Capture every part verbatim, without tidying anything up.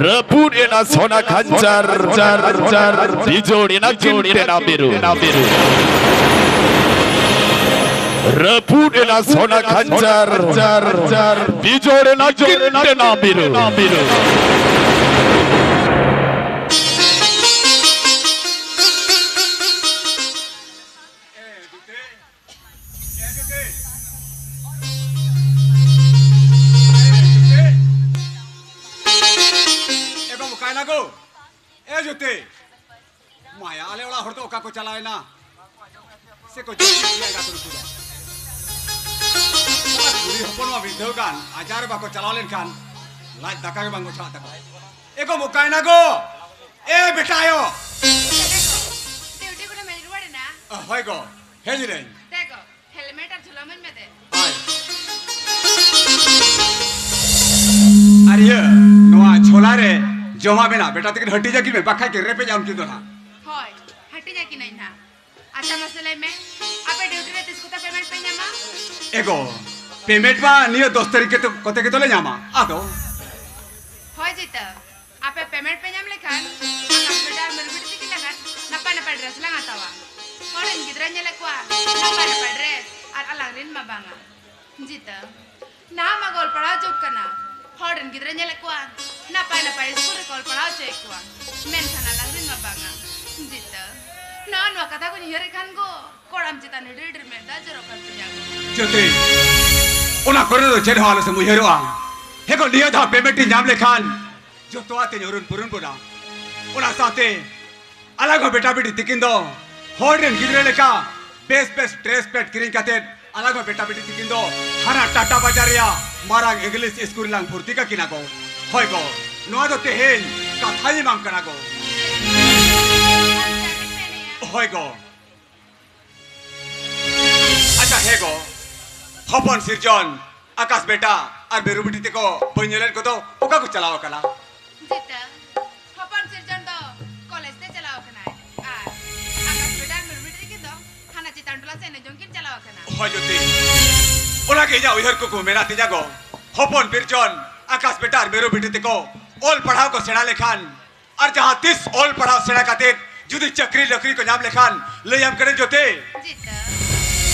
ᱨᱟᱹᱯᱩᱫ ᱮᱱᱟ ᱥᱚᱱᱟ ᱠᱷᱟᱧᱪᱟᱨ, ᱪᱟᱨ, ᱪᱟᱨ, ᱵᱤᱡᱳᱲ ᱮᱱᱟ ᱠᱤᱱ ᱛᱮᱱᱟ ᱵᱤᱨᱩ᱾ ᱨᱟᱹᱯᱩᱫ ᱮᱱᱟ ᱥᱚᱱᱟ ᱠᱷᱟᱧᱪᱟᱨ, ᱪᱟᱨ, ᱪᱟᱨ, ᱵᱤᱡᱳᱲ ᱮᱱᱟ ᱠᱤᱱ ᱛᱮᱱᱟ ᱵᱤᱨᱩ᱾ ᱮ ᱵᱟᱹᱵᱩ, ᱚᱠᱟᱭᱮᱱᱟ ᱜᱳ? ᱮ ᱡᱩᱛᱤ! ᱢᱟᱭᱟ, ᱟᱞᱮ ᱚᱲᱟᱜ ᱦᱚᱲ ᱫᱚ ᱚᱠᱟ ᱠᱚ ᱪᱟᱞᱟᱣᱮᱱᱟ? ᱥᱮ ᱠᱚ ᱡᱟᱹᱯᱤᱫ ᱜᱮᱭᱟ ᱮᱸᱜᱟᱛ ᱩᱱᱠᱩ ᱫᱚ? ᱚᱱᱟ ᱠᱩᱲᱤ ᱦᱚᱯᱚᱱ ᱢᱟ ᱢᱤᱫ ᱫᱷᱟᱣ ᱜᱟᱱ ᱟᱡᱟᱨ ᱵᱟᱠᱚ ᱪᱟᱞᱟᱣ ᱞᱮᱱᱠᱷᱟᱱ ᱞᱟᱡ ᱫᱟᱠᱟ ᱜᱮ ᱵᱟᱝ ᱜᱚᱪᱷᱟᱜ ᱛᱟᱠᱚᱣᱟ᱾ ᱮ ᱜᱳ, ᱚᱠᱟᱭᱮᱱᱟ ᱜᱳ? ᱮ ᱵᱮᱴᱟ ᱟᱭᱳ! ᱰᱤᱭᱩᱴᱤ ᱠᱷᱚᱱᱮᱢ ᱦᱮᱡ ᱨᱩᱣᱟᱹᱲ ᱮᱱᱟ? ᱚ, ᱦᱳᱭ ᱜᱳ, ᱦᱮᱡ ᱮᱱᱟᱹᱧ᱾ ᱫᱮ ᱜᱳ, ᱦᱮᱞᱢᱮᱴ ᱟᱨ ᱡᱷᱚᱞᱟ ᱢᱟᱹᱧ ᱢᱮ ᱫᱮ᱾ ᱟᱨ ᱤᱭᱟᱹ, ᱱᱚᱣᱟ ᱡᱷᱚᱞᱟ ᱨᱮ ᱡᱚᱢᱟᱜ ᱢᱮᱱᱟᱜᱼᱟ, ᱵᱮᱴᱟ ᱛᱟᱹᱠᱤᱱ ᱦᱟᱹᱴᱤᱧ ᱟᱹᱠᱤᱱ ᱢᱮ, ᱵᱟᱠᱷᱟᱡ ᱠᱤᱱ ᱨᱮᱯᱮᱡᱟ ᱩᱱᱠᱤᱱ ᱫᱚ ᱱᱟᱦᱟᱜ᱾ ᱦᱳᱭ, ᱦᱟᱹᱴᱤᱧ ᱟᱹᱠᱤᱱᱟᱹᱧ ᱱᱟᱦᱟᱜ᱾ ᱟᱪᱪᱷᱟ, ᱢᱟᱥᱮ ᱞᱟᱹᱭ ᱢᱮ, ᱟᱯᱮ ᱰᱤᱭᱩᱴᱤ ᱨᱮ ᱛᱤᱥ ᱠᱚᱛᱮ ᱯᱮᱢᱮᱱᱴ ᱯᱮ ᱧᱟᱢᱟ? ᱮ ᱜᱳ, ᱯᱮᱢᱮᱱᱴ ᱢᱟ ᱱᱤᱭᱟᱹ ᱫᱚᱥ ᱛᱟᱹᱨᱤᱠᱷ ᱠᱚᱛᱮ, ᱠᱚᱛᱮ ᱜᱮᱛᱚ ᱞᱮ ᱧᱟᱢᱟ᱾ ᱟᱫᱚ? ᱦᱳᱭ ᱡᱤᱛᱟᱹ, ᱟᱯᱮ ᱯᱮᱢᱮᱱᱴ ᱯᱮ ᱧᱟᱢ ᱞᱮᱠᱷᱟᱱ ᱟᱠᱟᱥ ᱵᱮᱴᱟ ᱟᱨ ᱢᱤᱨᱩ ᱵᱤᱴᱤ ᱛᱤᱠᱤᱱ ᱞᱟᱜᱟᱱ ᱱᱟᱯᱟᱭ ᱱᱟᱯᱟᱭ ᱰᱨᱮᱥ ᱞᱟᱝ ᱦᱟᱛᱟᱣᱟ᱾ ᱦᱚᱲ ᱨᱮᱱ ᱜᱤᱫᱽᱨᱟᱹ ᱧᱮᱞᱮᱫ ᱠᱚᱣᱟ ᱱᱟᱯᱟᱭ ᱱᱟᱯᱟᱭ ᱰᱨᱮᱥ, ᱟᱨ ᱟᱞᱟᱝ ᱨᱮᱱ ᱢᱟ ᱵᱟᱝᱟ᱾ ᱡᱤᱛᱟᱹ, ᱱᱟᱦᱟᱜ ᱢᱟ ᱜᱚᱞ ᱯᱟᱲᱦᱟᱣ ᱡᱩᱜᱽ ᱠᱟᱱᱟ᱾ ᱦᱚᱲ ᱨᱮᱱ ᱜᱤᱫᱽᱨᱟᱹ ᱧᱮᱞᱮᱫ ᱠᱚᱣᱟ ᱱᱟᱯᱟᱭ ᱱᱟᱯᱟᱭ ᱥᱠᱩᱞ ᱨᱮ ᱚᱞ ᱯᱟᱲᱦᱟᱣ ᱦᱚᱪᱚᱭᱮᱫ ᱠᱚᱣᱟ, ᱢᱮᱱᱠᱷᱟᱱ ᱟᱞᱟᱝ ᱨᱮᱱ ᱢᱟ ᱵᱟᱝᱟ᱾ ᱡᱤᱛᱟᱹ, ᱱᱚᱜᱼᱚ ᱱᱚᱣᱟ ᱠᱟᱛᱷᱟ ᱠᱚᱧ ᱩᱭᱦᱟᱹᱨᱮᱫ ᱠᱷᱟᱱ ᱜᱚ, ᱠᱚᱲᱟᱢ ᱪᱮᱛᱟᱱ ᱟᱹᱰᱤ ᱰᱷᱮᱨ ᱢᱮᱫ ᱫᱟᱜ ᱡᱚᱨᱚᱜ ᱠᱟᱱ ᱛᱤᱧᱟ ᱜᱚ᱾ ᱡᱩᱛᱤ, ᱚᱱᱟ ᱠᱚᱨᱮ ᱫᱚ ᱪᱮᱫ ᱦᱚᱸ ᱟᱞᱚ ᱥᱮᱢ ᱩᱭᱦᱟᱹᱨᱚᱜᱼᱟ᱾ ᱦᱮᱸ ᱜᱚ, ᱱᱤᱭᱟᱹ ᱫᱷᱟᱣ ᱯᱮᱢᱮᱱᱴ ᱤᱧ ᱧᱟᱢ ᱞᱮᱠᱷᱟᱱ ᱡᱚᱛᱚᱣᱟᱜ ᱛᱮᱧ ᱩᱨᱩᱱ ᱯᱩᱨᱩᱱ ᱜᱚᱫᱟ᱾ ᱚᱱᱟ ᱥᱟᱶᱛᱮ ᱟᱞᱟᱝ ᱦᱚᱸ ᱵᱮᱴᱟ ᱵᱤᱴᱤ ᱛᱤᱠᱤᱱ ᱫᱚ ᱦᱚᱲ ᱨᱮᱱ ᱜᱤᱫᱽᱨᱟᱹ ᱞᱮᱠᱟ ᱵᱮᱥ ᱵᱮᱥ ᱰᱨᱮᱥ ᱯᱮᱱᱴ ᱠᱤᱨᱤᱧ ᱠᱟᱛᱮᱫ ᱟᱞᱟᱝ ᱦᱚᱸ ᱵᱮᱴᱟ ᱵᱤᱴᱤ ᱛᱤᱠᱤᱱ ᱫᱚ ᱦᱟᱱᱟ ᱴᱟᱴᱟ ᱵᱟᱡᱟᱨ ᱨᱮᱭᱟᱜ ᱢᱟᱨᱟᱝ ᱤᱝᱞᱤᱥ ᱥᱠᱩᱞ ᱨᱮᱞᱟᱝ ᱵᱷᱚᱨᱛᱤ ᱠᱟᱠᱤᱱᱟ ᱜᱚ᱾ ᱦᱳᱭ ᱜᱚ, ᱱᱚᱣᱟ ᱫᱚ ᱛᱮᱦᱮᱧ ᱠᱟᱛᱷᱟᱧ ᱮᱢᱟᱢ ᱠᱟᱱᱟ ᱜᱚ᱾ ᱦᱳᱭ ᱜᱚ᱾ ᱟᱪᱪᱷᱟ, ᱦᱮᱸ ᱜᱚ, ᱦᱚᱯᱚᱱ ᱥᱤᱨᱡᱚᱱ, ᱟᱠᱟᱥ ᱵᱮᱴᱟ ᱟᱨ ᱵᱮᱨᱩ ᱵᱤᱴᱤ ᱛᱮᱠᱚ ᱵᱟᱹᱧ ᱧᱮᱞᱮᱫ ᱠᱚᱫᱚ, ᱚᱠᱟ ᱠᱚ ᱪᱟᱞᱟᱣ ᱟᱠᱟᱱᱟ? ᱡᱤᱛᱟᱹ, ᱦᱚᱯᱚᱱ ᱥᱤᱨᱡᱚᱱ ᱫᱚ ᱠᱚᱞᱮᱡᱽ ᱛᱮ ᱪᱟᱞᱟᱣ ᱟᱠᱟᱱᱟᱭ, ᱟᱨ ᱟᱠᱟᱥ ᱵᱮᱴᱟ ᱟᱨ ᱵᱮᱨᱩ ᱵᱤᱴᱤ ᱛᱟᱹᱠᱤᱱ ᱫᱚ ᱦᱟᱱᱟ ᱪᱮᱛᱟᱱ ᱴᱚᱞᱟ ᱥᱮᱫ ᱮᱱᱮᱡ ᱡᱚᱝ ᱠᱤᱱ ᱪᱟᱞᱟᱣ ᱟᱠᱟᱱᱟ᱾ ᱦᱳᱭ ᱡᱩᱛᱤ, ᱚᱱᱟᱜᱮ ᱤᱧᱟᱹᱜ ᱩᱭᱦᱟᱹᱨ ᱠᱩᱠᱢᱩ ᱢᱮᱱᱟᱜ ᱛᱤᱧᱟ ᱜᱚ, ᱦᱚᱯᱚᱱ ᱥᱤᱨᱡᱚᱱ, ᱟᱠᱟᱥ ᱵᱮᱴᱟ ᱟᱨ ᱵᱮᱨᱩ ᱵᱤᱴᱤ ᱛᱮᱠᱚ ᱚᱞ ᱯᱟᱲᱦᱟᱣ ᱠᱚ ᱥᱮᱬᱟ ᱞᱮᱠᱷᱟᱱ, ᱟᱨ ᱡᱟᱦᱟᱸ ᱛᱤᱥ ᱚᱞ ᱯᱟᱲᱦᱟᱣ ᱥᱮᱬᱟ ᱠᱟᱛᱮ ᱡᱩᱫᱤ ᱪᱟᱹᱠᱨᱤ ᱱᱚᱠᱨᱤ ᱠᱚ ᱧᱟᱢ ᱞᱮᱠᱷᱟᱱ, ᱞᱟᱹᱭᱟᱢ ᱠᱟᱹᱱᱟᱹᱧ ᱡᱚᱛᱮ, ᱡᱤᱛᱟᱹ᱾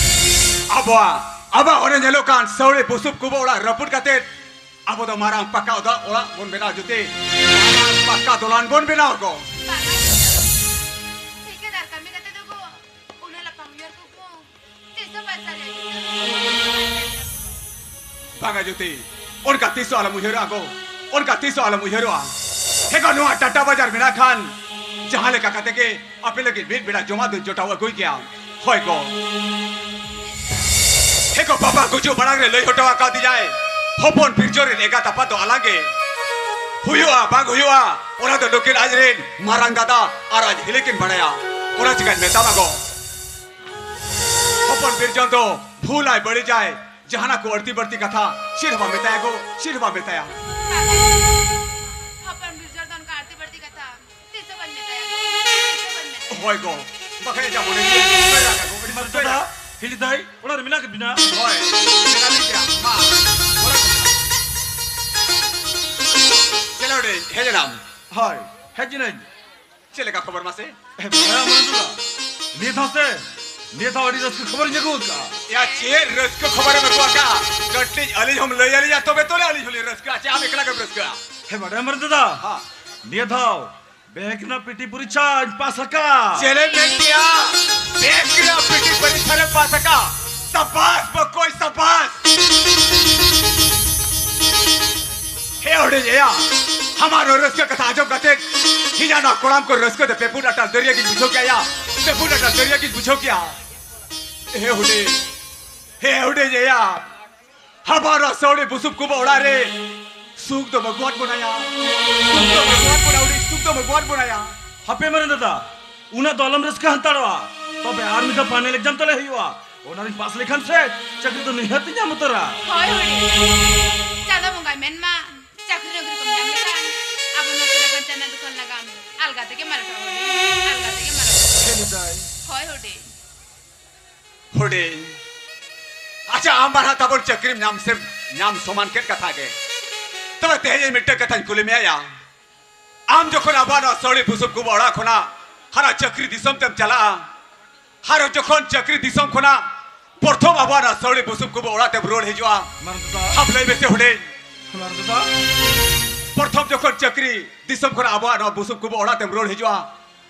ᱟᱵᱚᱣᱟᱜ, ᱟᱵᱚᱣᱟᱜ ᱚᱱᱮ ᱧᱮᱞᱚᱜ ᱠᱟᱱ ᱥᱟᱹᱣᱲᱤ ᱵᱩᱥᱩᱵ ᱠᱚᱵᱚ ᱚᱲᱟᱜ ᱨᱟᱹᱯᱩᱫ ᱠᱟᱛᱮ ᱟᱵᱚ ᱫᱚ ᱢᱟᱨᱟᱝ ᱯᱟᱠᱟ ᱚᱲᱟᱜ, ᱚᱲᱟᱜ ᱵᱚᱱ ᱵᱮᱱᱟᱣ ᱡᱩᱛᱤ᱾ ᱯᱟᱠᱟ ᱫᱚᱞᱟᱱ ᱵᱚᱱ ᱵᱮᱱᱟᱣ ᱠᱚ᱾ ᱵᱟᱝᱟ ᱡᱤᱛᱟᱹ᱾ ᱴᱷᱤᱠᱟᱹᱫᱟᱨ ᱠᱟᱹᱢᱤ ᱠᱟᱛᱮ ᱫᱚ ᱜᱚ, ᱩᱱᱟᱹᱜ ᱞᱟᱯᱷᱟᱝ ᱩᱭᱦᱟᱹᱨ ᱠᱩᱠᱢᱩ ᱛᱤᱥ ᱦᱚᱸ ᱵᱟᱭ ᱥᱟᱹᱨᱤᱭᱟ ᱡᱤᱛᱟᱹ᱾ ᱵᱟᱝᱟ ᱡᱩᱛᱤ, ᱚᱱᱠᱟ ᱛᱤᱥ ᱦᱚᱸ ᱟᱞᱚᱢ ᱩᱭᱦᱟᱹᱨᱚᱜᱼᱟ ᱜᱚ, ᱚᱱᱠᱟ ᱛᱤᱥ ᱦᱚᱸ ᱟᱞᱚᱢ ᱩᱭᱦᱟᱹᱨᱚᱜᱼᱟ᱾ ᱦᱮᱸ ᱜᱚ, ᱱᱚᱣᱟ ᱴᱟᱴᱟ ᱵᱟᱡᱟᱨ ᱢᱮᱱᱟᱜ ᱠᱷᱟᱱ ᱡᱟᱦᱟᱸ ᱞᱮᱠᱟ ᱠᱟᱛᱮ ᱜᱮ ᱟᱯᱮ ᱞᱟᱹᱜᱤᱫ ᱢᱤᱫ ᱵᱮᱲᱟ ᱡᱚᱢᱟᱜ ᱫᱚᱧ ᱡᱚᱴᱟᱣ ᱟᱹᱜᱩᱭ ᱜᱮᱭᱟ᱾ ᱦᱳᱭ ᱜᱚ᱾ ᱦᱮᱸ ᱜᱚ, ᱵᱟᱵᱟ ᱜᱩᱡᱩᱜ ᱢᱟᱲᱟᱝ ᱨᱮ ᱞᱟᱹᱭ ᱦᱚᱴᱚ ᱟᱠᱟᱫᱤᱧᱟᱭ, ᱦᱚᱯᱚᱱ ᱵᱤᱨᱡᱚ ᱨᱮᱱ ᱮᱸᱜᱟᱛ ᱟᱯᱟᱛ ᱫᱚ ᱟᱞᱟᱝ ᱜᱮ᱾ ᱦᱩᱭᱩᱜᱼᱟ ᱵᱟᱝ ᱦᱩᱭᱩᱜᱼᱟ, ᱚᱱᱟ ᱫᱚ ᱱᱩᱠᱤᱱ ᱟᱡ ᱨᱮᱱ ᱢᱟᱨᱟᱝ ᱫᱟᱫᱟ ᱟᱨ ᱟᱡ ᱦᱤᱞᱤ ᱠᱤᱱ ᱵᱟᱲᱟᱭᱟ᱾ ᱚᱱᱟ ᱪᱤᱠᱟᱹᱧ ᱢᱮᱛᱟᱢᱟ ᱜᱚ᱾ ᱦᱚᱯᱚᱱ ᱵᱤᱨᱡᱚᱱ ᱫᱚ ᱵᱷᱩᱞᱟᱭ ᱵᱟᱹᱲᱤᱡᱟᱭ, ᱡᱟᱦᱟᱱᱟᱜ ᱠᱚ ᱟᱹᱲᱛᱤ ᱵᱟᱹᱲᱛᱤ ᱠᱟᱛᱷᱟ ᱪᱮᱫ ᱦᱚᱸ ᱵᱟᱢ ᱢᱮᱛᱟᱭᱟ ᱜᱚ, ᱪᱮᱫ ᱦᱚᱸ ᱵᱟᱢ ᱢᱮᱛᱟᱭᱟ᱾ ᱦᱚᱯᱚᱱ ᱵᱤᱨᱡᱚᱱ ᱫᱚ ᱚᱱᱠᱟ ᱟᱹᱲᱛᱤ ᱵᱟᱹᱲᱛᱤ ᱠᱟᱛᱷᱟ ᱛᱤᱥ ᱦᱚᱸ ᱵᱟᱹᱧ ᱢᱮᱛᱟᱭᱟ ᱜᱚ, ᱛᱤᱥ ᱦᱚᱸ ᱵᱟᱹᱧ ᱢᱮᱛᱟᱭᱟ᱾ ᱦᱳᱭ ᱜᱚ, ᱵᱟᱠᱷᱟᱡ ᱡᱟ ᱢᱚᱱᱮ ᱡᱤᱣᱤ ᱩᱥᱟᱹᱨᱟ ᱠᱟᱜᱚ, ᱟᱹᱰᱤ ᱢᱟᱨᱮ ᱩᱥᱟᱹᱨᱟ᱾ ᱫᱟᱫᱟ, ᱦᱤᱞᱤ ᱫᱟᱹᱭ, ᱚᱲᱟᱜ ᱨᱮ ᱢᱮᱱᱟᱜ ᱠᱤᱱᱟ? ᱦᱳᱭ, ᱢᱮᱱᱟᱜ ᱞᱤᱧ ᱜᱮᱭᱟ᱾ ᱢᱟ, ᱚᱲᱟᱜ ᱨᱮ᱾ ᱪᱮᱞᱮ ᱚᱸᱰᱮ ᱦᱮᱡ ᱮᱱᱟᱢ? ᱦᱳᱭ, ᱦᱮᱡ ᱮᱱᱟᱹᱧ᱾ ᱪᱮᱫ ᱞᱮᱠᱟ ᱠᱷᱚᱵᱚᱨ ᱢᱟᱥᱮ? ᱦᱮᱸ, ᱵᱟᱲᱟᱭ ᱟᱢ ᱢᱟᱨᱮ ᱫᱟᱫᱟ, ᱱᱤᱭᱟᱹ ᱫᱷᱟᱣ ᱥᱮ, ᱱᱤᱭᱟᱹ ᱫᱷᱟᱣ ᱟᱹᱰᱤ ᱨᱟᱹᱥᱠᱟᱹ ᱠᱷᱚᱵᱚᱨᱤᱧ ᱟᱹᱜᱩ ᱟᱠᱟᱫᱼᱟ᱾ ᱭᱟ, ᱪᱮᱫ ᱨᱟᱹᱥᱠᱟᱹ ᱠᱷᱚᱵᱚᱨᱮᱢ ᱟᱹᱜᱩ ᱟᱠᱟᱫᱼᱟ? ᱠᱟᱹᱴᱤᱡ ᱟᱹᱞᱤᱧ ᱦᱚᱸᱢ ᱞᱟᱹᱭ ᱟᱹᱞᱤᱧᱟ, ᱛᱚᱵᱮ ᱛᱚᱞᱮ ᱟᱹᱞᱤᱧ ᱦᱚᱸᱞᱤᱧ ᱨᱟᱹᱥᱠᱟᱹᱜᱼᱟ᱾ ᱪᱮ ᱟᱢ ᱮᱠᱞᱟ ᱜᱮᱢ ᱨᱟᱹᱥᱠᱟᱹᱜᱼᱟ? ᱦᱮᱸ, ᱵᱟᱲᱟᱭ ᱟᱢ ᱢᱟᱨᱮ ᱫᱟᱫᱟ, ᱦᱮᱸ᱾ ᱱᱤᱭᱟᱹ ᱫᱷᱟᱣ ᱵᱮᱝᱠ ᱨᱮᱱᱟᱜ ᱯᱤᱴᱤ ᱯᱚᱨᱤᱪᱷᱟᱧ ᱯᱟᱥ ᱟᱠᱟᱫᱼᱟ᱾ ᱪᱮᱞᱮ ᱢᱮᱱ ᱠᱮᱭᱟ? ᱵᱮᱝᱠ ᱨᱮᱱᱟᱜ ᱯᱤᱴᱤ ᱯᱚᱨᱤᱪᱷᱟ ᱨᱮᱢ ᱯᱟᱥ ᱟᱠᱟᱫᱼᱟ? ᱥᱟᱵᱟᱥ ᱵᱚᱠᱚᱭ, ᱥᱟᱵᱟᱥ᱾ ᱦᱮ ᱦᱩᱰᱤᱧ ᱮᱭᱟ, ᱟᱢᱟᱜ ᱱᱚᱣᱟ ᱨᱟᱹᱥᱠᱟᱹ ᱠᱟᱛᱷᱟ ᱟᱸᱡᱚᱢ ᱠᱟᱛᱮ ᱤᱧᱟᱹᱜ ᱱᱚᱣᱟ ᱠᱚᱲᱟᱢ ᱠᱚ ᱨᱟᱹᱥᱠᱟᱹ ᱛᱮ ᱯᱮ ᱯᱩᱱ ᱟᱴᱟᱞ ᱫᱟᱹᱨᱭᱟᱹ ᱜᱤᱧ ᱵᱩᱡᱷᱟᱹᱣ ᱠᱮᱜᱼᱟ ᱭᱟ, ᱯᱮ ᱯᱩᱱ ᱟᱴᱟᱞ ᱫᱟᱹᱨᱭᱟᱹ ᱜᱤᱧ ᱵᱩᱡᱷᱟᱹᱣ ᱠᱮᱜᱼᱟ᱾ ᱦᱮ ᱦᱩᱰᱤᱧ, ᱦᱮ ᱦᱩᱰᱤᱧ ᱮᱭᱟ, ᱟᱵᱟᱨ ᱱᱚᱣᱟ ᱥᱟᱹᱣᱲᱤ ᱵᱩᱥᱩᱵ ᱠᱚᱵᱚ ᱚᱲᱟᱜ ᱨᱮ ᱥᱩᱠ ᱫᱚ ᱵᱟᱹᱜᱩᱣᱟᱱ ᱵᱚᱱᱟᱭᱟ, ᱥᱩᱠ ᱫᱚ ᱵᱟᱹᱜᱩᱣᱟᱱ ᱵᱚᱱᱟ, ᱦᱩᱰᱤᱧ, ᱥᱩᱠ ᱫᱚ ᱵᱟᱹᱜᱩᱣᱟᱱ ᱵᱚᱱᱟᱭᱟ᱾ ᱦᱟᱯᱮ ᱢᱟᱨᱟᱝ ᱫᱟᱫᱟ, ᱩᱱᱟᱹᱜ ᱫᱚ ᱟᱞᱚᱢ ᱨᱟᱹᱥᱠᱟᱹ ᱦᱟᱛᱟᱲᱚᱜᱼᱟ᱾ ᱛᱚᱵᱮ ᱟᱨ ᱢᱤᱫ ᱫᱷᱟᱣ ᱯᱷᱟᱭᱱᱮᱞ ᱮᱠᱡᱟᱢ ᱛᱟᱞᱮ ᱦᱩᱭᱩᱜᱼᱟ, ᱚᱱᱟ ᱨᱤᱧ ᱯᱟᱥ ᱞᱮᱠᱷᱟᱱ ᱥᱮ ᱪᱟᱹᱠᱨᱤ ᱫᱚ ᱱᱤᱦᱟᱹᱛ ᱤᱧ ᱧᱟᱢ ᱩᱛᱟᱹᱨᱟ᱾ ᱦᱳᱭ ᱦᱩᱰᱤᱧ, ᱪᱟᱸᱫᱚ ᱵᱚᱸᱜᱟᱭ ᱢᱮᱱ ᱢᱟ, ᱪᱟᱹᱠᱨᱤ ᱱᱚᱠᱨᱤ ᱠᱚᱢ ᱧᱟᱢ ᱞᱮᱠᱷᱟᱱ ᱟᱵᱚ ᱱᱚᱣᱟ ᱛᱚᱨᱟ ᱠᱷᱟᱱ ᱪᱟᱱᱟ ᱫᱚᱠᱟᱱ ᱞᱟᱜᱟᱣ ᱢᱮ, ᱟᱞᱜᱟ ᱛᱮᱜᱮ ᱢᱟᱨᱟᱴᱚᱜᱼᱟ ᱦᱩᱰᱤᱧ, ᱟᱞᱜᱟ ᱛᱮᱜᱮ ᱢᱟᱨᱟᱴᱚᱜᱼᱟ᱾ ᱦᱮᱸ ᱫᱟᱹᱭ᱾ ᱦᱳᱭ ᱦᱩᱰᱤᱧ᱾ ᱦᱩᱰᱤᱧ, ᱟᱪᱪᱷᱟ, ᱟᱢ ᱵᱟᱨᱦᱟ ᱛᱟᱵᱚᱱ ᱪᱟᱹᱠᱨᱤᱢ ᱧᱟᱢ ᱥᱮ ᱧᱟᱢ ᱥᱚᱢᱟᱱ ᱠᱮᱫ ᱠᱟᱛᱷᱟ ᱜᱮ᱾ ᱛᱚᱵᱮ ᱛᱮᱦᱮᱧ ᱤᱧ ᱢᱤᱫᱴᱟᱝ ᱠᱟᱛᱷᱟᱧ ᱠᱩᱞᱤ ᱢᱮᱭᱟ ᱭᱟ, ᱟᱢ ᱡᱚᱠᱷᱚᱱ ᱟᱵᱚᱣᱟᱜ ᱱᱚᱣᱟ ᱥᱟᱹᱣᱲᱤ ᱵᱩᱥᱩᱵ ᱠᱚᱵᱚ ᱚᱲᱟᱜ ᱠᱷᱚᱱᱟᱜ ᱦᱟᱨᱟ ᱪᱟᱹᱠᱨᱤ ᱫᱤᱥᱚᱢ ᱛᱮᱢ ᱪᱟᱞᱟᱜᱼᱟ, ᱟᱨ ᱡᱚᱠᱷᱚᱱ ᱪᱟᱹᱠᱨᱤ ᱫᱤᱥᱚᱢ ᱠᱷᱚᱱᱟᱜ ᱯᱨᱚᱛᱷᱚᱢ ᱟᱵᱚᱣᱟᱜ ᱱᱚᱣᱟ ᱥᱟᱹᱣᱲᱤ ᱵᱩᱥᱩᱵ ᱠᱚᱵᱚ ᱚᱲᱟᱜ ᱛᱮᱢ ᱨᱩᱣᱟᱹᱲ ᱦᱤᱡᱩᱜᱼᱟ, ᱢᱟᱨᱟᱝ ᱫᱟᱫᱟ᱾ ᱦᱟᱯ ᱞᱟᱹᱭ ᱢᱮᱥᱮ ᱦᱩᱰᱤᱧ᱾ ᱢᱟᱨᱟᱝ ᱫᱟᱫᱟ᱾ ᱯᱨᱚᱛᱷᱚᱢ ᱡᱚᱠᱷᱚᱱ ᱪᱟᱹᱠᱨᱤ ᱫᱤᱥᱚᱢ ᱠᱷᱚᱱᱟᱜ ᱟᱵᱚᱣᱟᱜ ᱱᱚᱣᱟ ᱵᱩᱥᱩᱵ ᱠᱚᱵᱚ ᱚᱲᱟᱜ ᱛᱮᱢ ᱨᱩᱣᱟᱹᱲ ᱦᱤᱡᱩᱜᱼᱟ,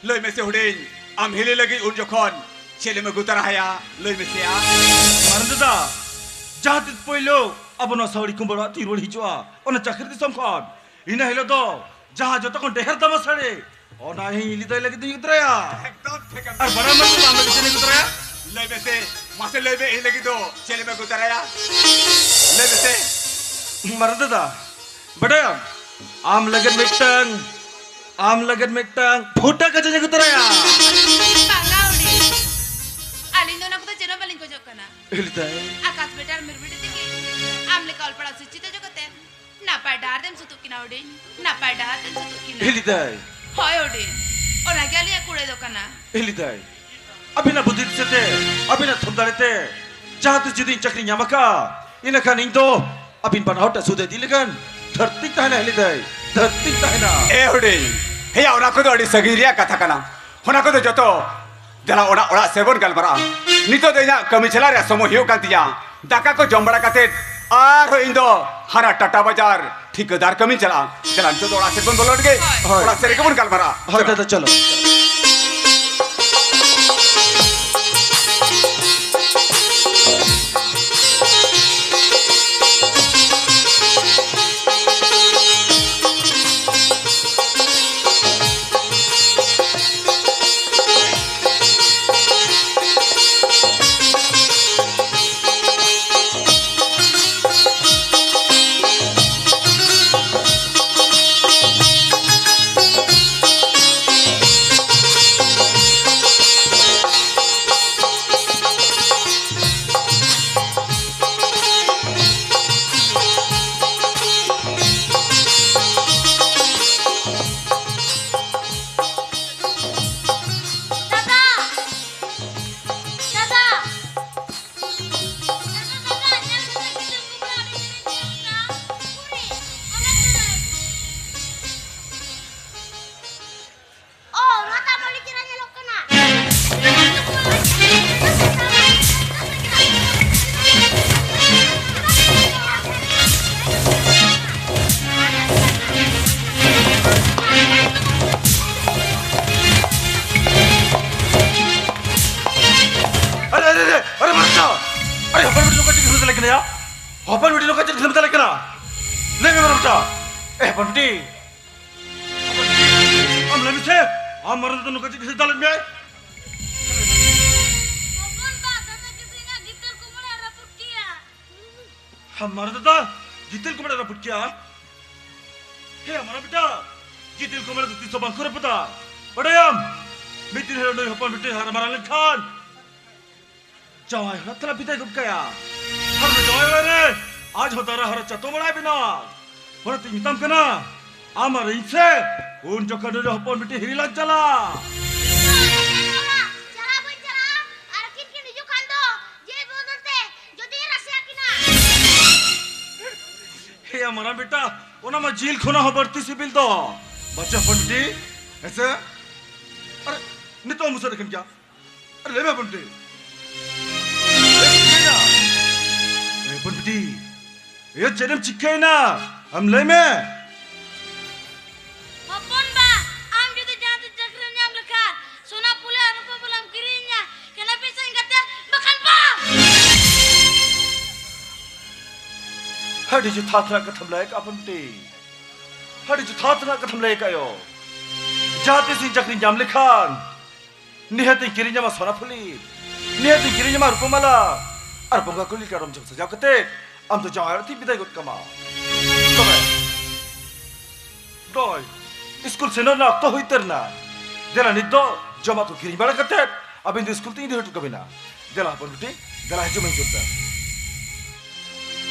ᱞᱟᱹᱭ ᱢᱮᱥᱮ ᱦᱩᱰᱤᱧ, ᱟᱢ ᱦᱤᱞᱤ ᱞᱟᱹᱜᱤᱫ ᱩᱱ ᱡᱚᱠᱷᱚᱱ ᱪᱮᱫ ᱮᱢ ᱟᱹᱜᱩ ᱛᱟᱨᱟᱭᱟ? ᱞᱟᱹᱭ ᱢᱮᱥᱮ ᱭᱟ᱾ ᱢᱟᱨᱟᱝ ᱫᱟᱫᱟ, ᱡᱟᱦᱟᱸ ᱛᱤᱥ ᱯᱳᱭᱞᱳ ᱟᱵᱚ ᱱᱚᱣᱟ ᱥᱟᱹᱣᱲᱤ ᱠᱩᱢᱵᱟᱹ ᱚᱲᱟᱜ ᱛᱤᱧ ᱨᱩᱣᱟᱹᱲ ᱦᱤᱡᱩᱜᱼᱟ, ᱚᱱᱟ ᱪᱟᱹᱠᱨᱤ ᱫᱤᱥᱚᱢ ᱠᱷᱚᱱ, ᱤᱱᱟᱹ ᱦᱤᱞᱳᱜ ᱫᱚ ᱡᱟᱦᱟᱸ ᱡᱚᱛᱚ ᱠᱷᱚᱱ ᱰᱷᱮᱨ ᱫᱟᱢᱟ ᱥᱟᱹᱲᱤ, ᱚᱱᱟ ᱤᱧ ᱦᱤᱞᱤ ᱫᱟᱹᱭ ᱞᱟᱹᱜᱤᱫ ᱤᱧ ᱟᱹᱜᱩ ᱛᱚᱨᱟᱭᱟ᱾ ᱮᱠᱫᱚᱢ ᱴᱷᱤᱠ ᱮᱢ ᱟᱨ ᱵᱟᱲᱟᱭ ᱢᱮ ᱥᱮ ᱵᱟᱝ ᱞᱟᱹᱜᱤᱫ ᱤᱧ ᱟᱹᱜᱩ ᱛᱚᱨᱟᱭᱟ? ᱞᱟᱹᱭ ᱢᱮᱥᱮ, ᱢᱟᱥᱮ ᱞᱟᱹᱭ ᱢᱮ, ᱤᱧ ᱞᱟᱹᱜᱤᱫ ᱫᱚ ᱪᱮᱫ ᱮᱢ ᱟᱹᱜᱩ ᱛᱚᱨᱟᱭᱟ? ᱞᱟᱹᱭ ᱢᱮᱥᱮ᱾ ᱢᱟᱨᱟᱝ ᱫᱟᱫᱟ, ᱵᱟᱰᱟᱭᱟᱢ, ᱟᱢ ᱞᱟᱹᱜᱤᱫ ᱢᱤᱫᱴᱟᱝ, ᱟᱢ ᱞᱟᱹᱜᱤᱫ ᱢᱤᱫᱴᱟᱝ ᱯᱷᱩᱴᱟᱹ ᱠᱟᱪᱟᱧ ᱟᱹᱜᱩ ᱛᱚᱨᱟᱭᱟ᱾ ᱵᱟᱝᱟ ᱩᱰᱤ, ᱟᱹᱞᱤᱧ ᱫᱚ ᱚᱱᱟ ᱠᱚᱫᱚ ᱪᱮᱫ ᱦᱚᱸ ᱵᱟᱹᱞᱤᱧ ᱠᱷᱚᱡᱚᱜ ᱠᱟᱱᱟ᱾ ᱦᱤᱞᱤ ᱫᱟᱹᱭ᱾ ᱟᱠᱟᱥ ᱵᱮᱴᱟ ᱟᱨ ᱢᱤᱨᱩ ᱵᱤᱴᱤ ᱛᱤᱠᱤ ᱟᱢ ᱞᱮᱠᱟ ᱚᱞ ᱯᱟᱲᱦᱟᱣ ᱥᱤᱠᱠᱷᱤᱛ ᱦᱚᱪᱚ ᱠᱟᱛᱮ ᱱᱟᱯᱟᱭ ᱰᱟᱦᱟᱨ ᱛᱮᱢ ᱥᱩᱛᱩᱜ ᱠᱤᱱᱟ ᱩᱰᱤ, ᱱᱟᱯᱟᱭ ᱰᱟᱦᱟᱨ ᱛᱮᱢ ᱥᱩᱛᱩᱜ ᱠᱤᱱᱟ᱾ ᱦᱤᱞᱤ ᱫᱟᱹᱭ᱾ ᱦᱳᱭ ᱩᱰᱤ, ᱚᱱᱟ ᱜᱮ ᱟᱹᱞᱤᱧᱟᱜ ᱠᱩᱲᱟᱹᱭ ᱫᱚ ᱠᱟᱱᱟ᱾ ᱦᱤᱞᱤ ᱫᱟᱹᱭ, ᱟᱹᱵᱤᱱᱟᱜ ᱵᱩᱫᱷᱤ ᱫᱤᱥᱟᱹ ᱛᱮ, ᱟᱹᱵᱤᱱᱟᱜ ᱛᱷᱩᱢ ᱫᱟᱲᱮ ᱛᱮ ᱡᱟᱦᱟᱸ ᱛᱤᱥ ᱡᱩᱫᱤ ᱤᱧ ᱪᱟᱹᱠᱨᱤ ᱧᱟᱢ ᱟᱠᱟᱫᱼᱟ, ᱤᱱᱟᱹ ᱠᱷᱟᱱ ᱤᱧ ᱫᱚ ᱟᱹᱵᱤᱱ ᱵᱟᱱᱟ ᱦᱚᱲ ᱴᱷᱮᱱ ᱥᱩᱫᱷ ᱤᱫᱤ ᱞᱟᱹᱜᱤᱫ ᱫᱷᱟᱹᱨᱛᱤᱧ ᱛᱟᱦᱮᱱᱟ ᱦᱤᱞᱤ ᱫᱟᱹᱭ, ᱫᱷᱟᱹᱨᱛᱤᱧ ᱛᱟᱦᱮᱱᱟ᱾ ᱮ ᱦᱩᱰᱤᱧ, ᱦᱮᱭᱟ, ᱚᱱᱟ ᱠᱚᱫᱚ ᱟᱹᱰᱤ ᱥᱟᱺᱜᱤᱧ ᱨᱮᱭᱟᱜ ᱠᱟᱛᱷᱟ ᱠᱟᱱᱟ᱾ ᱚᱱᱟ ᱠᱚᱫᱚ ᱡᱚᱛᱚ ᱫᱮᱞᱟ ᱚᱲᱟᱜ, ᱚᱲᱟᱜ ᱥᱮᱫ ᱵᱚᱱ ᱜᱟᱞᱢᱟᱨᱟᱜᱼᱟ᱾ ᱱᱤᱛᱚᱜ ᱫᱚ ᱤᱧᱟᱹᱜ ᱠᱟᱹᱢᱤ ᱪᱟᱞᱟᱜ ᱨᱮᱭᱟᱜ ᱥᱚᱢᱚᱭ ᱦᱩᱭᱩᱜ ᱠᱟᱱ ᱛᱤᱧᱟ᱾ ᱫᱟᱠᱟ ᱠᱚ ᱡᱚᱢ ᱵᱟᱲᱟ ᱠᱟᱛᱮ ᱟᱨᱦᱚᱸ ᱤᱧ ᱫᱚ ᱦᱟᱱᱟ ᱴᱟᱴᱟ ᱵᱟᱡᱟᱨ ᱴᱷᱤᱠᱟᱹᱫᱟᱨ ᱠᱟᱹᱢᱤᱧ ᱪᱟᱞᱟᱜᱼᱟ᱾ ᱪᱟᱞᱟᱜ, ᱱᱤᱛᱚᱜ ᱫᱚ ᱚᱲᱟᱜ ᱥᱮᱫ ᱵᱚᱱ ᱵᱚᱞᱚ ᱞᱮᱱ ᱜᱮ᱾ ᱦᱳᱭ᱾ ᱚᱲᱟᱜ ᱥᱮᱫ ᱨᱮᱜᱮ ᱵᱚᱱ ᱜᱟᱞᱢᱟᱨᱟᱜᱼᱟ᱾ ᱦᱳᱭ, ᱪᱚᱞᱚ᱾ ᱫᱟᱫᱟ, ᱪᱚᱞᱚ᱾ ᱦᱚᱯᱚᱱ ᱵᱤᱴᱤ ᱱᱚᱝᱠᱟ ᱪᱮᱫ ᱠᱷᱟᱹᱛᱤᱨ ᱫᱟᱞᱮ ᱠᱟᱱᱟ? ᱞᱟᱹᱭ ᱢᱮ ᱢᱟᱨᱟᱝ ᱵᱮᱴᱟ᱾ ᱮ ᱦᱚᱯᱚᱱ ᱵᱤᱴᱤ, ᱟᱢ ᱞᱟᱹᱭ ᱢᱮᱥᱮ, ᱟᱢ ᱢᱟᱨᱟᱝ ᱫᱟᱫᱟ ᱱᱚᱝᱠᱟ ᱪᱮᱫ ᱠᱷᱟᱹᱛᱤᱨ ᱫᱟᱞᱮᱫ ᱢᱮᱭᱟᱭ? ᱦᱚᱯᱚᱱ ᱵᱟ, ᱫᱟᱫᱟ ᱡᱩᱫᱤ ᱤᱧᱟᱹᱜ ᱜᱤᱛᱟᱹᱞ ᱠᱚ ᱢᱚᱬᱮ ᱨᱟᱹᱯᱩᱫ ᱠᱮᱭᱟ᱾ ᱟᱢ ᱢᱟᱨᱟᱝ ᱫᱟᱫᱟ ᱜᱤᱛᱟᱹᱞ ᱠᱚ ᱢᱚᱬᱮ ᱨᱟᱹᱯᱩᱫ ᱠᱮᱭᱟ? ᱦᱮ ᱢᱟᱨᱟᱝ ᱵᱮᱴᱟ, ᱜᱤᱛᱟᱹᱞ ᱠᱚ ᱢᱚᱬᱮ ᱫᱚ ᱛᱤᱥ ᱦᱚᱸ ᱵᱟᱝ ᱠᱚ ᱨᱟᱹᱯᱩᱫᱟ᱾ ᱵᱟᱰᱟᱭᱟᱢ, ᱢᱤᱫ ᱫᱤᱱ ᱦᱤᱞᱳᱜ ᱱᱩᱭ ᱦᱚᱯᱚᱱ ᱵᱤᱴᱤ ᱦᱟᱨᱟ ᱢᱟᱨᱟᱝ ᱞᱮᱱᱠᱷᱟᱱ ᱡᱟᱶᱟᱭ ᱚᱲᱟᱜ ᱛᱮᱞᱮ ᱵᱤᱫᱟᱹᱭ ᱜᱚᱫ ᱠᱟᱭᱟ᱾ ᱟᱨ ᱩᱱᱤ ᱡᱟᱶᱟᱭ ᱚᱲᱟᱜ ᱨᱮ ᱟᱡ ᱦᱚᱸ ᱫᱟᱨᱟ ᱦᱟᱨᱟ ᱪᱟᱛᱚᱢ ᱚᱲᱟᱜ ᱮ ᱵᱮᱱᱟᱣᱟ᱾ ᱚᱱᱟᱛᱮᱧ ᱢᱮᱛᱟᱢ ᱠᱟᱱᱟ, ᱟᱢ ᱟᱨ ᱤᱧ ᱥᱮ ᱩᱱ ᱡᱚᱠᱷᱚᱱ ᱱᱩᱭ ᱦᱚᱯᱚᱱ ᱵᱤᱴᱤ ᱦᱤᱨᱤ ᱞᱟᱝ ᱪᱟᱞᱟᱜ᱾ ᱪᱟᱞᱟᱜ ᱵᱟᱹᱧ ᱪᱟᱞᱟᱜᱼᱟ᱾ ᱟᱨ ᱟᱹᱠᱤᱱ ᱠᱤᱱ ᱦᱤᱡᱩᱜ ᱠᱷᱟᱱ ᱫᱚ ᱡᱮᱞ ᱵᱚᱫᱚᱞ ᱛᱮ ᱡᱩᱫᱤ ᱨᱟᱥᱮ ᱟᱹᱠᱤᱱᱟ᱾ ᱦᱮᱭᱟ ᱢᱟᱨᱟᱝ ᱵᱮᱴᱟ, ᱚᱱᱟ ᱢᱟ ᱡᱤᱞ ᱠᱷᱚᱱᱟᱜ ᱦᱚᱸ ᱵᱟᱹᱲᱛᱤ ᱥᱤᱵᱤᱞ ᱫᱚ᱾ ᱵᱟᱪᱪᱟ ᱦᱚᱯᱚᱱ ᱵᱤᱴᱤ, ᱦᱮᱸᱥᱮ? ᱟᱨᱮ, ᱱᱤᱛᱚᱜ ᱢᱩᱪᱟᱹᱫ ᱟᱠᱟᱱ ᱜᱮᱭᱟ᱾ ᱟᱨᱮ, ᱞᱟᱹᱭ ᱢᱮ ᱦᱚᱯᱚᱱ ᱵᱤᱴᱤ᱾ ᱞᱟᱹᱭ ᱢᱮ ᱪᱤᱠᱟᱹᱭᱮᱱᱟ? ᱮ ᱦᱚᱯᱚᱱ ᱵᱤᱴᱤ, ᱮ ᱪᱮᱫ ᱮᱢ ᱪᱤᱠᱟᱹᱭᱮᱱᱟ? ᱟᱢ ᱞᱟᱹᱭ ᱢᱮ᱾ ᱦᱚᱯᱚᱱ ᱵᱟ, ᱟᱢ ᱡᱩᱫᱤ ᱡᱟᱦᱟᱸ ᱛᱤᱥ ᱪᱟᱹᱠᱨᱤᱢ ᱧᱟᱢ ᱞᱮᱠᱷᱟᱱ, ᱥᱚᱱᱟ ᱯᱷᱩᱞᱤ ᱟᱨ ᱨᱩᱯᱟᱹ ᱵᱟᱞᱟᱢ ᱠᱤᱨᱤᱧᱟ, ᱠᱷᱮᱞᱟ ᱯᱤᱥᱟᱹᱧ ᱠᱟᱛᱮ ᱵᱟᱠᱷᱟᱱ ᱵᱟᱝ᱾ ᱟᱹᱰᱤ ᱡᱚᱛᱷᱟᱛ ᱨᱮᱱᱟᱜ ᱠᱟᱛᱷᱟᱢ ᱞᱟᱹᱭ ᱠᱟᱜᱼᱟ, ᱦᱚᱯᱚᱱ ᱵᱤᱴᱤ᱾ ᱟᱹᱰᱤ ᱡᱚᱛᱷᱟᱛ ᱨᱮᱱᱟᱜ ᱠᱟᱛᱷᱟᱢ ᱞᱟᱹᱭ ᱠᱟᱜᱼᱟ ᱭᱳ᱾ ᱡᱟᱦᱟᱸ ᱛᱤᱥ ᱤᱧ ᱪᱟᱹᱠᱨᱤᱧ ᱧᱟᱢ ᱞᱮᱠᱷᱟᱱ, ᱱᱤᱦᱟᱹᱛᱤᱧ ᱠᱤᱨᱤᱧ ᱟᱢᱟ ᱥᱚᱱᱟ ᱯᱷᱩᱞᱤ, ᱱᱤᱦᱟᱹᱛᱤᱧ ᱠᱤᱨᱤᱧ ᱟᱢᱟ ᱨᱩᱯᱟᱹ ᱢᱟᱞᱟ, ᱟᱨ ᱵᱚᱸᱜᱟ ᱠᱚ ᱞᱮᱠᱟ ᱨᱚᱢ ᱡᱷᱚᱢ ᱥᱟᱡᱟᱣ ᱠᱟᱛᱮ ᱟᱢ ᱫᱚ ᱡᱟᱶᱟᱭ ᱚᱲᱟᱜ ᱛᱤᱧ ᱵᱤᱫᱟᱹᱭ ᱜᱚᱫ ᱠᱟᱢᱟ᱾ ᱛᱚᱵᱮ ᱱᱚᱜᱼᱚᱭ ᱥᱠᱩᱞ ᱥᱮᱱᱚᱜ ᱨᱮᱱᱟᱜ ᱚᱠᱛᱚ ᱦᱩᱭ ᱩᱛᱟᱹᱨ ᱮᱱᱟ᱾ ᱫᱮᱞᱟ ᱱᱤᱛ ᱫᱚ ᱡᱚᱢᱟᱜ ᱠᱚ ᱠᱤᱨᱤᱧ ᱵᱟᱲᱟ ᱠᱟᱛᱮ ᱟᱹᱵᱤᱱ ᱫᱚ ᱥᱠᱩᱞ ᱛᱤᱧ ᱤᱫᱤ ᱦᱚᱴᱚ ᱠᱟᱵᱤᱱᱟ᱾ ᱫᱮᱞᱟ ᱦᱚᱯᱚᱱ ᱵᱤᱴᱤ, ᱫᱮᱞᱟ ᱦᱤᱡᱩᱜ ᱢᱮ ᱥᱠᱩᱞ ᱛᱮ᱾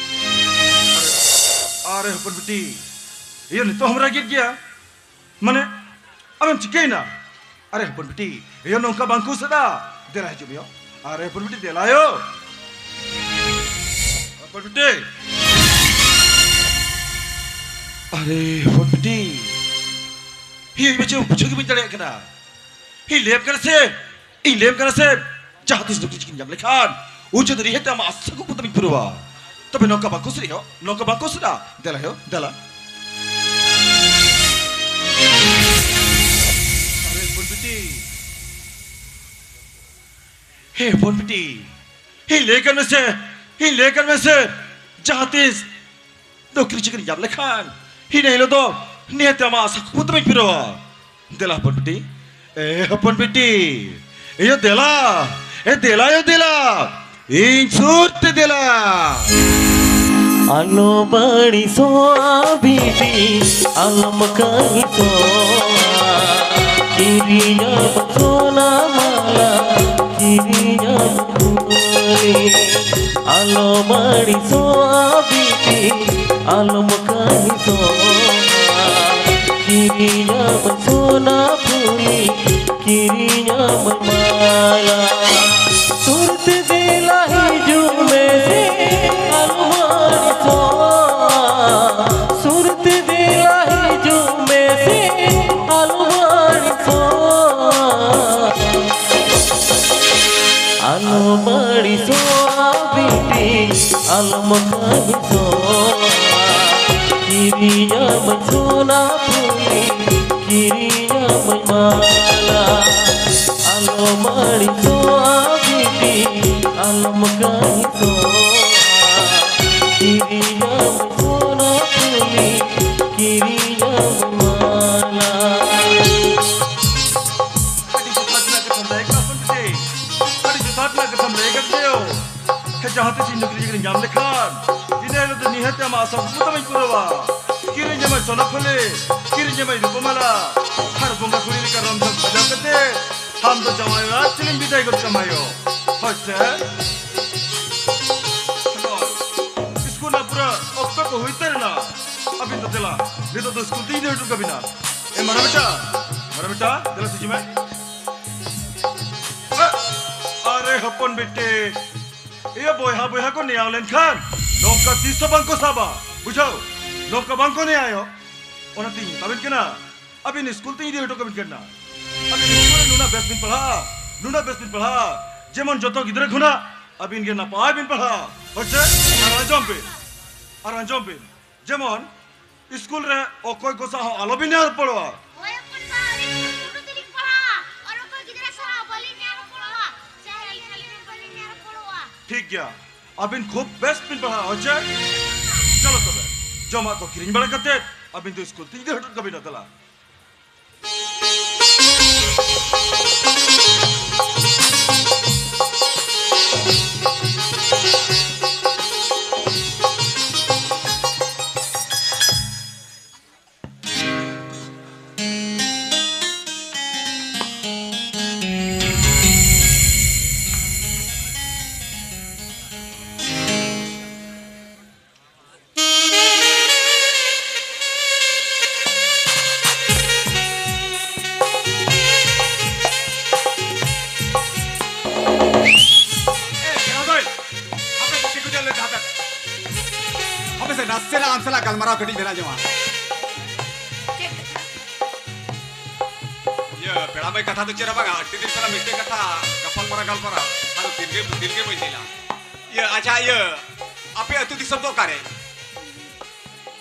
ᱟᱨᱮ, ᱟᱨᱮ ᱦᱚᱯᱚᱱ ᱵᱤᱴᱤ, ᱤᱭᱟᱹ ᱱᱤᱛᱚᱜ ᱦᱚᱸᱢ ᱨᱟᱹᱜᱤᱫ ᱜᱮᱭᱟ? ᱢᱟᱱᱮ, ᱟᱢᱮᱢ ᱪᱤᱠᱟᱹᱭᱮᱱᱟ? ᱟᱨᱮ ᱦᱚᱯᱚᱱ ᱵᱤᱴᱤ, ᱤᱭᱟᱹ ᱱᱚᱝᱠᱟ ᱵᱟᱝ ᱠᱚ ᱩᱥᱟᱹᱫᱟ᱾ ᱫᱮᱞᱟ ᱦᱤᱡᱩᱜ ᱢᱮ ᱭᱳ᱾ ᱟᱨᱮ ᱦᱚᱯᱚᱱ ᱵᱤᱴᱤ, ᱫᱮᱞᱟ ᱭᱳ᱾ ᱦᱚᱯᱚᱱ ᱵᱤᱴᱤ᱾ ᱟᱨᱮ ᱦᱚᱯᱚᱱ ᱵᱤᱴᱤ᱾ ᱦᱤ, ᱤᱧ ᱢᱟ ᱪᱮᱫ ᱦᱚᱸ ᱵᱩᱡᱷᱟᱹᱣ ᱜᱮ ᱵᱟᱹᱧ ᱫᱟᱲᱮᱭᱟᱜ ᱠᱟᱱᱟ᱾ ᱦᱤ, ᱞᱟᱹᱭᱟᱢ ᱠᱟᱱᱟ ᱥᱮ? ᱤᱧ ᱞᱟᱹᱭᱟᱢ ᱠᱟᱱᱟ ᱥᱮ, ᱡᱟᱦᱟᱸ ᱛᱤᱥ ᱱᱩᱠᱨᱤ ᱪᱟᱹᱠᱨᱤᱧ ᱧᱟᱢ ᱞᱮᱠᱷᱟᱱ, ᱩᱱ ᱪᱮᱫ ᱱᱤᱦᱟᱹᱛ ᱟᱢᱟᱜ ᱟᱥᱟ ᱠᱩᱠᱢᱩ ᱛᱟᱢᱤᱧ ᱯᱩᱨᱟᱹᱣᱟ᱾ ᱛᱚᱵᱮ ᱱᱚᱝᱠᱟ ᱵᱟᱠᱚ ᱥᱟᱹᱨᱤ ᱦᱚᱸ, ᱱᱚᱝᱠᱟ ᱵᱟᱠᱚ ᱥᱟᱹᱨᱟ᱾ ᱫᱮᱞᱟ ᱦᱳ, ᱫᱮᱞᱟ᱾ ᱟᱨᱮ ᱦᱚᱯᱚᱱ ᱵᱤᱴᱤ᱾ ᱦᱮ ᱦᱚᱯᱚᱱ ᱵᱤᱴᱤ᱾ ᱦᱮ ᱞᱟᱹᱭ ᱠᱟᱱ ᱢᱮᱥᱮ, ᱦᱮ ᱞᱟᱹᱭ ᱠᱟᱱ ᱢᱮᱥᱮ᱾ ᱡᱟᱦᱟᱸ ᱛᱤᱥ ᱱᱚᱠᱨᱤ ᱪᱟᱹᱠᱨᱤ ᱧᱟᱢ ᱞᱮᱠᱷᱟᱱ, ᱤᱱᱟᱹ ᱦᱤᱞᱳᱜ ᱫᱚ ᱱᱤᱦᱟᱹᱛ ᱟᱢᱟᱜ ᱟᱥᱟ ᱠᱩᱠᱢᱩ ᱛᱟᱢᱟᱧ ᱯᱩᱨᱟᱹᱣᱟ᱾ ᱫᱮᱞᱟ ᱦᱚᱯᱚᱱ ᱵᱤᱴᱤ, ᱮ ᱦᱚᱯᱚᱱ ᱵᱤᱴᱤ, ᱮᱭᱳ ᱫᱮᱞᱟ, ᱮ ᱫᱮᱞᱟ, ᱮᱭᱳ ᱫᱮᱞᱟ, ᱤᱧ ᱥᱩᱨ ᱛᱮ ᱫᱮᱞᱟ᱾ ᱟᱞᱚᱢ ᱟᱹᱲᱤᱥᱚᱜᱼᱟ ᱵᱤᱴᱤ, ᱟᱞᱚᱢ ᱠᱟᱹᱦᱤᱥᱚᱜᱼᱟ᱾ ᱠᱤᱨᱤᱧᱟᱢ ᱥᱚᱱᱟ ᱢᱟᱞᱟ, ᱠᱤᱨᱤᱧᱟᱢ ᱯᱷᱩᱞᱤ᱾ ᱟᱞᱚᱢ ᱟᱹᱲᱤᱥᱚᱜᱼᱟ ᱵᱤᱴᱤ, ᱟᱞᱚᱢ ᱠᱟᱹᱦᱤᱥᱚᱜᱼᱟ᱾ ᱠᱤᱨᱤᱧᱟᱢ ᱥᱚᱱᱟ ᱯᱷᱩᱞᱤ, ᱠᱤᱨᱤᱧᱟᱢ ᱢᱟᱞᱟ᱾ ᱥᱩᱨ ᱛᱮ ᱫᱮᱞᱟ ᱦᱤᱡᱩᱜ ᱢᱮᱥᱮ, ᱟᱞᱚᱢ ᱟᱹᱲᱤᱥᱚᱜᱼᱟ᱾ ᱥᱩᱨ ᱛᱮ ᱫᱮᱞᱟ ᱦᱤᱡᱩᱜ ᱢᱮᱥᱮ, ᱟᱞᱚᱢ ᱟᱹᱲᱤᱥᱚᱜᱼᱟ᱾ ᱟᱞᱚᱢ ᱟᱹᱲᱤᱥᱚᱜᱼᱟ ᱵᱤᱴᱤ, ᱟᱞᱚᱢ ᱠᱟᱹᱦᱤᱥᱚᱜᱼᱟ᱾ ᱠᱤᱨᱤᱧᱟᱢ ᱥᱚᱱᱟ ᱯᱷᱩᱞᱤ, ᱠᱤᱨᱤᱧᱟᱢ ᱢᱟᱞᱟ᱾ ᱟᱞᱚᱢ ᱟᱹᱲᱤᱥᱚᱜᱼᱟ ᱵᱤᱴᱤ, ᱟᱞᱚᱢ ᱠᱟᱹᱦᱤᱥᱚᱜᱼᱟ᱾ ᱠᱤᱨᱤᱧᱟᱢ ᱥᱚᱱᱟ ᱯᱷᱩᱞᱤ, ᱠᱤᱨᱤᱧᱟᱢ ᱢᱟᱞᱟ᱾ ᱟᱹᱰᱤ ᱡᱚᱛᱷᱟᱛ ᱨᱮᱱᱟᱜ ᱠᱟᱛᱷᱟᱢ ᱞᱟᱹᱭ ᱠᱟᱜ ᱯᱚᱱᱰᱤᱛ᱾ ᱟᱹᱰᱤ ᱡᱚᱛᱷᱟᱛ ᱨᱮᱱᱟᱜ ᱠᱟᱛᱷᱟᱢ ᱞᱟᱹᱭ ᱠᱟᱫ ᱫᱚ᱾ ᱦᱮᱸ, ᱡᱟᱦᱟᱸ ᱛᱤᱥ ᱤᱧ ᱱᱚᱠᱨᱤ ᱪᱟᱹᱠᱨᱤ ᱧᱟᱢ ᱞᱮᱠᱷᱟᱱ, ᱤᱱᱟᱹ ᱦᱤᱞᱳᱜ ᱫᱚ ᱱᱤᱦᱟᱹᱛ ᱟᱢᱟᱜ ᱟᱥᱟ ᱠᱩᱠᱢᱩ ᱛᱟᱢᱟᱧ ᱯᱩᱨᱟᱹᱣᱟ᱾ ᱠᱤᱨᱤᱧ ᱟᱢᱟᱭ ᱥᱚᱱᱟ ᱯᱷᱩᱞᱤ, ᱠᱤᱨᱤᱧ ᱟᱢᱟᱭ ᱨᱩᱯᱟᱹ ᱢᱟᱞᱟ, ᱟᱨ ᱵᱚᱸᱜᱟ ᱠᱩᱲᱤ ᱞᱮᱠᱟ ᱨᱚᱝ ᱰᱷᱚᱝ ᱥᱟᱡᱟᱣ ᱠᱟᱛᱮ ᱟᱢ ᱫᱚ ᱡᱟᱶᱟᱭ ᱚᱲᱟᱜ ᱴᱷᱮᱱᱤᱧ ᱵᱤᱫᱟᱹᱭ ᱜᱚᱫ ᱠᱟᱢᱟᱭᱚ᱾ ᱦᱳᱭ ᱥᱮ? ᱥᱠᱩᱞ ᱨᱮᱱᱟᱜ ᱯᱩᱨᱟᱹ ᱚᱠᱛᱚ ᱠᱚ ᱦᱩᱭ ᱩᱛᱟᱹᱨ ᱮᱱᱟ᱾ ᱟᱹᱵᱤᱱ ᱫᱚ ᱫᱮᱞᱟ, ᱱᱤᱛᱚᱜ ᱫᱚ ᱥᱠᱩᱞ ᱛᱮ ᱤᱫᱤ ᱦᱚᱴᱚ ᱠᱟᱵᱤᱱᱟ᱾ ᱮ ᱢᱟᱨᱟ ᱵᱮᱴᱟ, ᱢᱟᱨᱟ ᱵᱮᱴᱟ, ᱫᱮᱞᱟ ᱥᱮ ᱦᱤᱡᱩᱜ ᱢᱮ᱾ ᱟᱨᱮ ᱦᱚᱯᱚᱱ ᱵᱤᱴᱤ, ᱤᱭᱟᱹ ᱵᱚᱭᱦᱟ ᱵᱚᱭᱦᱟ ᱠᱚ ᱱᱮᱭᱟᱣ ᱞᱮᱱᱠᱷᱟᱱ ᱱᱚᱝᱠᱟ ᱛᱤᱥ ᱦᱚᱸ ᱵᱟᱝ ᱠᱚ ᱥᱟᱵᱟ, ᱵᱩᱡᱷᱟᱹᱣ? ᱱᱚᱝᱠᱟ ᱵᱟᱝ ᱠᱚ ᱱᱮᱭᱟᱭᱚ᱾ ᱚᱱᱟᱛᱤᱧ ᱢᱮᱛᱟᱵᱤᱱ ᱠᱟᱱᱟ, ᱟᱹᱵᱤᱱ ᱥᱠᱩᱞ ᱛᱮᱧ ᱤᱫᱤ ᱦᱚᱴᱚ ᱠᱟᱵᱤᱱ ᱠᱟᱱᱟ᱾ ᱟᱹᱵᱤᱱ ᱥᱠᱩᱞ ᱨᱮ ᱱᱩᱱᱟᱹᱜ ᱵᱮᱥ ᱵᱤᱱ ᱯᱟᱲᱦᱟᱜᱼᱟ, ᱱᱩᱱᱟᱹᱜ ᱵᱮᱥ ᱵᱤᱱ ᱯᱟᱲᱦᱟᱜᱼᱟ, ᱡᱮᱢᱚᱱ ᱡᱚᱛᱚ ᱜᱤᱫᱽᱨᱟᱹ ᱠᱷᱚᱱᱟᱜ ᱟᱹᱵᱤᱱ ᱜᱮ ᱱᱟᱯᱟᱭ ᱵᱤᱱ ᱯᱟᱲᱦᱟᱜᱼᱟ᱾ ᱦᱳᱭ ᱥᱮ? ᱟᱨ ᱟᱸᱡᱚᱢ ᱵᱤᱱ, ᱟᱨ ᱟᱸᱡᱚᱢ ᱵᱤᱱ, ᱡᱮᱢᱚᱱ ᱥᱠᱩᱞ ᱨᱮ ᱚᱠᱚᱭ ᱠᱚ ᱥᱟᱶ ᱦᱚᱸ ᱟᱞᱚᱵᱤᱱ ᱧᱮᱞ ᱨᱚᱯᱚᱲᱚᱜᱼᱟ᱾ ᱦᱳᱭ ᱦᱚᱯᱚᱱ ᱵᱟ, ᱟᱹᱞᱤᱧ ᱫᱚ ᱥᱠᱩᱞ ᱨᱮᱜᱮᱞᱤᱧ ᱯᱟᱲᱦᱟᱜᱼᱟ᱾ ᱟᱨ ᱚᱠᱚᱭ ᱜᱤᱫᱽᱨᱟᱹ ᱥᱟᱶ ᱦᱚᱸ ᱵᱟᱹᱞᱤᱧ ᱧᱮᱞ ᱨᱚᱯᱚᱲᱚᱜᱼᱟ᱾ ᱥᱮ ᱟᱹᱞᱤᱧ, ᱟᱹᱞᱤᱧ ᱦᱚᱸ ᱵᱟᱹᱞᱤᱧ ᱧᱮᱞ ᱨᱚᱯᱚᱲᱚᱜᱼᱟ᱾ ᱴᱷᱤᱠ ᱜᱮᱭᱟ᱾ ᱟᱹᱵᱤᱱ ᱠᱷᱩᱵ ᱵᱮᱥ ᱵᱤᱱ ᱯᱟᱲᱦᱟᱜᱼᱟ, ᱦᱳᱭ ᱪᱮ? ᱪᱚᱞᱚ ᱛᱚᱵᱮ, ᱡᱚᱢᱟᱜ ᱠᱚ ᱠᱤᱨᱤᱧ ᱵᱟᱲᱟ ᱠᱟᱛᱮ ᱟᱹᱵᱤᱱ ᱫᱚ ᱥᱠᱩᱞ ᱛᱮ ᱤᱫᱤ ᱦᱚᱴᱚ ᱠᱟᱵᱤᱱᱟ, ᱫᱮᱞᱟ᱾ ᱮ, ᱯᱮᱲᱟ ᱫᱚᱭ, ᱟᱯᱮ ᱥᱮ ᱪᱮᱫ ᱠᱚ ᱪᱚ ᱞᱟᱹᱭ ᱫᱟ, ᱦᱟᱯᱮ᱾ ᱦᱟᱯᱮ ᱥᱮ, ᱱᱟᱥᱮᱱᱟᱜ ᱟᱢ ᱥᱟᱞᱟᱜ ᱜᱟᱞᱢᱟᱨᱟᱣ ᱠᱟᱹᱴᱤᱡ ᱢᱮᱱᱟᱜ ᱡᱚᱝᱟ᱾ ᱪᱮᱫ ᱠᱟᱛᱷᱟ? ᱤᱭᱟᱹ, ᱯᱮᱲᱟ ᱢᱟᱹᱭ, ᱠᱟᱛᱷᱟ ᱫᱚ ᱪᱮᱫ ᱦᱚᱸ ᱵᱟᱝᱟ, ᱟᱹᱰᱤ ᱫᱤᱱ ᱠᱷᱚᱱᱟᱜ ᱢᱤᱫᱴᱮᱡ ᱠᱟᱛᱷᱟ ᱜᱟᱯᱟᱞ ᱢᱟᱨᱟᱣ, ᱜᱟᱞᱢᱟᱨᱟᱣ, ᱟᱫᱚ ᱫᱤᱱ ᱜᱮ, ᱫᱤᱱ ᱜᱮ ᱵᱟᱹᱧ ᱧᱮᱞᱟ᱾ ᱤᱭᱟᱹ, ᱟᱪᱪᱷᱟ, ᱤᱭᱟᱹ, ᱟᱯᱮ ᱟᱹᱛᱩ ᱫᱤᱥᱚᱢ ᱫᱚ ᱚᱠᱟᱨᱮ?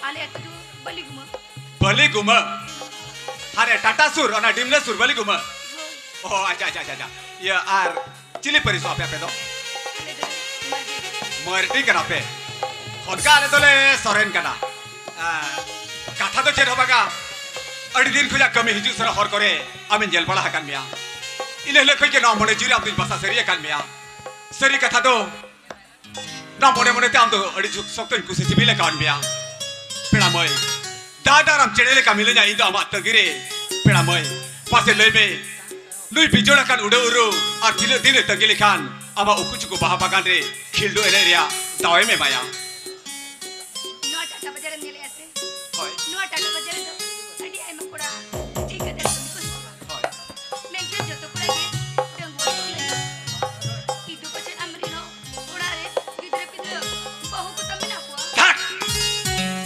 ᱟᱞᱮ ᱟᱹᱛᱩ ᱫᱚ ᱵᱟᱹᱞᱤᱜᱩᱢᱟᱹ᱾ ᱵᱟᱹᱞᱤᱜᱩᱢᱟᱹ? ᱦᱟᱱᱮ ᱴᱟᱴᱟ ᱥᱩᱨ, ᱚᱱᱟ ᱰᱤᱢᱞᱟᱹ ᱥᱩᱨ, ᱵᱟᱹᱞᱤᱜᱩᱢᱟᱹ? ᱦᱳᱭ᱾ ᱚ, ᱟᱪᱪᱷᱟ, ᱟᱪᱪᱷᱟ, ᱟᱪᱪᱷᱟ, ᱟᱪᱪᱷᱟ᱾ ᱤᱭᱟᱹ, ᱟᱨ ᱪᱤᱞᱤ ᱯᱟᱹᱨᱤᱥᱚᱜ ᱟᱯᱮ, ᱟᱯᱮ ᱫᱚ? ᱟᱞᱮ ᱫᱚ ᱢᱟᱹᱨᱰᱤ᱾ ᱢᱟᱹᱨᱰᱤ ᱠᱟᱱᱟ ᱯᱮ? ᱚᱱᱠᱟ ᱟᱞᱮ ᱫᱚᱞᱮ ᱥᱚᱨᱮᱱ ᱠᱟᱱᱟ᱾ ᱟᱨ ᱠᱟᱛᱷᱟ ᱫᱚ ᱪᱮᱫ ᱦᱚᱸ ᱵᱟᱝᱟ, ᱟᱹᱰᱤ ᱫᱤᱱ ᱠᱷᱚᱱᱟᱜ ᱠᱟᱹᱢᱤ ᱦᱤᱡᱩᱜ ᱥᱮᱱᱚᱜ ᱦᱚᱨ ᱠᱚᱨᱮ ᱟᱢᱤᱧ ᱧᱮᱞ ᱵᱟᱲᱟ ᱟᱠᱟᱫ ᱢᱮᱭᱟ᱾ ᱤᱱᱟᱹ ᱦᱤᱞᱳᱜ ᱠᱷᱚᱱ ᱜᱮ ᱱᱚᱣᱟ ᱢᱚᱱᱮ ᱡᱤᱣᱤ ᱨᱮ ᱟᱢ ᱫᱚᱧ ᱵᱟᱥᱟ ᱥᱟᱹᱨᱤ ᱟᱠᱟᱫ ᱢᱮᱭᱟ᱾ ᱥᱟᱹᱨᱤ ᱠᱟᱛᱷᱟ ᱫᱚ, ᱱᱚᱣᱟ ᱢᱚᱱᱮ ᱢᱚᱱᱮ ᱛᱮ ᱟᱢ ᱫᱚ ᱟᱹᱰᱤ ᱡᱷᱩᱠ ᱥᱚᱠᱛᱚᱧ ᱠᱩᱥᱤ ᱥᱤᱵᱤᱞ ᱟᱠᱟᱣᱟᱫ ᱢᱮᱭᱟ᱾ ᱯᱮᱲᱟ ᱢᱟᱹᱭ, ᱫᱟᱜ ᱫᱟᱨᱟᱢ ᱪᱮᱬᱮ ᱞᱮᱠᱟ ᱢᱤᱱᱟᱹᱧᱟ ᱤᱧ ᱫᱚ ᱟᱢᱟᱜ ᱛᱟᱺᱜᱤ ᱨᱮ᱾ ᱯᱮᱲᱟ ᱢᱟᱹᱭ, ᱯᱟᱥᱮ ᱞᱟᱹᱭ ᱢᱮ, ᱱᱩᱭ ᱵᱤᱡᱚᱲ ᱟᱠᱟᱱ ᱩᱰᱟᱹᱣ ᱩᱨᱩ ᱟᱨ ᱛᱤᱱᱟᱹᱜ ᱫᱤᱱ ᱮ ᱛᱟᱺᱜᱤ ᱞᱮᱠᱷᱟᱱ ᱟᱢᱟᱜ ᱩᱠᱩ ᱪᱩᱠᱩ ᱵᱟᱦᱟ ᱵᱟᱜᱟᱱ ᱨᱮ ᱠᱷᱤᱞᱰᱩ ᱮᱱᱮᱡ ᱨᱮᱭᱟᱜ ᱫᱟᱣ ᱮᱢ ᱮᱢᱟᱭᱟ? ᱱᱚᱣᱟ ᱴᱟᱴᱟ ᱵᱟᱡᱟᱨᱮᱢ ᱧᱮᱞᱮᱫᱼᱟ ᱥᱮ? ᱦᱳᱭ᱾ ᱱᱚᱣᱟ ᱴᱟᱴᱟ ᱵᱟᱡᱟᱨ ᱨᱮᱫᱚ ᱟᱹᱰᱤ ᱟᱭᱢᱟ ᱠᱚᱲᱟ ᱴᱷᱤᱠ ᱠᱟᱛᱮ ᱠᱟᱹᱢᱤ ᱠᱚ ᱦᱤᱡᱩᱜᱼᱟ᱾ ᱦᱳᱭ᱾ ᱢᱮᱱᱠᱷᱟᱱ ᱡᱚᱛᱚ ᱠᱚᱲᱟ ᱜᱮ ᱰᱟᱺᱜᱩᱣᱟᱹ ᱠᱚ ᱞᱟᱹᱭᱟ᱾ ᱤᱧ ᱫᱚ ᱯᱟᱪᱮᱫ ᱟᱢ ᱨᱮᱱ ᱦᱚᱸ ᱚᱲᱟᱜ ᱨᱮ ᱜᱤᱫᱽᱨᱟᱹ ᱯᱤᱫᱽᱨᱟᱹ ᱵᱟᱹᱦᱩ ᱠᱚ ᱛᱟᱢ ᱢᱮᱱᱟᱜ ᱠᱚᱣᱟ? ᱛᱷᱟᱠ!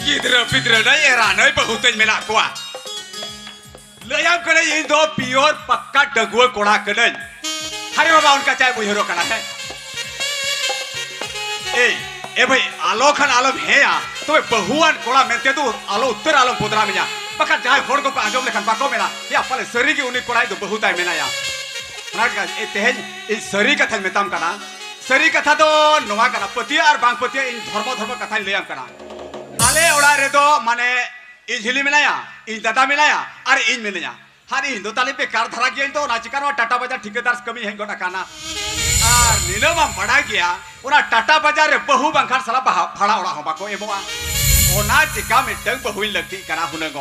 ᱜᱤᱫᱽᱨᱟᱹ ᱯᱤᱫᱽᱨᱟᱹ ᱱᱟᱹᱭ ᱮᱨᱟ ᱱᱟᱹᱭ ᱵᱟᱹᱦᱩ ᱛᱟᱹᱧ ᱢᱮᱱᱟᱜ ᱠᱚᱣᱟ᱾ ᱞᱟᱹᱭᱟᱢ ᱠᱟᱹᱱᱟᱹᱧ, ᱤᱧ ᱫᱚ pure ᱯᱟᱠᱠᱟ ᱰᱟᱺᱜᱩᱣᱟᱹ ᱠᱚᱲᱟ ᱠᱟᱹᱱᱟᱹᱧ᱾ ᱦᱟᱨᱮ ᱵᱟᱵᱟ, ᱚᱱᱠᱟ ᱪᱟᱭ ᱩᱭᱦᱟᱹᱨᱚᱜ ᱠᱟᱱᱟ, ᱦᱮᱸ? ᱮᱭ, ᱮ ᱵᱷᱟᱹᱭ, ᱟᱞᱚ ᱠᱷᱟᱱ ᱟᱞᱚᱢ ᱦᱮᱸᱭᱟ, ᱛᱚᱵᱮ ᱵᱟᱹᱦᱩᱣᱟᱱ ᱠᱚᱲᱟ ᱢᱮᱱᱛᱮ ᱫᱚ ᱟᱞᱚ ᱩᱛᱟᱹᱨ ᱟᱞᱚᱢ ᱵᱚᱫᱱᱟᱢᱤᱧᱟ᱾ ᱵᱟᱠᱷᱟᱱ ᱡᱟᱦᱟᱸᱭ ᱦᱚᱲ ᱠᱚᱠᱚ ᱟᱸᱡᱚᱢ ᱞᱮᱠᱷᱟᱱ ᱵᱟᱠᱚ ᱢᱮᱱᱟ, "ᱭᱟ, ᱯᱟᱞᱮ ᱥᱟᱹᱨᱤ ᱜᱮ ᱩᱱᱤ ᱠᱚᱲᱟᱭ ᱫᱚ ᱵᱟᱹᱦᱩ ᱛᱟᱭ ᱢᱮᱱᱟᱭᱟ᱾" ᱚᱱᱟ ᱪᱤᱠᱟᱹ, ᱮ, ᱛᱮᱦᱮᱧ ᱤᱧ ᱥᱟᱹᱨᱤ ᱠᱟᱛᱷᱟᱧ ᱢᱮᱛᱟᱢ ᱠᱟᱱᱟ, ᱥᱟᱹᱨᱤ ᱠᱟᱛᱷᱟ ᱫᱚ ᱱᱚᱣᱟ ᱠᱟᱱᱟ, ᱯᱟᱹᱛᱭᱟᱹᱜ ᱟᱨ ᱵᱟᱝ ᱯᱟᱹᱛᱭᱟᱹᱜ, ᱤᱧ ᱫᱷᱚᱨᱢᱚ ᱫᱷᱚᱨᱢᱚ ᱠᱟᱛᱷᱟᱧ ᱞᱟᱹᱭᱟᱢ ᱠᱟᱱᱟ᱾ ᱟᱞᱮ ᱚᱲᱟᱜ ᱨᱮᱫᱚ ᱢᱟᱱᱮ ᱤᱧ ᱦᱤᱞᱤ ᱢᱮᱱᱟᱭᱟ, ᱤᱧ ᱫᱟᱫᱟ ᱢᱮᱱᱟᱭᱟ ᱟᱨ ᱤᱧ ᱢᱤᱱᱟᱹᱧᱟ᱾ ᱟᱨ ᱤᱧ ᱫᱚ ᱛᱟᱞᱮ ᱵᱮᱠᱟᱨ ᱫᱷᱟᱨᱟ ᱜᱤᱭᱟᱹᱧ ᱛᱚ, ᱚᱱᱟ ᱪᱤᱠᱟᱹ ᱱᱚᱣᱟ ᱴᱟᱴᱟ ᱵᱟᱡᱟᱨ ᱴᱷᱤᱠᱟᱹᱫᱟᱨ ᱠᱟᱹᱢᱤ ᱦᱮᱡ ᱜᱚᱫ ᱟᱠᱟᱱᱟ᱾ ᱟᱨ ᱱᱤᱱᱟᱹ ᱢᱟᱢ ᱵᱟᱲᱟᱭ ᱜᱮᱭᱟ, ᱚᱱᱟ ᱴᱟᱴᱟ ᱵᱟᱡᱟᱨ ᱨᱮ ᱵᱟᱹᱦᱩ ᱵᱟᱝᱠᱷᱟᱱ ᱥᱟᱞᱟ ᱵᱟᱦᱟ ᱵᱷᱟᱲᱟ ᱚᱲᱟᱜ ᱦᱚᱸ ᱵᱟᱠᱚ ᱮᱢᱚᱜᱼᱟ᱾ ᱚᱱᱟ ᱪᱤᱠᱟ ᱢᱤᱫᱴᱟᱝ ᱵᱟᱹᱦᱩᱧ ᱞᱟᱹᱠᱛᱤᱜ ᱠᱟᱱᱟ ᱦᱩᱱᱟᱹᱝ᱾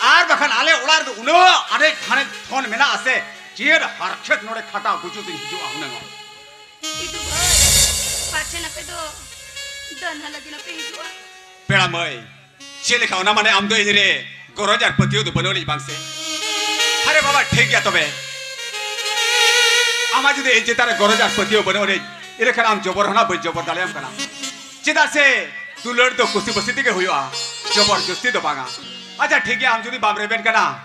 ᱟᱨ ᱵᱟᱠᱷᱟᱱ ᱟᱞᱮ ᱚᱲᱟᱜ ᱨᱮᱫᱚ ᱩᱱᱟᱹᱜ ᱟᱱᱮᱡ ᱫᱷᱟᱱᱮᱡ ᱫᱷᱚᱱ ᱢᱮᱱᱟᱜ ᱟᱥᱮ, ᱪᱮᱫ ᱦᱟᱨᱠᱷᱮᱛ ᱱᱚᱰᱮ ᱠᱷᱟᱴᱟᱣ ᱜᱩᱡᱩᱜ ᱤᱧ ᱦᱤᱡᱩᱜᱼᱟ ᱦᱩᱱᱟᱹᱝ᱾ ᱤᱫᱩ ᱵᱷᱟᱹᱭ, ᱯᱟᱪᱷᱮ ᱟᱯᱮ ᱫᱚ ᱫᱟᱹᱱᱦᱟ ᱞᱟᱹᱜᱤᱫ ᱟᱯᱮ ᱦᱤᱡᱩᱜᱼᱟ? ᱯᱮᱲᱟ ᱢᱟᱹᱭ, ᱪᱮᱫ ᱞᱮᱠᱟ? ᱚᱱᱟ ᱢᱟᱱᱮ ᱟᱢ ᱫᱚ ᱤᱧ ᱨᱮ ᱜᱚᱨᱚᱡᱽ ᱟᱨ ᱯᱟᱹᱛᱭᱟᱹᱣ ᱫᱚ ᱵᱟᱹᱱᱩᱜ ᱟᱹᱱᱤᱡ ᱵᱟᱝ ᱥᱮ? ᱟᱨᱮ ᱵᱟᱵᱟ, ᱴᱷᱤᱠ ᱜᱮᱭᱟ ᱛᱚᱵᱮ᱾ ᱟᱢᱟᱜ ᱡᱩᱫᱤ ᱤᱧ ᱪᱮᱛᱟᱱ ᱨᱮ ᱜᱚᱨᱚᱡᱽ ᱟᱨ ᱯᱟᱹᱛᱭᱟᱹᱣ ᱵᱟᱹᱱᱩᱜ ᱟᱹᱱᱤᱡ, ᱤᱱᱟᱹ ᱠᱷᱟᱱ ᱟᱢ ᱡᱚᱵᱚᱨ ᱦᱚᱸ ᱱᱟᱜ ᱵᱟᱹᱧ ᱡᱚᱵᱚᱨ ᱫᱟᱲᱮᱭᱟᱢ ᱠᱟᱱᱟ᱾ ᱪᱮᱫᱟᱜ ᱥᱮ ᱫᱩᱞᱟᱹᱲ ᱫᱚ ᱠᱩᱥᱤ ᱵᱟᱹᱥᱤ ᱛᱮᱜᱮ ᱦᱩᱭᱩᱜᱼᱟ, ᱡᱚᱵᱚᱨ ᱡᱚᱥᱛᱤ ᱫᱚ ᱵᱟᱝᱟ᱾ ᱟᱪᱪᱷᱟ, ᱴᱷᱤᱠ ᱜᱮᱭᱟ, ᱟᱢ ᱡᱩᱫᱤ ᱵᱟᱢ ᱨᱮᱵᱮᱱ ᱠᱟᱱᱟ,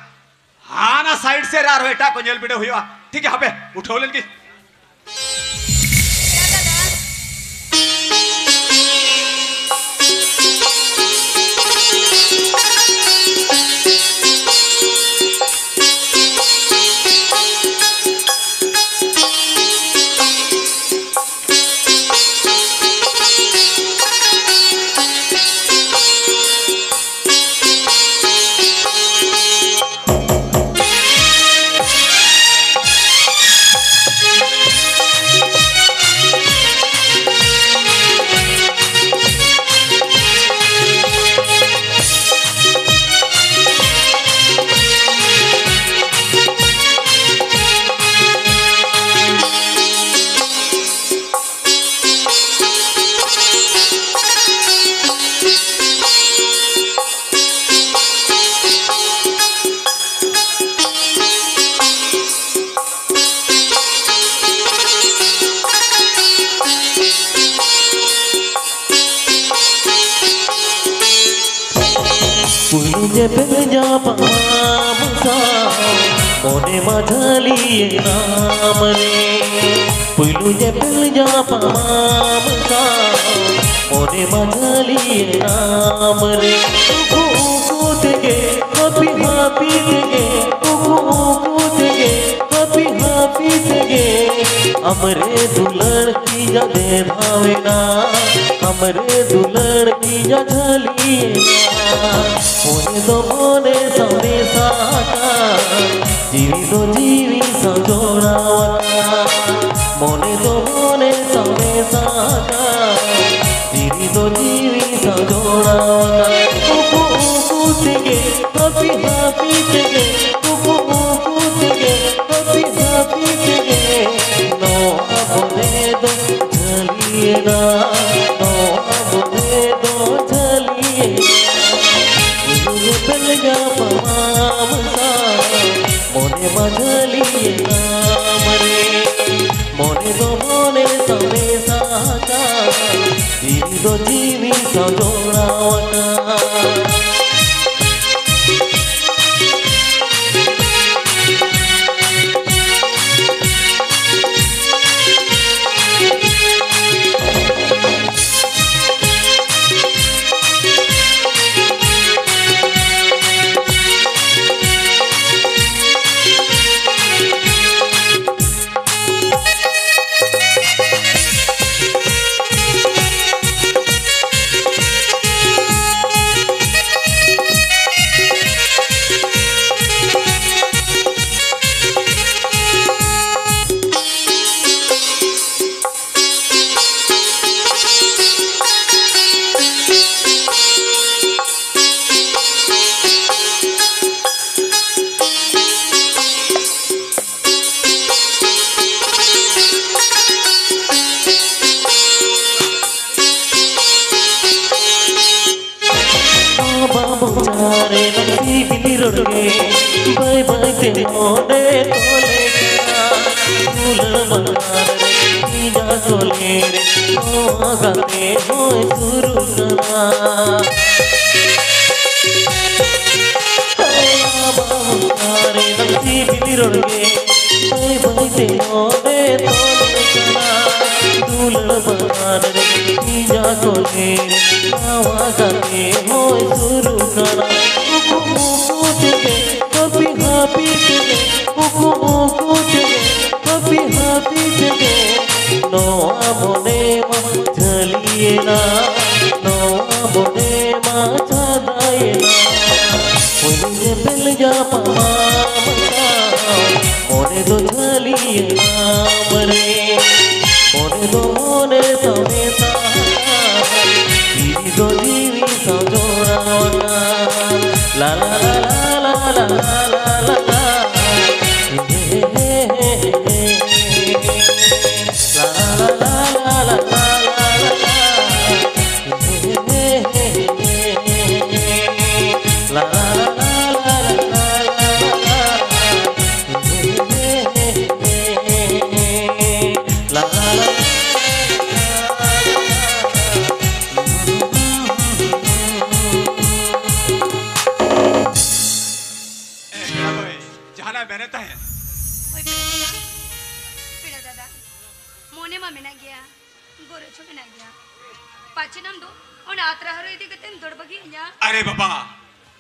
ᱦᱟᱱᱟ ᱥᱟᱭᱤᱰ ᱥᱮᱫ ᱨᱮ ᱟᱨᱦᱚᱸ ᱮᱴᱟᱜ ᱠᱚ ᱧᱮᱞ ᱵᱤᱰᱟᱹᱣ ᱦᱩᱭᱩᱜᱼᱟ᱾ ᱴᱷᱤᱠ ᱜᱮᱭᱟ, ᱦᱟᱯᱮ, ᱩᱴᱷᱟᱹᱣ ᱞᱮᱱ ᱜᱮ᱾ ᱯᱩᱭᱞᱩ ᱧᱮᱯᱮᱞ ᱧᱟᱯᱟᱢ ᱥᱟᱶ ᱢᱚᱱᱮ ᱢᱟ ᱡᱷᱟᱹᱞᱤᱭᱮᱱᱟᱢ ᱨᱮ᱾ ᱯᱩᱭᱞᱩ ᱧᱮᱯᱮᱞ ᱧᱟᱯᱟᱢ ᱥᱟᱶ ᱢᱚᱱᱮ ᱢᱟ ᱡᱷᱟᱹᱞᱤᱭᱮᱱᱟᱢ ᱨᱮ᱾ ᱩᱠᱩ ᱩᱠᱩ ᱛᱮᱜᱮ, ᱦᱟᱹᱯᱤ ᱦᱟᱹᱯᱤ ᱛᱮᱜᱮ, ᱩᱠᱩ ᱩᱠᱩ ᱛᱮᱜᱮ, ᱦᱟᱹᱯᱤ ᱦᱟᱹᱯᱤ ᱛᱮᱜᱮ᱾ ᱟᱢᱨᱮ ᱫᱩᱞᱟᱹᱲ ᱛᱤᱧᱟ ᱫᱮᱫᱷᱟᱣᱮᱱᱟ, ᱟᱢᱨᱮ ᱫᱩᱞᱟᱹᱲ ᱛᱤᱧᱟ ᱡᱷᱟᱹᱞᱤᱭᱮᱱᱟ᱾ ᱢᱚᱱᱮ ᱫᱚ ᱢᱚᱱᱮ ᱥᱟᱶ ᱢᱮᱥᱟ ᱟᱠᱟᱱ, ᱡᱤᱣᱤ ᱫᱚ ᱡᱤᱣᱤ ᱥᱟᱶ ᱡᱚᱲᱟᱣ ᱟᱠᱟᱱ᱾ ᱢᱚᱱᱮ ᱫᱚ ᱢᱚᱱᱮ ᱥᱟᱶ ᱢᱮᱥᱟ ᱟᱠᱟᱱ, ᱡᱤᱣᱤ ᱫᱚ ᱡᱤᱣᱤ ᱥᱟᱶ ᱡᱚᱲᱟᱣ ᱟᱠᱟᱱ᱾ ᱩᱠᱩ ᱩᱠᱩ ᱛᱮᱜᱮ, ᱦᱟᱹᱯᱤ ᱦᱟᱹᱯᱤ ᱛᱮᱜᱮ, ᱩᱠᱩ ᱩᱠᱩ ᱛᱮᱜᱮ, ᱦᱟᱹᱯᱤ ᱦᱟᱹᱯᱤ ᱛᱮᱜᱮ, ᱱᱚᱣᱟ ᱢᱚᱱᱮ ᱫᱚ ᱡᱷᱟᱹᱞᱤᱭᱮᱱᱟ, ᱱᱚᱣᱟ ᱢᱚᱱᱮ ᱫᱚ ᱡᱷᱟᱹᱞᱤᱭᱮᱱᱟ᱾ ᱩᱭᱩᱨ ᱵᱮᱞ ᱧᱟᱯᱟᱢ ᱥᱟᱶ, ᱢᱚᱱᱮ ᱢᱟ ᱡᱷᱟᱹᱞᱤᱭᱮᱱᱟ ᱢᱟᱨᱮ᱾ ᱢᱚᱱᱮ ᱫᱚ ᱢᱚᱱᱮ ᱥᱟᱶ ᱢᱮᱥᱟ ᱟᱠᱟᱱ, ᱡᱤᱣᱤ ᱫᱚ ᱡᱤᱣᱤ ᱥᱟᱶ ᱡᱚᱲᱟᱣ ᱟᱠᱟᱱ᱾ ᱵᱟᱵᱚ ᱪᱟᱨᱮ ᱱᱟᱥᱮ ᱵᱤᱞᱤ ᱨᱚᱲ ᱜᱮ, ᱵᱟᱹᱭ ᱵᱟᱹᱭ ᱛᱮ ᱱᱚᱰᱮ ᱛᱚᱞᱮ ᱠᱟᱱᱟ᱾ ᱫᱩᱞᱟᱹᱲ ᱵᱟᱜᱟᱱ ᱨᱮ ᱤᱧᱟᱜ ᱥᱚᱞᱦᱮ ᱨᱮ ᱱᱚᱣᱟ ᱜᱟᱛᱮ ᱦᱚᱸᱭ ᱥᱩᱨᱩᱜ ᱠᱟᱱᱟ᱾ ᱵᱟᱵᱚ ᱪᱟᱨᱮ ᱱᱟᱥᱮ ᱵᱤᱞᱤ ᱨᱚᱲ ᱜᱮ, ᱵᱟᱹᱭ ᱵᱟᱹᱭ ᱛᱮ ᱱᱚᱰᱮ ᱛᱚᱞᱮ ᱠᱟᱱᱟ᱾ ᱫᱩᱞᱟᱹᱲ ᱵᱟᱜᱟᱱ ᱨᱮ ᱤᱧᱟᱜ ᱥᱚᱞᱦᱮ ᱨᱮ ᱱᱟᱣᱟ ᱜᱟᱛᱮ ᱦᱚᱸᱭ ᱥᱩᱨᱩᱜ ᱠᱟᱱᱟ᱾ ᱩᱠᱩ ᱩᱠᱩ ᱛᱮᱜᱮ, ᱦᱟᱹᱯᱤ ᱦᱟᱹᱯᱤ ᱛᱮᱜᱮ, ᱩᱠᱩ ᱩᱠᱩ ᱛᱮᱜᱮ, ᱦᱟᱹᱯᱤ ᱦᱟᱹᱯᱤ ᱛᱮᱜᱮ, ᱧᱮᱯᱮᱞ ᱧᱟᱯᱟᱢ ᱢᱚᱱᱮ ᱫᱚ ᱡᱷᱟᱹᱞᱤᱭᱮᱱ ᱟᱢ ᱨᱮ, ᱢᱚᱱᱮ ᱫᱚ ᱢᱚᱱᱮ ᱥᱟᱢᱮ ᱛᱟᱦᱟᱸ, ᱡᱤᱣᱤ ᱫᱚ ᱡᱤᱣᱤ ᱥᱟᱶ ᱡᱚᱲᱟᱣ ᱟᱠᱟᱱ᱾ ᱞᱟ ᱞᱟ ᱞᱟ ᱞᱟ ᱞᱟ ᱞᱟ ᱞᱟ ᱞᱟ᱾ ᱡᱟᱦᱟᱱᱟᱜ ᱢᱮᱱᱮᱫ ᱛᱟᱦᱮᱸᱫ? ᱦᱳᱭ, ᱯᱮᱲᱟ ᱫᱟᱫᱟ᱾ ᱯᱮᱲᱟ ᱫᱟᱫᱟ, ᱢᱚᱱᱮ ᱢᱟ ᱢᱮᱱᱟᱜ ᱜᱮᱭᱟ, ᱜᱚᱨᱚᱡᱽ ᱦᱚᱸ ᱢᱮᱱᱟᱜ ᱜᱮᱭᱟ᱾ ᱯᱟᱪᱮᱫ ᱟᱢ ᱫᱚ ᱚᱱᱟ ᱟᱛᱨᱟ ᱦᱚᱨᱚ ᱤᱫᱤ ᱠᱟᱛᱮᱢ ᱫᱟᱹᱲ ᱵᱟᱹᱜᱤᱭᱟᱹᱧᱟ? ᱟᱨᱮ ᱵᱟᱵᱟ,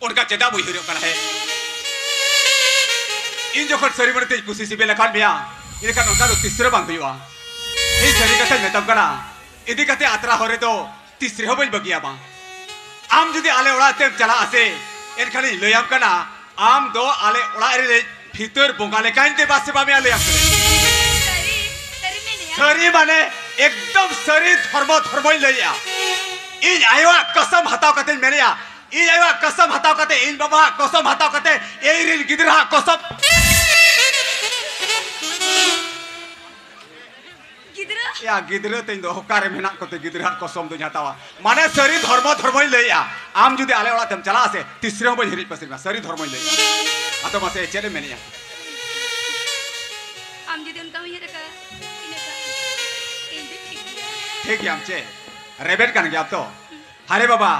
ᱚᱱᱠᱟ ᱪᱮᱫᱟᱜ ᱩᱭᱦᱟᱹᱨᱚᱜ ᱠᱟᱱᱟ ᱦᱮ? ᱤᱧ ᱡᱚᱠᱷᱚᱱ ᱥᱟᱹᱨᱤ ᱢᱚᱱᱮ ᱛᱮᱧ ᱠᱩᱥᱤ ᱥᱤᱵᱤᱞ ᱟᱠᱟᱫ ᱢᱮᱭᱟ, ᱤᱱᱟᱹᱠᱷᱟᱱ ᱚᱱᱠᱟ ᱫᱚ ᱛᱤᱥ ᱨᱮ ᱵᱟᱝ ᱦᱩᱭᱩᱜᱼᱟ᱾ ᱤᱧ ᱥᱟᱹᱨᱤ ᱠᱟᱛᱷᱟᱧ ᱢᱮᱛᱟᱢ ᱠᱟᱱᱟ, ᱤᱫᱤ ᱠᱟᱛᱮ ᱟᱛᱨᱟ ᱦᱚᱨ ᱨᱮᱫᱚ ᱛᱤᱥ ᱨᱮᱦᱚᱸ ᱵᱟᱹᱧ ᱵᱟᱹᱜᱤᱭᱟᱢᱟ᱾ ᱟᱢ ᱡᱩᱫᱤ ᱟᱞᱮ ᱚᱲᱟᱜ ᱛᱮᱢ ᱪᱟᱞᱟᱜᱼᱟ ᱥᱮ, ᱮᱱᱠᱷᱟᱱᱤᱧ ᱞᱟᱹᱭᱟᱢ ᱠᱟᱱᱟ, ᱟᱢ ᱫᱚ ᱟᱞᱮ ᱚᱲᱟᱜ ᱨᱮ ᱵᱷᱤᱛᱟᱹᱨ ᱵᱚᱸᱜᱟ ᱞᱮᱠᱟᱧ ᱫᱮᱵᱟ ᱥᱮᱵᱟ ᱢᱮᱭᱟ, ᱞᱟᱹᱭᱟᱢ ᱠᱟᱱᱟ᱾ ᱥᱟᱹᱨᱤ, ᱥᱟᱹᱨᱤ ᱢᱮᱱᱮᱜᱼᱟ᱾ ᱥᱟᱹᱨᱤ ᱢᱟᱱᱮ ᱮᱠᱫᱚᱢ ᱥᱟᱹᱨᱤ ᱫᱷᱚᱨᱢᱚ, ᱫᱷᱚᱨᱢᱚᱧ ᱞᱟᱹᱭᱮᱜᱼᱟ᱾ ᱤᱧ ᱟᱭᱳᱣᱟᱜ ᱠᱚᱥᱚᱢ ᱦᱟᱛᱟᱣ ᱠᱟᱛᱮᱧ ᱢᱮᱱᱮᱜᱼᱟ, ᱤᱧ ᱟᱭᱳᱣᱟᱜ ᱠᱚᱥᱚᱢ ᱦᱟᱛᱟᱣ ᱠᱟᱛᱮ, ᱤᱧ ᱵᱟᱵᱟᱣᱟᱜ ᱠᱚᱥᱚᱢ ᱦᱟᱛᱟᱣ ᱠᱟᱛᱮ, ᱤᱧ ᱨᱮᱱ ᱜᱤᱫᱽᱨᱟᱹᱣᱟᱜ ᱠᱚᱥᱚᱢ᱾ ᱜᱤᱫᱽᱨᱟᱹ? ᱭᱟ, ᱜᱤᱫᱽᱨᱟᱹ ᱛᱤᱧ ᱫᱚ ᱚᱠᱟᱨᱮ ᱢᱮᱱᱟᱜ ᱠᱚᱛᱮ ᱜᱤᱫᱽᱨᱟᱹᱣᱟᱜ ᱠᱚᱥᱚᱢ ᱫᱚᱧ ᱦᱟᱛᱟᱣᱟ? ᱢᱟᱱᱮ ᱥᱟᱹᱨᱤ ᱫᱷᱚᱨᱢᱚ, ᱫᱷᱚᱨᱢᱚᱧ ᱞᱟᱹᱭᱮᱜᱼᱟ᱾ ᱟᱢ ᱡᱩᱫᱤ ᱟᱞᱮ ᱚᱲᱟᱜ ᱛᱮᱢ ᱪᱟᱞᱟᱜᱼᱟ ᱥᱮ, ᱛᱤᱥ ᱨᱮᱦᱚᱸ ᱵᱟᱹᱧ ᱦᱤᱨᱤᱡ ᱯᱟᱹᱥᱤᱨ ᱢᱮᱭᱟ᱾ ᱥᱟᱹᱨᱤ ᱫᱷᱚᱨᱢᱚᱧ ᱞᱟᱹᱭᱮᱜᱼᱟ᱾ ᱟᱫᱚ ᱢᱟᱥᱮ ᱪᱮᱫ ᱮᱢ ᱢᱮᱱᱮᱜᱼᱟ? ᱟᱢ ᱡᱩᱫᱤ ᱚᱱᱠᱟᱢ ᱩᱭᱦᱟᱹᱨ ᱟᱠᱟᱫ, ᱤᱱᱟᱹᱠᱷᱟᱱ ᱤᱧ ᱫᱚ ᱴᱷᱤᱠ ᱜᱮᱭᱟ᱾ ᱴᱷᱤᱠ ᱜᱮᱭᱟᱢ ᱪᱮ? ᱨᱮᱵᱮᱱ ᱠᱟᱱ ᱜᱮᱭᱟᱢ ᱛᱚ? ᱟᱨᱮ ᱵᱟᱵᱟ,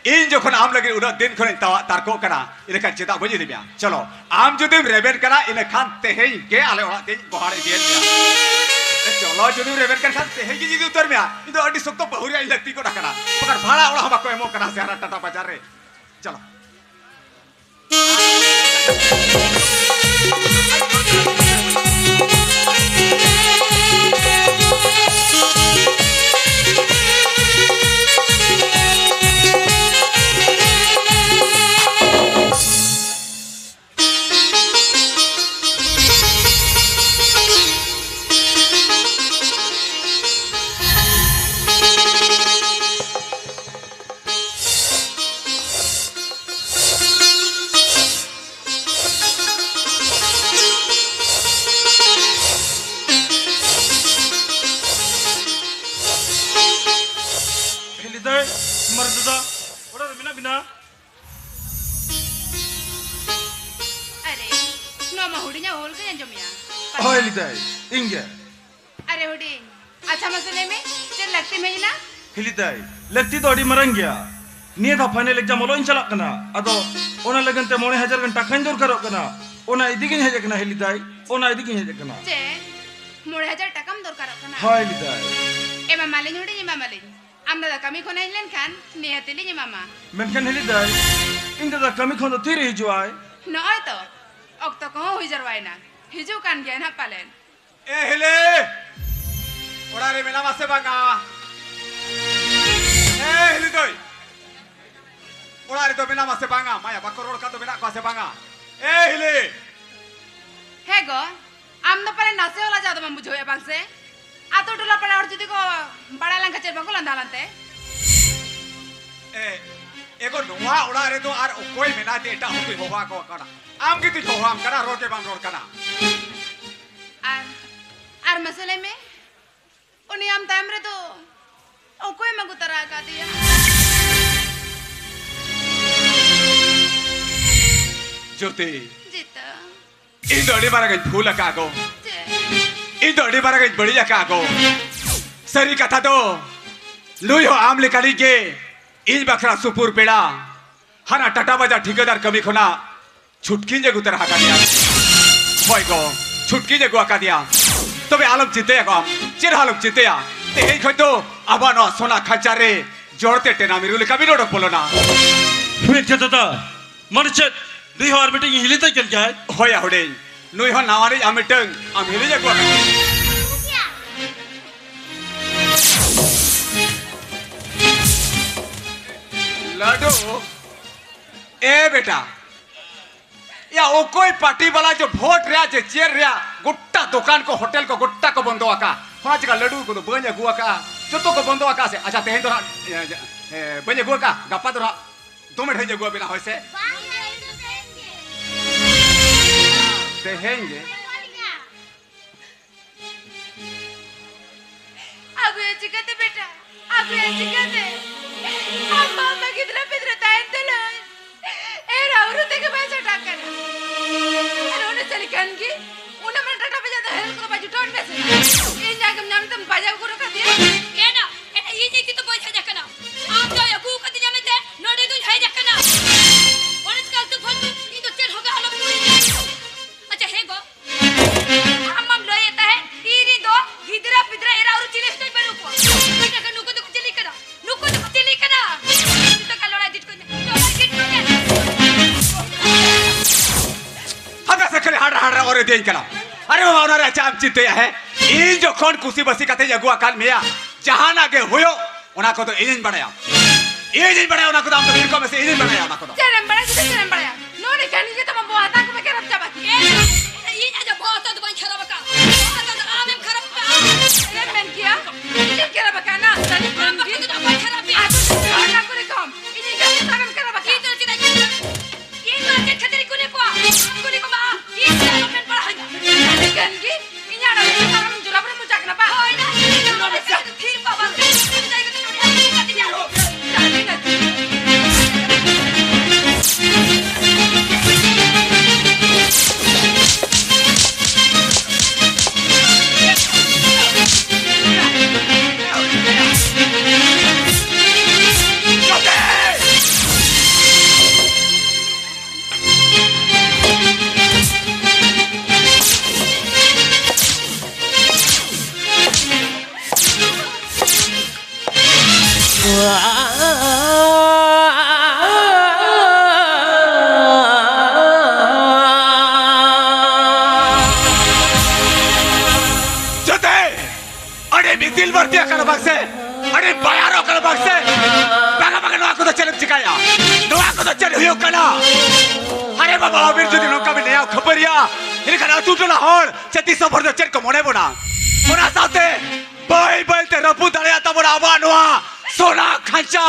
ᱤᱧ ᱡᱚᱠᱷᱚᱱ ᱟᱢ ᱞᱟᱹᱜᱤᱫ ᱩᱱᱟᱹᱜ ᱫᱤᱱ ᱠᱷᱚᱱᱤᱧ ᱛᱟᱣᱟᱜ ᱛᱟᱨᱠᱚᱜ ᱠᱟᱱᱟ, ᱤᱱᱟᱹᱠᱷᱟᱱ ᱪᱮᱫᱟᱜ ᱵᱟᱹᱧ ᱤᱫᱤ ᱢᱮᱭᱟ? ᱪᱚᱞᱚ, ᱟᱢ ᱡᱩᱫᱤᱢ ᱨᱮᱵᱮᱱ ᱠᱟᱱᱟ, ᱤᱱᱟᱹᱠᱷᱟᱱ ᱛᱮᱦᱮᱧ ᱜᱮ ᱟᱞᱮ ᱚᱲᱟᱜ ᱛᱮᱧ ᱜᱚᱦᱟᱲ ᱤᱫᱤᱭᱮᱫ ᱢᱮᱭᱟ᱾ ᱮ, ᱪᱚᱞᱚ, ᱡᱩᱫᱤᱢ ᱨᱮᱵᱮᱱ ᱠᱟᱱ ᱠᱷᱟᱱ ᱛᱮᱦᱮᱧ ᱜᱮ ᱤᱫᱤ ᱩᱛᱟᱹᱨ ᱢᱮᱭᱟ᱾ ᱤᱧ ᱫᱚ ᱟᱹᱰᱤ ᱥᱚᱠᱛᱚ ᱵᱟᱹᱦᱩ ᱨᱮᱭᱟᱜ ᱤᱧ ᱞᱟᱹᱠᱛᱤ ᱜᱚᱫ ᱟᱠᱟᱱᱟ, ᱵᱟᱠᱷᱟᱱ ᱵᱷᱟᱲᱟ ᱚᱲᱟᱜ ᱦᱚᱸ ᱵᱟᱠᱚ ᱮᱢᱚᱜ ᱠᱟᱱᱟ ᱥᱮ ᱦᱟᱱᱟ ᱴᱟᱴᱟ ᱵᱟᱡᱟᱨ ᱨᱮ᱾ ᱪᱚᱞᱚ᱾ ᱢᱟ ᱦᱩᱰᱤᱧᱟᱜ ᱦᱳᱞ ᱠᱚᱧ ᱟᱸᱡᱚᱢᱮᱜᱼᱟ᱾ ᱦᱳᱭ, ᱦᱤᱞᱤ ᱫᱟᱹᱭ, ᱤᱧ ᱜᱮ᱾ ᱟᱨᱮ ᱦᱩᱰᱤᱧ, ᱟᱪᱪᱷᱟ ᱢᱟᱥᱮ ᱞᱟᱹᱭ ᱢᱮ, ᱪᱮᱫ ᱞᱟᱹᱠᱛᱤᱢ ᱦᱮᱡ ᱮᱱᱟ? ᱦᱤᱞᱤ ᱫᱟᱹᱭ, ᱞᱟᱹᱠᱛᱤ ᱫᱚ ᱟᱹᱰᱤ ᱢᱟᱨᱟᱝ ᱜᱮᱭᱟ᱾ ᱱᱤᱭᱟᱹ ᱫᱷᱟᱣ ᱯᱷᱟᱭᱱᱮᱞ ᱮᱠᱡᱟᱢ ᱚᱞᱚᱜ ᱤᱧ ᱪᱟᱞᱟᱜ ᱠᱟᱱᱟ, ᱟᱫᱚ ᱚᱱᱟ ᱞᱟᱹᱜᱤᱫ ᱛᱮ ᱢᱚᱬᱮ ᱦᱟᱡᱟᱨ ᱜᱟᱱ ᱴᱟᱠᱟᱧ ᱫᱚᱨᱠᱟᱨᱚᱜ ᱠᱟᱱᱟ᱾ ᱚᱱᱟ ᱤᱫᱤ ᱜᱤᱧ ᱦᱮᱡ ᱟᱠᱟᱱᱟ ᱦᱤᱞᱤ ᱫᱟᱹᱭ, ᱚᱱᱟ ᱤᱫᱤ ᱜᱤᱧ ᱦᱮᱡ ᱟᱠᱟᱱᱟ᱾ ᱪᱮᱫ? ᱢᱚᱬᱮ ᱦᱟᱡᱟᱨ ᱴᱟᱠᱟᱢ ᱫᱚᱨᱠᱟᱨᱚᱜ ᱠᱟᱱᱟ? ᱦᱳᱭ ᱦᱤᱞᱤ ᱫᱟᱹᱭ᱾ ᱮᱢᱟᱢᱟᱞᱤᱧ ᱦᱩᱰᱤᱧ, ᱮᱢᱟᱢᱟᱞᱤᱧ᱾ ᱟᱢ ᱫᱟᱫᱟ ᱠᱟᱹᱢᱤ ᱠᱷᱚᱱ ᱦᱮᱡ ᱞᱮᱱᱠᱷᱟᱱ ᱱᱤᱦᱟᱹᱛ ᱞᱤᱧ ᱮᱢᱟᱢᱟ᱾ ᱢᱮᱱᱠᱷᱟᱱ ᱦᱤᱞᱤ ᱫᱟᱹᱭ, ᱤᱧ ᱫᱟᱫᱟ ᱠᱟᱹᱢᱤ ᱠᱷᱚᱱ ᱫᱚ ᱛᱤᱨᱮ ᱦᱤᱡᱩᱜ ᱟᱭ? ᱱᱚᱜᱼᱚᱭ ᱛᱚ, ᱚᱠᱛᱚ ᱠᱚᱦᱚᱸ ᱦᱩᱭ ᱡᱟᱨᱣᱟᱭᱮᱱᱟ, ᱦᱤᱡᱩᱜ ᱠᱟᱱ ᱜᱮᱭᱟᱭ ᱱᱟᱦᱟᱜ ᱯᱟᱞᱮᱱ᱾ ᱮ ᱦᱤᱞᱤ, ᱚᱲᱟᱜ ᱨᱮ ᱢᱮᱱᱟᱢᱟ ᱥᱮ ᱵᱟᱝᱟ? ᱮ ᱦᱤᱞᱤ ᱫᱟᱹᱭ, ᱚᱲᱟᱜ ᱨᱮᱫᱚ ᱢᱮᱱᱟᱢᱟ ᱥᱮ ᱵᱟᱝᱟ? ᱢᱟᱭᱟ ᱵᱟᱠᱚ ᱨᱚᱲ ᱠᱟᱫ ᱫᱚ ᱢᱮᱱᱟᱜ ᱠᱚᱣᱟ ᱥᱮ ᱵᱟᱝᱟ? ᱮ ᱦᱤᱞᱤ! ᱦᱮᱸ ᱜᱚ, ᱟᱢ ᱫᱚ ᱯᱟᱞᱮ ᱱᱟᱥᱮ ᱦᱚᱸ ᱞᱟᱡᱟᱣ ᱫᱚ ᱵᱟᱢ ᱵᱩᱡᱷᱟᱹᱣᱮᱫᱼᱟ ᱵᱟᱝ ᱥᱮ? ᱟᱛᱳ ᱴᱚᱞᱟ ᱯᱟᱲᱟ ᱦᱚᱲ ᱡᱩᱫᱤ ᱠᱚ ᱵᱟᱲᱟᱭ ᱞᱮᱱᱠᱷᱟᱱ ᱪᱮᱫ ᱵᱟᱠᱚ ᱞᱟᱸᱫᱟ ᱞᱮᱱᱛᱮ? ᱮ, ᱮᱜᱳ, ᱱᱚᱣᱟ ᱚᱲᱟᱜ ᱨᱮᱫᱚ ᱟᱨ ᱚᱠᱚᱭ ᱢᱮᱱᱟᱭ ᱛᱮ ᱮᱴᱟᱜ ᱦᱚᱲ ᱫᱚᱧ ᱦᱚᱦᱚ ᱟᱠᱚ ᱠᱟᱱᱟ? ᱟᱢ ᱜᱮᱛᱚᱧ ᱦᱚᱦᱚᱣᱟᱢ ᱠᱟᱱᱟ, ᱨᱚᱲ ᱜᱮ ᱵᱟᱢ ᱨᱚᱲ ᱠᱟᱱᱟ᱾ ᱟᱨ, ᱟᱨ ᱢᱟᱥᱮ ᱞᱟᱹᱭ ᱢᱮ, ᱩᱱᱤ ᱟᱢ ᱛᱟᱭᱚᱢ ᱨᱮᱫᱚ ᱚᱠᱚᱭᱮᱢ ᱟᱹᱜᱩ ᱛᱟᱨᱟ ᱟᱠᱟᱫᱮᱭᱟ? ᱡᱳᱛᱤ, ᱡᱤᱛᱟᱹ᱾ ᱤᱧ ᱫᱚ ᱟᱹᱰᱤ ᱢᱟᱨᱟᱝ ᱤᱧ ᱵᱷᱩᱞ ᱟᱠᱟᱫ ᱜᱚ᱾ ᱪᱮᱫ? ᱤᱧ ᱫᱚ ᱟᱹᱰᱤ ᱢᱟᱨᱟᱝ ᱤᱧ ᱵᱟᱹᱲᱤᱡ ᱟᱠᱟᱫ ᱜᱚ᱾ ᱥᱟᱹᱨᱤ ᱠᱟᱛᱷᱟ ᱫᱚ, ᱱᱩᱭ ᱦᱚᱸ ᱟᱢ ᱞᱮᱠᱟᱱᱤᱡ ᱜᱮ ᱤᱧ ᱵᱟᱠᱷᱨᱟ ᱥᱩᱯᱩᱨ ᱯᱮᱲᱟ, ᱦᱟᱱᱟ ᱴᱟᱴᱟ ᱵᱟᱡᱟᱨ ᱴᱷᱤᱠᱟᱹᱫᱟᱨ ᱠᱟᱹᱢᱤ ᱠᱷᱚᱱᱟᱜ ᱪᱷᱩᱴᱠᱤᱧ ᱟᱹᱜᱩ ᱛᱟᱨᱟ ᱟᱠᱟᱫᱮᱭᱟ᱾ ᱦᱳᱭ ᱜᱚ, ᱪᱷᱩᱴᱠᱤᱧ ᱟᱹᱜᱩ ᱟᱠᱟᱫᱮᱭᱟ᱾ ᱛᱚᱵᱮ ᱟᱞᱚᱢ ᱪᱤᱱᱛᱟᱹᱭᱟ ᱜᱚ, ᱟᱢ ᱪᱮᱫ ᱦᱚᱸ ᱟᱞᱚᱢ ᱪᱤᱱᱛᱟᱹᱭᱟ᱾ ᱛᱮᱦᱮᱧ ᱠᱷᱚᱱ ᱫᱚ ᱟᱵᱚᱣᱟᱜ ᱱᱚᱣᱟ ᱥᱚᱱᱟ ᱠᱷᱟᱧᱪᱟ ᱨᱮ ᱡᱚᱲ ᱛᱮ ᱴᱮᱱᱟ ᱢᱤᱨᱩ ᱞᱮᱠᱟ ᱵᱤᱱ ᱚᱰᱚᱠ ᱵᱚᱞᱚᱱᱟ᱾ ᱢᱤᱫ ᱠᱟᱛᱷᱟ ᱫᱟ, ᱢᱟᱱᱮ ᱪᱮᱫ? ᱱᱩᱭ ᱦᱚᱸ ᱟᱨ ᱢᱤᱫᱴᱮᱱ ᱦᱤᱞᱤ ᱛᱟᱭ ᱠᱟᱱ ᱜᱮᱭᱟᱭ? ᱦᱳᱭ ᱭᱟ ᱦᱩᱰᱤᱧ, ᱱᱩᱭ ᱦᱚᱸ ᱱᱟᱣᱟ ᱨᱤᱡ ᱟᱢ ᱢᱤᱫᱴᱟᱝ ᱟᱢ ᱦᱤᱞᱤ ᱟᱹᱜᱩ ᱟᱠᱟᱫᱮᱭᱟ᱾ ᱞᱟᱹᱰᱩ, ᱮ ᱵᱮᱴᱟ, ᱭᱟ, ᱚᱠᱚᱭ ᱯᱟᱨᱴᱤ ᱵᱟᱞᱟ ᱡᱚ ᱵᱷᱳᱴ ᱨᱮᱭᱟᱜ ᱡᱮ ᱪᱮᱫ ᱨᱮᱭᱟᱜ ᱜᱚᱴᱟ ᱫᱚᱠᱟᱱ ᱠᱚ, ᱦᱳᱴᱮᱞ ᱠᱚ ᱜᱚᱴᱟ ᱠᱚ ᱵᱚᱱᱫᱚ ᱟᱠᱟᱫ, ᱚᱱᱟ ᱪᱮᱠᱟ ᱞᱟᱹᱰᱩ ᱠᱚᱫᱚ ᱵᱟᱹᱧ ᱟᱹᱜᱩ ᱟᱠᱟᱫᱼᱟ, ᱡᱚᱛᱚ ᱠᱚ ᱵᱚᱱᱫᱚ ᱟᱠᱟᱫ ᱥᱮ? ᱟᱪᱪᱷᱟ, ᱛᱮᱦᱮᱧ ᱫᱚ ᱱᱟᱦᱟᱜ, ᱮ, ᱮ, ᱵᱟᱹᱧ ᱟᱹᱜᱩ ᱟᱠᱟᱫᱼᱟ, ᱜᱟᱯᱟ ᱫᱚ ᱱᱟᱦᱟᱜ ᱫᱚᱢᱮ ᱰᱷᱮᱨ ᱤᱧ ᱟᱹᱜᱩ ᱟᱵᱮᱱᱟ, ᱦᱳᱭ ᱥᱮ? ᱵᱟᱝ, ᱛᱮᱦᱮᱧ ᱜᱮ᱾ ᱛᱮᱦᱮᱧ ᱜᱮ᱾ ᱟᱹᱜᱩᱭᱟ ᱪᱤᱠᱟᱹᱛᱮ ᱵᱮᱴᱟ? ᱟᱹᱜᱩᱭᱟ ᱪᱤᱠᱟᱹᱛᱮ? ᱟᱢ ᱵᱟᱝ ᱢᱟ ᱜᱤᱫᱽᱨᱟᱹ ᱯᱤᱫᱽᱨᱟᱹ ᱛᱟᱦᱮᱱ ᱛᱩᱞᱩᱡ ᱮᱨᱟ ᱩᱨᱩ ᱛᱮᱜᱮ ᱵᱟᱭ ᱥᱟᱴᱟᱜ ᱠᱟᱱᱟ᱾ ᱟᱨ ᱩᱱᱤ ᱪᱟᱹᱞᱤ ᱚᱨ ᱤᱫᱤᱭᱟᱹᱧ ᱠᱟᱱᱟ᱾ ᱟᱨᱮ ᱵᱟᱵᱟ, ᱚᱱᱟ ᱨᱮ ᱪᱮᱫ ᱮᱢ ᱪᱤᱱᱛᱟᱹᱭᱟ? ᱦᱮᱸ, ᱤᱧ ᱡᱚᱠᱷᱚᱱ ᱠᱩᱥᱤ ᱵᱟᱹᱥᱤ ᱠᱟᱛᱮᱧ ᱟᱹᱜᱩ ᱟᱠᱟᱫ ᱢᱮᱭᱟ, ᱡᱟᱦᱟᱱᱟᱜ ᱜᱮ ᱦᱩᱭᱩᱜ, ᱚᱱᱟ ᱠᱚᱫᱚ ᱤᱧᱤᱧ ᱵᱟᱲᱟᱭᱟ᱾ ᱤᱧᱤᱧ ᱵᱟᱲᱟᱭᱟ ᱚᱱᱟ ᱠᱚᱫᱚ, ᱟᱢ ᱫᱚ ᱵᱤᱨᱠᱚᱢ ᱢᱮᱥᱮ, ᱤᱧᱤᱧ ᱵᱟᱲᱟᱭᱟ ᱚᱱᱟ ᱠᱚᱫᱚ᱾ ᱪᱮᱫ ᱮᱢ ᱵᱟᱲᱟᱭᱟ, ᱪᱮᱫ ᱮᱢ ᱵᱟᱲᱟᱭᱟ? ᱱᱚᱰᱮ ᱠᱷᱟᱱ ᱱᱤᱡᱮ ᱛᱟᱢᱟ ᱵᱚᱦᱚᱜ ᱦᱟᱛᱟᱝ ᱠᱚᱯᱮ ᱠᱷᱟᱨᱟᱯ ᱪᱟᱵᱟ ᱠᱮᱫ᱾ ᱮ, ᱤᱧ ᱟᱡᱟᱜ ᱵᱚᱦᱚᱜ ᱦᱟᱛᱟᱝ ᱫᱚ ᱵᱟᱹᱧ ᱠᱷᱟᱨᱟᱯ ᱟᱠᱟᱫ᱾ ᱵᱚᱦᱚᱜ ᱦᱟᱛᱟᱝ ᱫᱚ ᱟᱢᱮᱢ ᱠᱷᱟᱨᱟᱯ ᱟᱠᱟᱫ᱾ ᱪᱮᱫ ᱮᱢ ᱢᱮᱱ ᱠᱮᱭᱟ? ᱤᱧᱮᱢ ᱠᱷᱟᱨᱟᱯ ᱟᱠᱟᱫ ᱱᱟ? ᱥᱟᱹᱨᱤ ᱠᱷᱟᱱ ᱜᱮ᱾ ᱵᱟᱹᱧ ᱠᱷᱟᱨᱟᱯ ᱟᱠᱟᱫ᱾ ᱟᱨ ᱪᱮᱫ ᱮᱢ ᱠᱷᱟᱨᱟᱯ ᱟᱠᱟᱫ? ᱤᱧ ᱫᱚ ᱪᱮᱫᱟᱜ ᱤᱧ ᱠᱷᱟᱨᱟᱯ ᱟᱠᱟᱫ? ᱤᱧ ᱢᱟᱨᱠᱮᱴ ᱠᱷᱟᱹᱛᱤᱨ ᱠᱩᱞᱤ ᱠᱚᱣᱟ᱾ ᱠᱩᱞᱤ ᱠᱚᱢᱟ᱾ ᱤᱧ ᱫᱚ ᱟᱞᱚᱯᱮ ᱯᱟᱲᱦᱟᱣᱧᱟ᱾ ᱥᱟᱹᱨᱤ ᱠᱷᱟᱱ ᱜᱮ᱾ ᱤᱧᱟᱜ ᱚᱲᱟᱜ ᱨᱮ ᱛᱟᱨᱟᱢ ᱡᱚᱞᱟ ᱵᱚᱨᱮ ᱢᱚᱪᱟ ᱠᱟᱱᱟ ᱵᱟ? ᱦᱳᱭ ᱱᱟ, ᱤᱧ ᱫᱚ ᱱᱚᱰᱮ ᱥᱮ ᱛᱷᱤᱨ ᱠᱚᱜ ᱵᱟᱝ ᱛᱮ, ᱤᱧ ᱫᱚ ᱱᱚᱰᱮ ᱦᱟᱹᱥᱩ ᱠᱟᱫᱤᱧᱟ᱾ ᱪᱟᱞᱟᱜ ᱠᱟᱱᱟ᱾ ᱡᱟᱛᱮ ᱟᱹᱰᱤ ᱢᱤᱫᱤᱞ ᱵᱟᱹᱲᱛᱤ ᱟᱠᱟᱱᱟ ᱵᱟᱝ ᱥᱮ? ᱟᱹᱰᱤ ᱵᱟᱭᱟᱨᱚᱜ ᱠᱟᱱᱟ ᱵᱟᱝ ᱥᱮ? ᱵᱟᱝᱟ, ᱵᱟᱝᱟ, ᱱᱚᱣᱟ ᱠᱚᱫᱚ ᱪᱮᱫ ᱮᱢ ᱪᱤᱠᱟᱹᱭᱟ? ᱱᱚᱣᱟ ᱠᱚᱫᱚ ᱪᱮᱫ ᱦᱩᱭᱩᱜ ᱠᱟᱱᱟ? ᱟᱨᱮ ᱵᱟᱵᱟ, ᱟᱹᱵᱤᱱ ᱡᱩᱫᱤ ᱱᱚᱝᱠᱟ ᱵᱤᱱ ᱱᱮᱭᱟᱣ ᱠᱷᱟᱹᱯᱟᱹᱨᱤᱭᱟ, ᱮᱱᱠᱷᱟᱱ ᱟᱹᱛᱩ ᱴᱚᱞᱟ ᱦᱚᱲ ᱥᱮ ᱫᱤᱥᱚᱢ ᱦᱚᱲ ᱫᱚ ᱪᱮᱫ ᱠᱚ ᱢᱚᱱᱮ ᱵᱚᱱᱟ? ᱚᱱᱟ ᱥᱟᱶᱛᱮ ᱵᱟᱹᱭ ᱵᱟᱹᱭ ᱛᱮ ᱨᱟᱹᱯᱩᱫ ᱫᱟᱲᱮᱭᱟᱜ ᱛᱟᱵᱚᱱᱟ ᱟᱵᱚᱣᱟᱜ ᱱᱚᱣᱟ ᱥᱚᱱᱟ ᱠᱷᱟᱧᱪᱟ᱾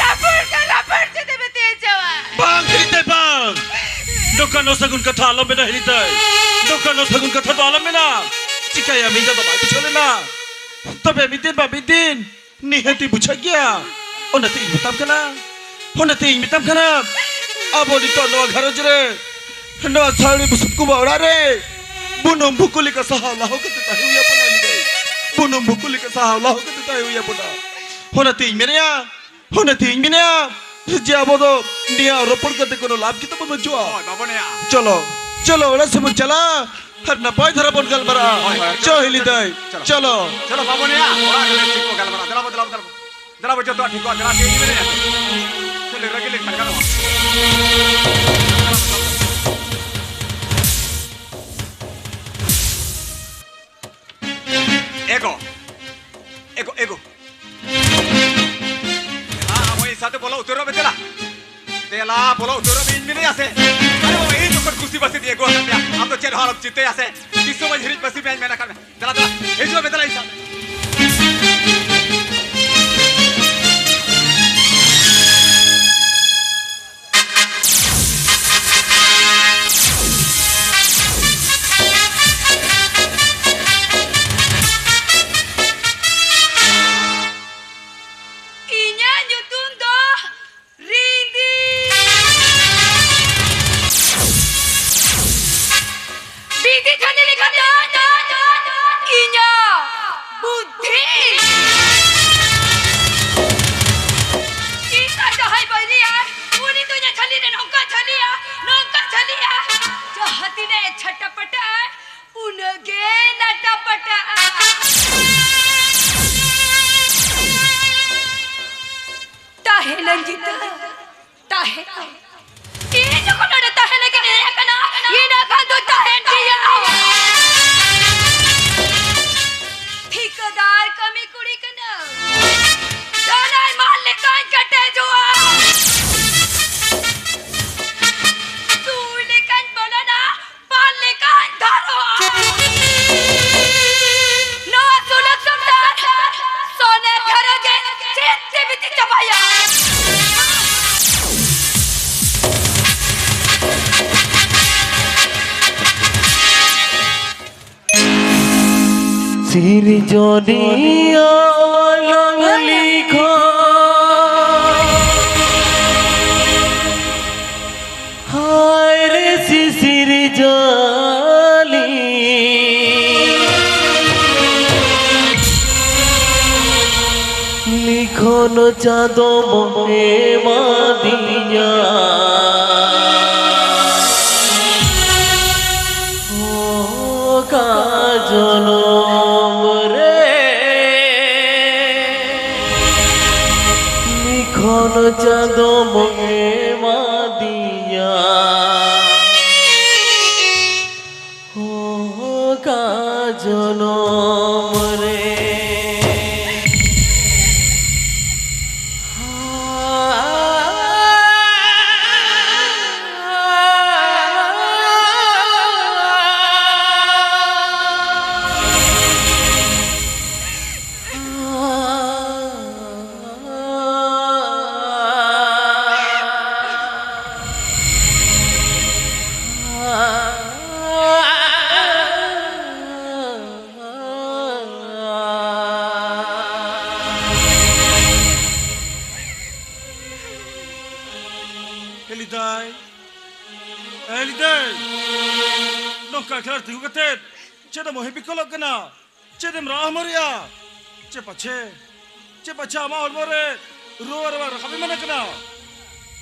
ᱨᱟᱹᱯᱩᱫ ᱠᱟ ᱨᱟᱹᱯᱩᱫ ᱪᱮᱫ ᱮ ᱢᱮᱛᱟᱹᱧ ᱪᱟᱣᱟ? ᱵᱟᱝ, ᱦᱤᱲᱤᱧ ᱛᱟᱭ ᱵᱟᱝ᱾ ᱱᱚᱝᱠᱟᱱ ᱚᱥᱟᱹᱜᱩᱱ ᱠᱟᱛᱷᱟ ᱟᱞᱚᱢ ᱢᱮᱱᱟ, ᱦᱤᱲᱤᱧ ᱛᱟᱭ᱾ ᱱᱚᱝᱠᱟᱱ ᱚᱥᱟᱹᱜᱩᱱ ᱠᱟᱛᱷᱟ ᱫᱚ ᱟᱞᱚᱢ ᱢᱮᱱᱟ᱾ ᱪᱤᱠᱟᱹᱭᱟᱢ, ᱤᱧ ᱫᱚ ᱵᱟᱭ ᱵᱩᱡᱷᱟᱹᱣ ᱞᱮᱱᱟ᱾ ᱛᱚᱵᱮ ᱢᱤᱫ ᱫᱤᱱ ᱵᱟ ᱢᱤᱫ ᱫᱤᱱ ᱱᱤᱦᱟᱹᱛᱤ ᱵᱩᱡᱷᱟᱹᱜ ᱜᱮᱭᱟ᱾ ᱚᱱᱟᱛᱮ ᱤᱧ ᱢᱮᱛᱟᱢ ᱠᱟᱱᱟ, ᱚᱱᱟᱛᱮ ᱤᱧ ᱢᱮᱛᱟᱢ ᱠᱟᱱᱟ, ᱟᱵᱚ ᱱᱤᱛᱚᱜ ᱱᱚᱣᱟ ᱜᱷᱟᱨᱚᱸᱡᱽ ᱨᱮ ᱱᱚᱣᱟ ᱥᱟᱹᱣᱲᱤ ᱵᱩᱥᱩᱵ ᱠᱚᱵᱟ ᱚᱲᱟᱜ ᱨᱮ ᱵᱩᱱᱩᱢ ᱵᱷᱩᱠᱩ ᱞᱮᱠᱟ ᱥᱟᱦᱟᱣ ᱞᱟᱦᱟᱣ ᱠᱟᱛᱮ ᱛᱟᱦᱮᱸ ᱦᱩᱭ ᱟᱵᱚᱱᱟ᱾ ᱵᱩᱱᱩᱢ ᱵᱷᱩᱠᱩ ᱞᱮᱠᱟ ᱥᱟᱦᱟᱣ ᱞᱟᱦᱟᱣ ᱠᱟᱛᱮ ᱛᱟᱦᱮᱸ ᱦᱩᱭ ᱟᱵᱚᱱᱟ᱾ ᱚᱱᱟᱛᱮ ᱤᱧ ᱢᱮᱱᱮᱜᱼᱟ, ᱚᱱᱟᱛᱮ ᱤᱧ ᱢᱮᱱᱮᱜᱼᱟ ᱡᱮ ᱟᱵᱚ ᱫᱚ ᱱᱤᱭᱟᱹ ᱨᱚᱯᱚᱲ ᱠᱟᱛᱮ ᱠᱳᱱᱳ ᱞᱟᱵᱷ ᱜᱮ ᱛᱟᱵᱚᱱ ᱵᱟᱹᱪᱩᱜᱼᱟ᱾ ᱦᱳᱭ, ᱵᱟᱵᱚᱱ ᱮᱱᱮᱡᱼᱟ᱾ ᱪᱚᱞᱚ, ᱪᱚᱞᱚ, ᱚᱲᱟᱜ ᱥᱮᱫ ᱵᱚᱱ ᱪᱟᱞᱟᱜᱼᱟ ᱟᱨ ᱱᱟᱯᱟᱭ ᱫᱷᱟᱨᱟ ᱵᱚᱱ ᱜᱟᱞᱢᱟᱨᱟᱜᱼᱟ᱾ ᱦᱳᱭ, ᱦᱳᱭ, ᱪᱚ ᱪᱚᱞᱚ, ᱦᱤᱞᱤ ᱫᱟᱹᱭ, ᱪᱚᱞᱚ᱾ ᱪᱚᱞᱚ᱾ ᱪᱚᱞᱚ, ᱵᱟᱵᱚᱱ ᱮᱱᱮᱡᱼᱟ᱾ ᱚᱲᱟᱜ ᱨᱮ ᱵᱮᱥ ᱴᱷᱤᱠ ᱵᱚᱱ ᱜᱟᱞᱢᱟᱨᱟᱜᱼᱟ᱾ ᱫᱮᱞᱟ ᱵᱚ, ᱫᱮᱞᱟ ᱵᱚ, ᱫᱮᱞᱟ ᱵᱚ᱾ ᱫᱮᱞᱟ ᱵᱚ, ᱡᱚᱛᱚᱣᱟᱜ ᱴᱷᱤᱠᱚᱜᱼᱟ᱾ ᱫᱮᱞᱟ, ᱪᱮᱫ ᱤᱧ ᱢᱮᱱᱮᱫᱼᱟ? ᱠᱷᱟᱹᱞᱤ ᱨᱟᱹᱜᱤ ᱞᱮᱱᱠᱷᱟᱱ ᱜᱟᱱᱚᱜᱼᱟ? ᱪᱤᱱᱛᱟᱹᱭᱟ ᱥᱮ? ᱟᱨᱮ ᱵᱟᱵᱟ, ᱤᱧ ᱡᱚᱠᱷᱚᱱ ᱠᱩᱥᱤ ᱵᱟᱹᱥᱤ ᱛᱮ ᱟᱹᱜᱩ ᱟᱠᱟᱫ ᱢᱮᱭᱟ, ᱟᱢ ᱫᱚ ᱪᱮᱫ ᱦᱚᱸ ᱟᱞᱚᱢ ᱪᱤᱱᱛᱟᱹᱭᱟ ᱥᱮ? ᱛᱤᱥ ᱦᱚᱸ ᱵᱟᱹᱧ ᱦᱤᱨᱤᱡ ᱵᱟᱹᱥᱤ ᱢᱮᱭᱟᱧ ᱢᱮᱱ ᱟᱠᱟᱫ ᱢᱮ᱾ ᱫᱮᱞᱟ, ᱫᱮᱞᱟ, ᱦᱤᱡᱩᱜ ᱢᱮ, ᱫᱮᱞᱟ, ᱤᱧ ᱥᱟᱶ᱾ ᱤᱧᱟᱜ ᱧᱩᱛᱩᱢ ᱫᱚ ᱨᱤᱸᱫᱤ᱾ ᱵᱤᱸᱫᱤ ᱪᱷᱟᱹᱱᱤ ᱞᱮᱠᱷᱟᱱ ᱫᱚ ᱤᱧᱟᱜ ᱵᱩᱫᱽᱫᱷᱤ᱾ ᱤᱧ ᱥᱟᱶ ᱡᱟᱦᱟᱸᱭ ᱵᱟᱹᱭᱨᱤᱭᱟᱭ, ᱩᱱᱤ ᱫᱚ ᱤᱧᱟᱜ ᱪᱷᱟᱹᱱᱤ ᱨᱮ ᱱᱚᱝᱠᱟ ᱪᱷᱟᱹᱱᱤᱭᱟ, ᱱᱚᱝᱠᱟ ᱪᱷᱟᱹᱱᱤᱭᱟ᱾ ᱡᱟᱦᱟᱸ ᱛᱤᱱᱟᱹᱜ ᱮ ᱪᱷᱟᱴᱟᱯᱟᱴᱟᱜᱼᱟᱭ, ᱩᱱᱟᱹᱜ ᱜᱮ ᱞᱟᱴᱟᱯᱟᱴᱟᱜᱼᱟ᱾ ᱛᱟᱦᱮᱱᱟᱹᱧ ᱜᱤᱫᱟᱹᱨ, ᱛᱟᱦᱮᱱᱟᱹᱧ᱾ ᱤᱧ ᱡᱚᱠᱷᱚᱱ ᱱᱚᱰᱮ ᱛᱟᱦᱮᱸ ᱞᱟᱹᱜᱤᱫ ᱤᱧ ᱦᱮᱡ ᱟᱠᱟᱱᱟ, ᱤᱱᱟᱹ ᱠᱷᱟᱱ ᱫᱚ ᱛᱟᱦᱮᱱ ᱜᱮᱭᱟ᱾ ᱴᱷᱤᱠᱟᱹᱫᱟᱨ ᱠᱟᱹᱢᱤ ᱠᱩᱲᱤ ᱠᱟᱱᱟᱹᱧ᱾ ᱫᱟᱱᱟᱭ ᱢᱟᱞ ᱞᱮᱠᱟᱧ ᱠᱮᱴᱮᱡᱚᱜᱼᱟ᱾ ᱥᱩᱭ ᱞᱮᱠᱟᱧ ᱵᱚᱞᱚᱱᱟ, ᱯᱟᱞ ᱞᱮᱠᱟᱧ ᱫᱷᱟᱨᱚᱜᱼᱟ᱾ ᱱᱚᱣᱟ ᱥᱩᱞᱩᱠ ᱥᱚᱝᱥᱟᱨ ᱥᱚᱱᱮᱨ ᱜᱷᱟᱨᱚᱸᱡᱽ ᱪᱮᱫ ᱛᱮ ᱵᱤᱛᱤ ᱪᱟᱵᱟᱭᱟ? ᱥᱤᱨᱡᱚᱱᱤᱭᱟᱹ ᱟᱞᱟᱝ ᱞᱤᱠᱷᱚᱱ, ᱦᱟᱭ ᱨᱮ ᱥᱤᱥᱤᱨ ᱡᱟᱹᱞᱤ, ᱞᱤᱠᱷᱚᱱ ᱪᱟᱸᱫᱚᱢ ᱮᱢᱟᱫᱤᱧᱟ᱾ ᱚᱠᱟ ᱡᱚᱱᱚᱢ ᱨᱮ ᱞᱤᱠᱷᱚᱱ ᱪᱟᱸᱫᱚᱢ ᱮᱢᱟᱫᱤᱧᱟ᱾ ᱚᱠᱟ ᱡᱚᱱᱚᱢ ᱨᱮ ᱮ ᱞᱤᱫᱟᱹᱭ, ᱱᱚᱝᱠᱟ ᱮᱠᱞᱟ ᱨᱮ ᱛᱤᱸᱜᱩ ᱠᱟᱛᱮ ᱪᱮᱫ ᱮᱢ ᱚᱦᱮ ᱵᱤᱠᱚᱞᱚᱜ ᱠᱟᱱᱟ? ᱪᱮᱫ ᱮᱢ ᱨᱟᱜ ᱦᱚᱢᱚᱨᱮᱜᱼᱟ? ᱪᱮ ᱯᱟᱪᱷᱮ, ᱪᱮ ᱯᱟᱪᱷᱮ ᱟᱢᱟᱜ ᱦᱚᱲᱢᱚ ᱨᱮ ᱨᱩᱣᱟᱹ ᱨᱟᱵᱟᱝ ᱨᱟᱠᱟᱵ ᱮᱢᱟᱱ ᱠᱟᱱᱟ?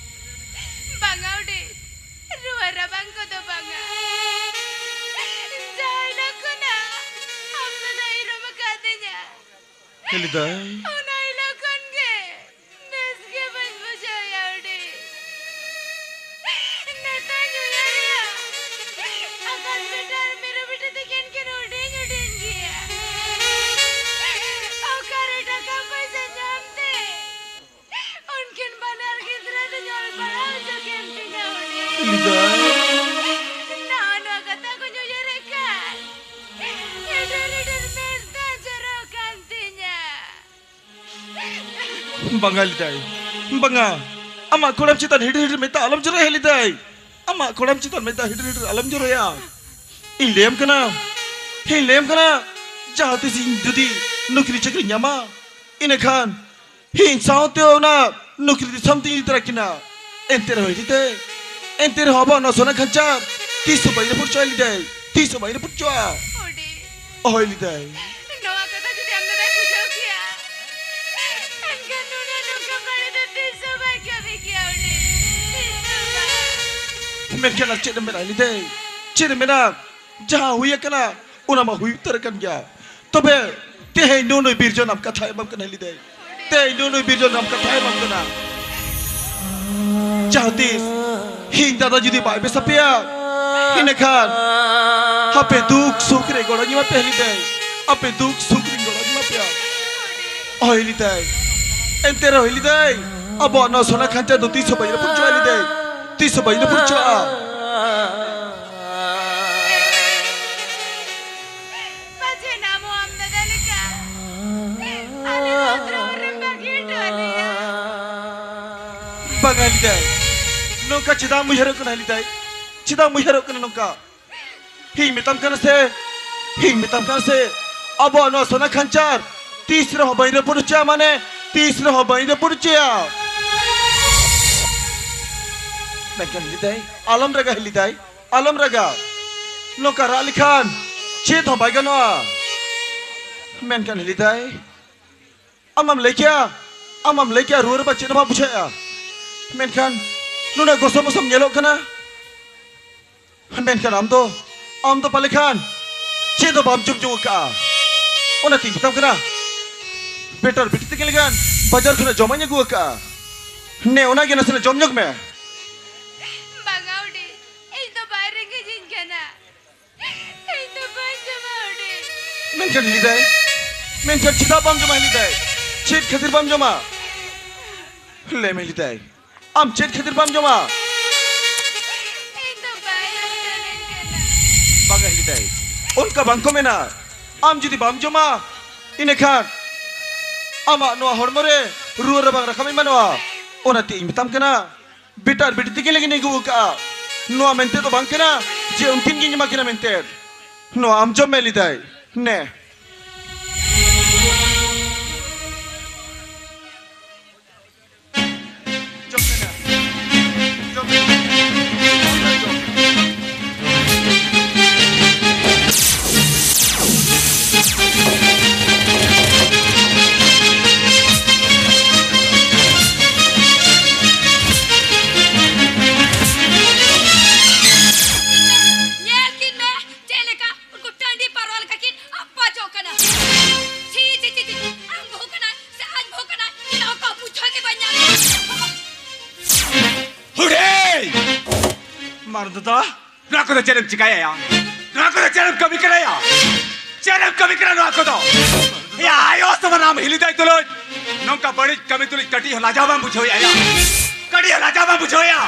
ᱵᱟᱝᱟ ᱚᱰᱤ, ᱨᱩᱣᱟᱹ ᱨᱟᱵᱟᱝ ᱠᱚᱫᱚ ᱵᱟᱝᱟ᱾ ᱡᱟᱦᱟᱸ ᱦᱤᱞᱳᱜ ᱠᱷᱚᱱᱟᱜ ᱟᱢ ᱫᱟᱫᱟ ᱤᱨᱚᱢ ᱟᱠᱟᱫᱤᱧᱟ, ᱦᱮ ᱞᱤᱫᱟᱹᱭ᱾ ᱚᱱᱟ ᱦᱤᱞᱳᱜ ᱠᱷᱚᱱ ᱜᱮ ᱵᱮᱥ ᱜᱮ ᱵᱟᱹᱧ ᱵᱩᱡᱷᱟᱹᱣᱮᱫᱼᱟ ᱚᱰᱤ᱾ ᱱᱮᱛᱟᱧ ᱩᱭᱦᱟᱹᱨᱮᱜᱼᱟ, ᱟᱠᱟᱥ ᱵᱮᱴᱟ ᱟᱨ ᱢᱤᱨᱩ ᱵᱤᱴᱤ ᱛᱟᱹᱠᱤᱱ ᱠᱤᱱ ᱦᱩᱰᱤᱧ ᱦᱩᱰᱤᱧ ᱜᱮᱭᱟ᱾ ᱚᱠᱟᱨᱮ ᱴᱟᱠᱟ ᱯᱚᱭᱥᱟ ᱧᱟᱢ ᱛᱮ ᱩᱱᱠᱤᱱ ᱵᱟᱱᱟᱨ ᱜᱤᱫᱽᱨᱟᱹ ᱫᱚᱧ ᱚᱞ ᱯᱟᱲᱦᱟᱣ ᱦᱚᱪᱚ ᱠᱤᱱ ᱛᱤᱧᱟ ᱚᱰᱤ᱾ ᱞᱤᱫᱟᱹᱭ᱾ ᱱᱚᱜᱼᱚ ᱱᱚᱣᱟ ᱠᱟᱛᱷᱟ ᱠᱚᱧ ᱩᱭᱦᱟᱹᱨᱮᱫ ᱠᱷᱟᱱ ᱦᱤᱰᱤᱨ ᱦᱤᱰᱤᱨ ᱢᱮᱫ ᱫᱟᱜ ᱡᱚᱨᱚᱜ ᱠᱟᱱ ᱛᱤᱧᱟ᱾ ᱵᱟᱝᱟ ᱞᱤᱫᱟᱹᱭ, ᱵᱟᱝᱟ᱾ ᱟᱢᱟᱜ ᱠᱚᱲᱟᱢ ᱪᱮᱛᱟᱱ ᱦᱤᱰᱤᱨ ᱦᱤᱰᱤᱨ ᱢᱮᱫ ᱫᱟᱜ ᱟᱞᱚᱢ ᱡᱚᱨᱚᱭᱟ ᱞᱤᱫᱟᱹᱭ᱾ ᱟᱢᱟᱜ ᱠᱚᱲᱟᱢ ᱪᱮᱛᱟᱱ ᱢᱮᱫ ᱫᱟᱜ ᱦᱤᱰᱤᱨ ᱦᱤᱰᱤᱨ ᱟᱞᱚᱢ ᱡᱚᱨᱚᱭᱟ᱾ ᱤᱧ ᱞᱟᱹᱭᱟᱢ ᱠᱟᱱᱟ, ᱤᱧ ᱞᱟᱹᱭᱟᱢ ᱠᱟᱱᱟ, ᱡᱟᱦᱟᱸ ᱛᱤᱥ ᱤᱧ ᱡᱩᱫᱤ ᱱᱩᱠᱨᱤ ᱪᱟᱹᱠᱨᱤᱧ ᱧᱟᱢᱟ, ᱤᱱᱟᱹᱠᱷᱟᱱ ᱤᱧ ᱥᱟᱶᱛᱮ ᱚᱱᱟ ᱱᱩᱠᱨᱤ ᱫᱤᱥᱚᱢ ᱛᱤᱧ ᱤᱫᱤ ᱛᱚᱨᱟ ᱠᱤᱱᱟ᱾ ᱮᱱᱛᱮ ᱨᱮᱦᱚᱸ ᱞᱤᱫᱟᱹᱭ, ᱮᱱᱛᱮ ᱨᱮᱦᱚᱸ ᱟᱵᱚᱣᱟᱜ ᱱᱚᱣᱟ ᱥᱚᱱᱟ ᱠᱷᱟᱧᱪᱟ ᱛᱤᱥ ᱦᱚᱸ ᱵᱟᱹᱧ ᱨᱟᱹᱯᱩᱫ ᱦᱚᱪᱚᱣᱟᱜᱼᱟ ᱞᱤᱫᱟᱹᱭ, ᱛᱤᱥ ᱦᱚᱸ ᱵᱟᱹᱧ ᱨᱟᱹᱯᱩᱫ ᱦᱚᱪᱚᱣᱟᱜᱼᱟ᱾ ᱚᱰᱤ᱾ ᱚᱦᱚᱭ ᱞᱤᱫᱟᱹᱭ᱾ ᱱᱚᱣᱟ ᱠᱟᱛᱷᱟ ᱡᱩᱫᱤ ᱟᱢ ᱫᱟᱫᱟᱭ ᱵᱩᱡᱷᱟᱹᱣ ᱠᱮᱭᱟ, ᱮᱱᱠᱷᱟᱱ ᱱᱩᱱᱟᱹᱜ ᱱᱚᱝᱠᱟ ᱵᱟᱹᱲᱤᱡ ᱫᱚ ᱛᱤᱥ ᱦᱚᱸ ᱵᱟᱭ ᱠᱟᱹᱢᱤ ᱠᱮᱭᱟ ᱩᱱᱤ᱾ ᱛᱤᱥ ᱦᱚᱸ ᱵᱟᱝ᱾ ᱢᱮᱱᱠᱷᱟᱱ ᱟᱨ ᱪᱮᱫ ᱮᱢ ᱢᱮᱱᱟ ᱞᱤᱫᱟᱹᱭ? ᱪᱮᱫ ᱮᱢ ᱢᱮᱱᱟ? ᱡᱟᱦᱟᱸ ᱦᱩᱭ ᱟᱠᱟᱱᱟ, ᱚᱱᱟ ᱢᱟ ᱦᱩᱭ ᱩᱛᱟᱹᱨ ᱟᱠᱟᱱ ᱜᱮᱭᱟ᱾ ᱛᱚᱵᱮ ᱛᱮᱦᱮᱧ ᱱᱩᱱᱩᱭ ᱵᱤᱨᱡᱚᱱᱟᱢ ᱠᱟᱛᱷᱟ ᱮᱢᱟᱢ ᱠᱟᱱᱟ ᱞᱤᱫᱟᱹᱭ᱾ ᱛᱮᱦᱮᱧ ᱱᱩᱱᱩᱭ ᱵᱤᱨᱡᱚᱱᱟᱢ ᱠᱟᱛᱷᱟ ᱮᱢᱟᱢ ᱠᱟᱱᱟ᱾ ᱡᱟᱦᱟᱸ ᱛᱤᱥ ᱤᱧ ᱫᱟᱫᱟ ᱡᱩᱫᱤ ᱵᱟᱭ ᱵᱮᱥ ᱟᱯᱮᱭᱟ, ᱤᱱᱟᱹᱠᱷᱟᱱ ᱦᱟᱯᱮ ᱫᱩᱠ ᱥᱩᱠ ᱨᱮ ᱜᱚᱲᱚᱧ ᱮᱢᱟ ᱯᱮᱭᱟ ᱞᱤᱫᱟᱹᱭ᱾ ᱟᱯᱮ ᱫᱩᱠ ᱥᱩᱠ ᱨᱮ ᱜᱚᱲᱚᱧ ᱮᱢᱟ ᱯᱮᱭᱟ᱾ ᱦᱳᱭ ᱞᱤᱫᱟᱹᱭ᱾ ᱮᱱᱛᱮ ᱨᱮᱦᱚᱸ ᱞᱤᱫᱟᱹᱭ, ᱟᱵᱚᱣᱟᱜ ᱱᱚᱣᱟ ᱥᱚᱱᱟ ᱠᱷᱟᱧᱪᱟ ᱫᱚ ᱛᱤᱥ ᱦᱚᱸ ᱵᱟᱹᱧ ᱨᱟᱹᱯᱩᱫ ᱦᱚᱪᱚᱣᱟᱜᱼᱟ ᱞᱤᱫᱟᱹᱭ᱾ ᱛᱤᱥ ᱦᱚᱸ ᱵᱟᱹᱧ ᱨᱟᱹᱯᱩᱫ ᱦᱚᱪᱚᱣᱟᱜᱼᱟ᱾ ᱯᱟᱪᱮ ᱟᱢ ᱦᱚᱸ ᱟᱢ ᱫᱟᱫᱟ ᱞᱮᱠᱟ ᱟᱞᱮ ᱦᱚᱸ ᱩᱛᱨᱟᱹᱣ ᱨᱮᱢ ᱵᱟᱹᱜᱤ ᱦᱚᱴᱚ ᱟᱞᱮᱭᱟ᱾ ᱵᱟᱝᱟ ᱞᱤᱫᱟᱹᱭ, ᱱᱚᱝᱠᱟ ᱪᱮᱫᱟᱜ ᱮᱢ ᱩᱭᱦᱟᱹᱨᱚᱜ ᱠᱟᱱᱟ ᱞᱤᱫᱟᱹᱭ? ᱪᱮᱫᱟᱜ ᱮᱢ ᱩᱭᱦᱟᱹᱨᱚᱜ ᱠᱟᱱᱟ ᱱᱚᱝᱠᱟ? ᱤᱧ ᱢᱮᱛᱟᱢ ᱠᱟᱱᱟ ᱥᱮ, ᱤᱧ ᱢᱮᱛᱟᱢ ᱠᱟᱱᱟ ᱥᱮ, ᱟᱵᱚᱣᱟᱜ ᱱᱚᱣᱟ ᱥᱚᱱᱟ ᱠᱷᱟᱧᱪᱟᱨ ᱛᱤᱥ ᱨᱮᱦᱚᱸ ᱵᱟᱹᱧ ᱨᱟᱹᱯᱩᱫ ᱦᱚᱪᱚᱭᱟ, ᱢᱟᱱᱮ ᱛᱤᱥ ᱨᱮᱦᱚᱸ ᱵᱟᱹᱧ ᱨᱟᱹᱯᱩᱫ ᱦᱚᱪᱚᱭᱟ᱾ ᱢᱮᱱᱠᱷᱟᱱ ᱦᱤᱞᱤᱫᱟᱭ, ᱟᱞᱚᱢ ᱨᱟᱜᱟ ᱦᱤᱞᱤᱫᱟᱭ, ᱟᱞᱚᱢ ᱨᱟᱜᱟ᱾ ᱱᱚᱝᱠᱟ ᱨᱟᱜ ᱞᱮᱠᱷᱟᱱ ᱪᱮᱫ ᱦᱚᱸ ᱵᱟᱭ ᱜᱟᱱᱚᱜᱼᱟ᱾ ᱢᱮᱱᱠᱷᱟᱱ ᱦᱤᱞᱤᱫᱟᱭ, ᱟᱢᱮᱢ ᱞᱟᱹᱭ ᱠᱮᱭᱟ, ᱟᱢᱮᱢ ᱞᱟᱹᱭ ᱠᱮᱭᱟ ᱨᱩᱣᱟᱹ ᱨᱮ ᱵᱟ ᱪᱮᱫ ᱦᱚᱸ ᱵᱟᱢ ᱵᱩᱡᱷᱟᱹᱣᱮᱫᱼᱟ᱾ ᱢᱮᱱᱠᱷᱟᱱ ᱱᱩᱱᱟᱹᱜ ᱜᱚᱥᱚ ᱢᱚᱥᱚᱢ ᱧᱮᱞᱚᱜ ᱠᱟᱱᱟ᱾ ᱢᱮᱱᱠᱷᱟᱱ ᱟᱢ ᱫᱚ, ᱟᱢ ᱫᱚ ᱯᱟᱞᱮ ᱠᱷᱟᱱ ᱪᱮᱫ ᱦᱚᱸ ᱵᱟᱢ ᱡᱚᱢ ᱧᱩ ᱟᱠᱟᱫᱼᱟ᱾ ᱚᱱᱟᱛᱤᱧ ᱢᱮᱛᱟᱢ ᱠᱟᱱᱟ, ᱵᱮᱴᱟᱨ ᱵᱤᱴᱤ ᱛᱤᱠᱤᱱ ᱞᱟᱹᱜᱤᱫ ᱵᱟᱡᱟᱨ ᱠᱷᱚᱱᱟᱜ ᱡᱚᱢᱟᱜ ᱤᱧ ᱟᱹᱜᱩ ᱟᱠᱟᱫᱼᱟ᱾ ᱱᱮ, ᱚᱱᱟᱜᱮ ᱱᱟᱥᱮᱱᱟᱜ ᱡᱚᱢ ᱧᱚᱜ ᱢᱮ᱾ ᱵᱟᱝᱟ ᱩᱰᱤ, ᱤᱧ ᱫᱚ ᱵᱟᱭ ᱨᱮᱸᱜᱮᱡᱤᱧ ᱠᱟᱱᱟ᱾ ᱤᱧ ᱫᱚ ᱵᱟᱹᱧ ᱡᱚᱢᱟ ᱩᱰᱤ᱾ ᱢᱮᱱᱠᱷᱟᱱ ᱦᱤᱞᱤᱫᱟᱭ, ᱢᱮᱱᱠᱷᱟᱱ ᱪᱮᱫᱟᱜ ᱵᱟᱢ ᱡᱚᱢᱟ ᱦᱤᱞᱤᱫᱟᱭ? ᱪᱮᱫ ᱠᱷᱟᱹᱛᱤᱨ ᱵᱟᱢ ᱡᱚᱢᱟ? ᱞᱟᱹᱭ ᱢᱮ ᱦᱤᱞᱤᱫᱟᱭ, ᱟᱢ ᱪᱮᱫ ᱠᱷᱟᱹᱛᱤᱨ ᱵᱟᱢ ᱡᱚᱢᱟ? ᱤᱧ ᱫᱚ ᱵᱟᱭ ᱨᱮᱸᱜᱮᱡᱤᱧ ᱠᱟᱱᱟ᱾ ᱵᱟᱝᱟ ᱦᱤᱞᱤᱫᱟᱭ, ᱚᱱᱠᱟ ᱵᱟᱝ ᱠᱚ ᱢᱮᱱᱟ᱾ ᱟᱢ ᱡᱩᱫᱤ ᱵᱟᱢ ᱡᱚᱢᱟ, ᱤᱱᱟᱹᱠᱷᱟᱱ ᱟᱢᱟᱜ ᱱᱚᱣᱟ ᱦᱚᱲᱢᱚ ᱨᱮ ᱨᱩᱣᱟᱹ ᱨᱟᱵᱟᱝ ᱨᱟᱠᱟᱵ ᱮᱢᱟᱱᱚᱜᱼᱟ᱾ ᱚᱱᱟᱛᱮ ᱤᱧ ᱢᱮᱛᱟᱢ ᱠᱟᱱᱟ, ᱵᱮᱴᱟᱨ ᱵᱤᱴᱤ ᱛᱤᱠᱤᱱ ᱞᱟᱹᱜᱤᱫ ᱤᱧ ᱟᱹᱜᱩ ᱟᱠᱟᱫᱼᱟ᱾ ᱱᱚᱣᱟ ᱢᱮᱱᱛᱮ ᱫᱚ ᱵᱟᱝ ᱠᱟᱱᱟ ᱡᱮ ᱩᱱᱠᱤᱱ ᱜᱤᱧ ᱮᱢᱟ ᱠᱤᱱᱟ ᱢᱮᱱᱛᱮ᱾ ᱱᱚᱣᱟ ᱟᱢ ᱡᱚᱢ ᱢᱮ ᱦᱤᱞᱤᱫᱟᱭ᱾ ᱱᱮ᱾ ᱡᱚᱢ ᱢᱮ ᱱᱮ᱾ ᱡᱚᱢ ᱢᱮ᱾ ᱡᱚᱢ ᱢᱮ᱾ ᱧᱮᱞ ᱠᱤᱱ ᱢᱮ, ᱪᱮᱫ ᱞᱮᱠᱟ ᱩᱱᱠᱩ ᱴᱟᱺᱰᱤ ᱯᱟᱨᱣᱟ ᱞᱮᱠᱟ ᱠᱤᱱ ᱟᱯᱟᱪᱚᱜ ᱠᱟᱱᱟ᱾ ᱪᱷᱤ, ᱪᱷᱤ, ᱪᱷᱤ, ᱪᱷᱤ, ᱟᱢ ᱵᱟᱹᱦᱩ ᱠᱟᱱᱟᱭ ᱥᱮ ᱟᱡ ᱵᱟᱹᱦᱩ ᱠᱟᱱᱟᱭ, ᱤᱧ ᱚᱠᱟ ᱵᱩᱡᱷᱟᱹᱣ ᱜᱮ ᱵᱟᱹᱧ ᱧᱟᱢ ᱮᱫᱟ᱾ ᱦᱩᱰᱤᱧ! ᱢᱟᱨ ᱫᱟᱫᱟ, ᱱᱚᱣᱟ ᱠᱚᱫᱚ ᱪᱮᱫ ᱮᱢ ᱪᱤᱠᱟᱹᱭᱟ ᱭᱟ? ᱱᱚᱣᱟ ᱠᱚᱫᱚ ᱪᱮᱫ ᱮᱢ ᱠᱟᱹᱢᱤ ᱠᱟᱱᱟ ᱭᱟ? ᱪᱮᱫ ᱮᱢ ᱠᱟᱹᱢᱤ ᱠᱟᱱᱟ ᱱᱚᱣᱟ ᱠᱚᱫᱚ? ᱭᱟ ᱟᱭᱳ ᱥᱚᱢᱟᱱ ᱟᱢ ᱦᱤᱞᱤᱫᱟᱭ ᱛᱩᱞᱩᱡ ᱱᱚᱝᱠᱟ ᱵᱟᱹᱲᱤᱡ ᱠᱟᱹᱢᱤ ᱛᱩᱞᱩᱡ ᱠᱟᱹᱴᱤᱡ ᱦᱚᱸ ᱞᱟᱡᱟ ᱵᱟᱢ ᱵᱩᱡᱷᱟᱹᱣ ᱭᱟ? ᱠᱟᱹᱴᱤᱡ ᱦᱚᱸ ᱞᱟᱡᱟ ᱵᱟᱢ ᱵᱩᱡᱷᱟᱹᱣ ᱭᱟ?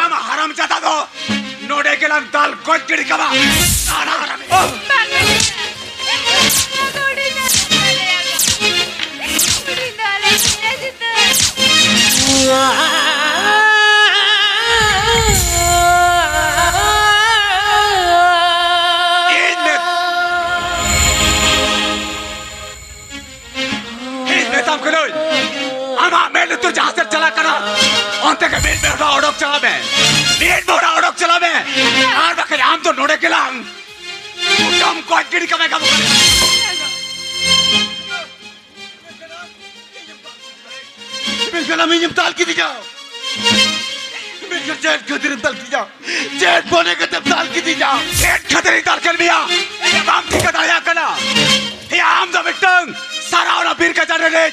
ᱟᱢ ᱦᱟᱨᱟᱢ ᱡᱟᱫᱟ ᱫᱚ ᱱᱚᱰᱮ ᱜᱮᱞᱟᱝ ᱫᱟᱞ ᱜᱚᱡ ᱜᱤᱰᱤ ᱠᱟᱢᱟ᱾ ᱱᱟᱱᱟ ᱦᱟᱨᱟᱢ᱾ ᱵᱟᱝ ᱜᱮ᱾ ᱱᱚᱣᱟ ᱫᱚ ᱟᱹᱰᱤ ᱱᱟᱯᱟᱭ ᱞᱟᱹᱭ ᱟᱠᱟᱫ᱾ ᱩᱱᱤ ᱫᱚ ᱟᱞᱮ ᱨᱮᱱ ᱥᱤᱛᱟᱹ᱾ ᱤᱧ ᱢᱮᱛᱟᱢ ᱠᱟᱹᱱᱟᱹᱧ, ᱟᱢᱟᱜ ᱢᱮᱫ ᱞᱩᱛᱩᱨ ᱡᱟᱦᱟᱸ ᱥᱮᱫ ᱪᱟᱞᱟᱜ ᱠᱟᱱᱟ, ᱚᱱᱛᱮ ᱜᱮ ᱢᱤᱫ ᱢᱮᱫ ᱦᱚᱲ ᱚᱰᱚᱠ ᱪᱟᱞᱟᱜ ᱢᱮ᱾ ᱟᱨ ᱵᱟᱠᱷᱟᱡ ᱟᱢ ᱫᱚ ᱱᱚᱰᱮ ᱜᱮᱞᱟᱝ ᱠᱩᱴᱟᱹᱢ ᱜᱚᱡ ᱜᱤᱰᱤ ᱠᱟᱢᱮ ᱠᱟᱱᱟ᱾ ᱢᱮᱱᱠᱷᱟᱱ ᱟᱢ ᱤᱧᱮᱢ ᱫᱟᱞ ᱠᱤᱫᱤᱧᱟ᱾ ᱢᱮᱱᱠᱷᱟᱱ ᱪᱮᱫ ᱠᱷᱟᱹᱛᱤᱨᱮᱢ ᱫᱟᱞ ᱠᱤᱫᱤᱧᱟ? ᱪᱮᱫ ᱢᱚᱱᱮ ᱠᱟᱛᱮᱢ ᱫᱟᱞ ᱠᱤᱫᱤᱧᱟ? ᱪᱮᱫ ᱠᱷᱟᱹᱛᱤᱨᱤᱧ ᱫᱟᱞ ᱠᱮᱫ ᱢᱮᱭᱟ? ᱵᱟᱢ ᱴᱷᱤᱠᱟᱹ ᱫᱟᱲᱮᱭᱟᱜ ᱠᱟᱱᱟ? ᱦᱮᱸ, ᱟᱢ ᱫᱚ ᱢᱤᱫᱴᱟᱝ ᱥᱟᱨᱟ ᱚᱱᱟ ᱵᱤᱨ ᱜᱟᱡᱟᱲ ᱨᱮ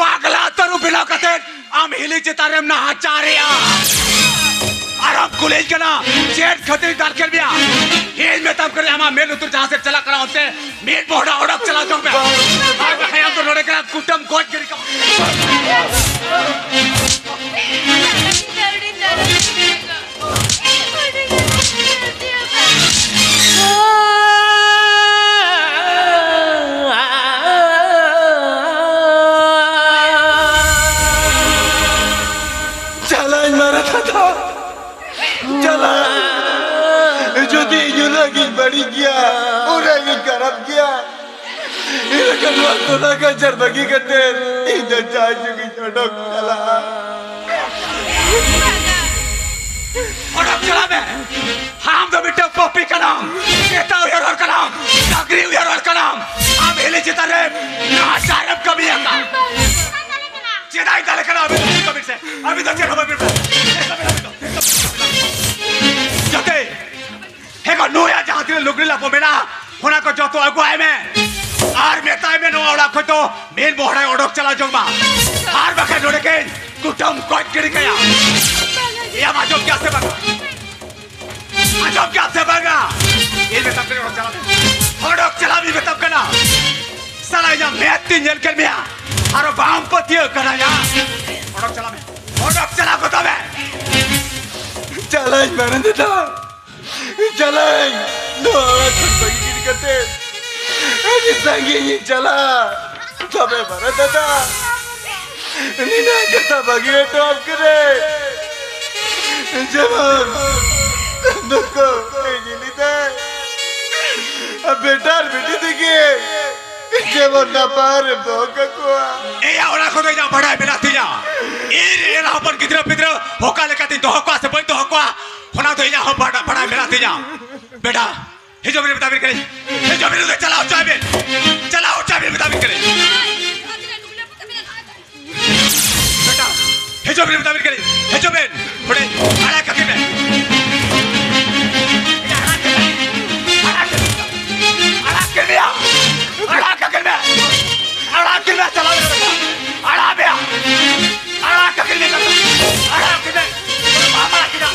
ᱯᱟᱜᱽᱞᱟ ᱛᱟᱹᱨᱩᱵ ᱵᱮᱱᱟᱣ ᱠᱟᱛᱮ ᱟᱢ ᱦᱤᱞᱤ ᱪᱮᱛᱟᱱ ᱨᱮᱢ ᱱᱟᱦᱟᱪᱟᱨᱮᱜᱼᱟ᱾ ᱟᱨᱮᱢ ᱠᱩᱞᱤᱧ ᱠᱟᱱᱟ, ᱪᱮᱫ ᱠᱷᱟᱹᱛᱤᱨ ᱫᱟᱞ ᱠᱮᱫ ᱢᱮᱭᱟ? ᱤᱧ ᱢᱮᱛᱟᱢ ᱠᱟᱱᱟ, ᱟᱢᱟᱜ ᱢᱮᱫ ᱞᱩᱛᱩᱨ ᱡᱟᱦᱟᱸ ᱥᱮᱫ ᱪᱟᱞᱟᱜ ᱠᱟᱱᱟ, ᱚᱱᱛᱮ ᱢᱤᱫ ᱢᱚᱦᱰᱟ ᱚᱰᱚᱠ ᱪᱟᱞᱟᱣ ᱪᱚᱝ ᱢᱮ᱾ ᱟᱨ ᱵᱟᱠᱷᱟᱡ ᱟᱢ ᱫᱚ ᱱᱚᱰᱮ ᱠᱷᱚᱱᱟᱜ ᱠᱩᱴᱟᱹᱢ ᱜᱚᱡ ᱜᱤᱰᱤ ᱠᱟᱢᱟ᱾ ᱪᱟᱞᱟᱜ ᱟᱹᱧ ᱢᱟᱨᱟᱝ ᱫᱟᱫᱟ, ᱪᱟᱞᱟᱜ᱾ ᱡᱩᱫᱤ ᱤᱧ ᱩᱱᱟᱹᱜ ᱜᱤᱧ ᱵᱟᱹᱲᱤᱡ ᱜᱮᱭᱟ, ᱩᱱᱟᱹᱜ ᱜᱤᱧ ᱠᱷᱟᱨᱟᱯ ᱜᱮᱭᱟ, ᱤᱱᱟᱹᱠᱷᱟᱱ ᱱᱚᱣᱟ ᱴᱚᱞᱟ ᱜᱟᱡᱟᱲ ᱵᱟᱹᱜᱤ ᱠᱟᱛᱮ ᱤᱧ ᱫᱚ ᱡᱟᱭ ᱡᱩᱜᱤᱧ ᱚᱰᱚᱠ ᱪᱟᱞᱟᱜᱼᱟ᱾ ᱚᱰᱚᱠ ᱪᱟᱞᱟᱜ ᱢᱮ᱾ ᱟᱢ ᱫᱚ ᱢᱤᱫᱴᱟᱝ ᱯᱟᱯᱤ ᱠᱟᱱᱟᱢ, ᱱᱮᱛᱟ ᱩᱭᱦᱟᱹᱨ ᱦᱚᱲ ᱠᱟᱱᱟᱢ, ᱰᱟᱝᱨᱤ ᱩᱭᱦᱟᱹᱨ ᱦᱚᱲ ᱠᱟᱱᱟᱢ᱾ ᱟᱢ ᱦᱤᱞᱤ ᱪᱮᱛᱟᱱ ᱨᱮ ᱱᱟᱦᱟᱪᱟᱨ ᱮᱢ ᱠᱟᱹᱢᱤᱭᱟᱠᱟᱫ᱾ ᱪᱮᱫᱟᱜ ᱤᱧ ᱫᱟᱞᱮ ᱠᱟᱱᱟ? ᱟᱹᱵᱤᱱ ᱫᱚ ᱪᱮᱫ ᱠᱟᱹᱢᱤ ᱥᱮ? ᱟᱹᱵᱤᱱ ᱫᱚ ᱪᱮᱫ ᱦᱚᱸ ᱵᱟᱹᱵᱤᱱ ᱵᱟᱲᱟᱭᱟ᱾ ᱡᱟᱛᱮ ᱦᱮᱸ ᱜᱚ, ᱱᱩᱭᱟᱜ ᱡᱟᱦᱟᱸ ᱛᱤᱱᱟᱹᱜ ᱞᱩᱜᱽᱲᱤ ᱞᱟᱯᱚ ᱢᱮᱱᱟᱜᱼᱟ, ᱚᱱᱟ ᱠᱚ ᱡᱚᱛᱚ ᱟᱹᱜᱩᱣᱟᱭ ᱢᱮ᱾ ᱟᱨ ᱢᱮᱛᱟᱭ ᱢᱮ, ᱱᱚᱣᱟ ᱚᱲᱟᱜ ᱠᱷᱚᱱ ᱫᱚ ᱢᱤᱫ ᱢᱚᱦᱰᱟᱭ ᱚᱰᱚᱠ ᱪᱟᱞᱟᱣ ᱡᱚᱝ ᱢᱟ᱾ ᱟᱨ ᱵᱟᱠᱷᱟᱱ ᱱᱚᱰᱮ ᱜᱮᱧ ᱠᱩᱴᱟᱹᱢ ᱜᱚᱡ ᱜᱤᱰᱤ ᱠᱟᱭᱟ᱾ ᱮᱭᱟ, ᱟᱸᱡᱚᱢ ᱠᱮᱜᱼᱟ ᱥᱮ ᱵᱟᱝᱟ? ᱟᱸᱡᱚᱢ ᱠᱮᱜᱼᱟ ᱥᱮ ᱵᱟᱝᱟ? ᱤᱧ ᱢᱮᱛᱟᱢ ᱠᱟᱱᱟ, ᱚᱰᱚᱠ ᱪᱟᱞᱟᱜ ᱢᱮ᱾ ᱚᱰᱚᱠ ᱪᱟᱞᱟᱜ ᱢᱮ ᱢᱮᱛᱟᱢ ᱠᱟᱱᱟ᱾ ᱥᱟᱞᱟ, ᱤᱧᱟᱜ ᱢᱮᱫ ᱛᱤᱧ ᱧᱮᱞ ᱠᱮᱫ ᱢᱮᱭᱟ, ᱟᱨᱚ ᱵᱟᱢ ᱯᱟᱹᱛᱭᱟᱹᱜ ᱠᱟᱱᱟ ᱭᱟ? ᱚᱰᱚᱠ ᱪᱟᱞᱟᱜ ᱢᱮ, ᱚᱰᱚᱠ ᱪᱟᱞᱟᱣ ᱜᱚᱫᱚᱜ ᱢᱮ᱾ ᱪᱟᱞᱟᱜ ᱤᱧ ᱢᱟᱨᱟᱝ ᱫᱟᱫᱟ᱾ ᱪᱟᱞᱟᱜ ᱟᱹᱧ, ᱱᱚᱣᱟ ᱚᱲᱟᱜ ᱠᱷᱚᱱ ᱵᱟᱹᱜᱤ ᱜᱤᱰᱤ ᱠᱟᱛᱮ ᱟᱹᱰᱤ ᱥᱟᱺᱜᱤᱧ ᱤᱧ ᱪᱟᱞᱟᱜᱼᱟ᱾ ᱛᱚᱵᱮ ᱢᱟᱨᱟᱝ ᱫᱟᱫᱟ, ᱱᱤᱱᱟᱹᱜ ᱠᱟᱛᱷᱟ ᱵᱟᱹᱜᱤ ᱦᱚᱴᱚ ᱟᱢ ᱠᱟᱹᱱᱟᱹᱧ᱾ ᱡᱮᱢᱚᱱ ᱱᱩᱠᱩ ᱤᱧ ᱞᱟᱹᱭᱫᱟ, ᱵᱮᱴᱟ ᱟᱨ ᱵᱤᱴᱤ ᱛᱮᱜᱮ ᱡᱮᱢᱚᱱ ᱱᱟᱯᱟᱭ ᱨᱮ ᱫᱚᱦᱚ ᱠᱟᱠᱚᱣᱟ᱾ ᱮᱭᱟ, ᱚᱱᱟ ᱠᱚᱫᱚ ᱤᱧᱟᱹᱜ ᱵᱟᱰᱟᱭ ᱢᱮᱱᱟᱜ ᱛᱤᱧᱟ᱾ ᱤᱧ ᱮᱨᱟ ᱦᱚᱯᱚᱱ ᱜᱤᱫᱽᱨᱟᱹ ᱯᱤᱫᱽᱨᱟᱹ ᱚᱠᱟ ᱞᱮᱠᱟᱛᱤᱧ ᱫᱚᱦᱚ ᱠᱚᱣᱟ ᱥᱮ ᱵᱟᱹᱧ ᱫᱚᱦᱚ ᱠᱚᱣᱟ, ᱚᱱᱟ ᱫᱚ ᱤᱧᱟᱹᱜ ᱦᱚᱸ ᱵᱟᱰᱟᱭ, ᱵᱟᱰᱟᱭ ᱢᱮᱱᱟᱜ ᱛᱤᱧᱟ᱾ ᱵᱮᱴᱟ, ᱦᱤᱡᱩᱜ ᱵᱤᱱ ᱢᱮᱛᱟ ᱵᱤᱱ ᱠᱟᱹᱱᱟᱹᱧ᱾ ᱦᱤᱡᱩᱜ ᱵᱤᱱ, ᱪᱟᱞᱟᱣ ᱦᱚᱪᱚᱭ ᱵᱤᱱ᱾ ᱪᱟᱞᱟᱣ ᱦᱚᱪᱚᱭ ᱵᱤᱱ ᱢᱮᱛᱟ ᱵᱤᱱ ᱠᱟᱹᱱᱟᱹᱧ᱾ ᱵᱮᱴᱟ, ᱦᱤᱡᱩᱜ ᱵᱤᱱ ᱢᱮᱛᱟ ᱵᱤᱱ ᱠᱟᱹᱱᱟᱹᱧ᱾ ᱦᱤᱡᱩᱜ ᱵᱤᱱ᱾ ᱦᱩᱰᱤᱧ, ᱟᱲᱟᱜ ᱠᱟᱹᱠᱤᱱ ᱢᱮ᱾ ᱟᱲᱟᱜ ᱠᱟᱹᱠᱤᱱ ᱢᱮ᱾ ᱟᱲᱟᱜ ᱠᱟᱹᱠᱤᱱ ᱢᱮ᱾ ᱟᱲᱟᱜ ᱠᱟᱹᱠᱤᱱ ᱢᱮ᱾ ᱟᱲᱟᱜ ᱠᱤᱱ ᱢᱮ, ᱪᱟᱞᱟᱣ ᱢᱮ᱾ ᱟᱲᱟᱜ ᱢᱮᱭᱟ᱾ ᱟᱲᱟᱜ ᱠᱟᱹᱠᱤᱱ ᱢᱮ᱾ ᱟᱲᱟᱜ ᱠᱤᱱ ᱢᱮ᱾ ᱵᱟᱢ ᱟᱲᱟᱜ ᱠᱤᱱᱟ᱾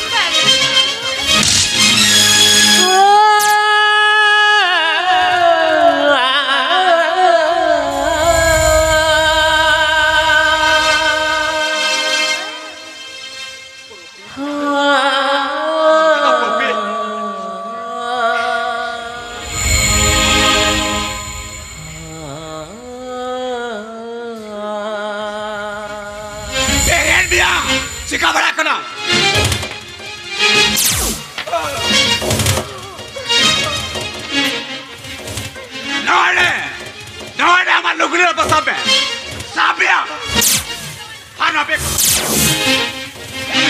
ᱵᱮᱨᱮᱫ ᱢᱮᱭᱟ! ᱪᱤᱠᱟ ᱵᱟᱲᱟᱜ ᱠᱟᱱᱟ? ᱱᱚᱰᱮ! ᱱᱚᱰᱮ ᱟᱢᱟᱜ ᱞᱩᱜᱽᱲᱤ ᱞᱟᱯᱚ ᱥᱟᱵ ᱢᱮ! ᱥᱟᱵ ᱢᱮᱭᱟ! ᱟᱨ ᱱᱚᱣᱟ ᱵᱮᱜᱽ ᱠᱚ,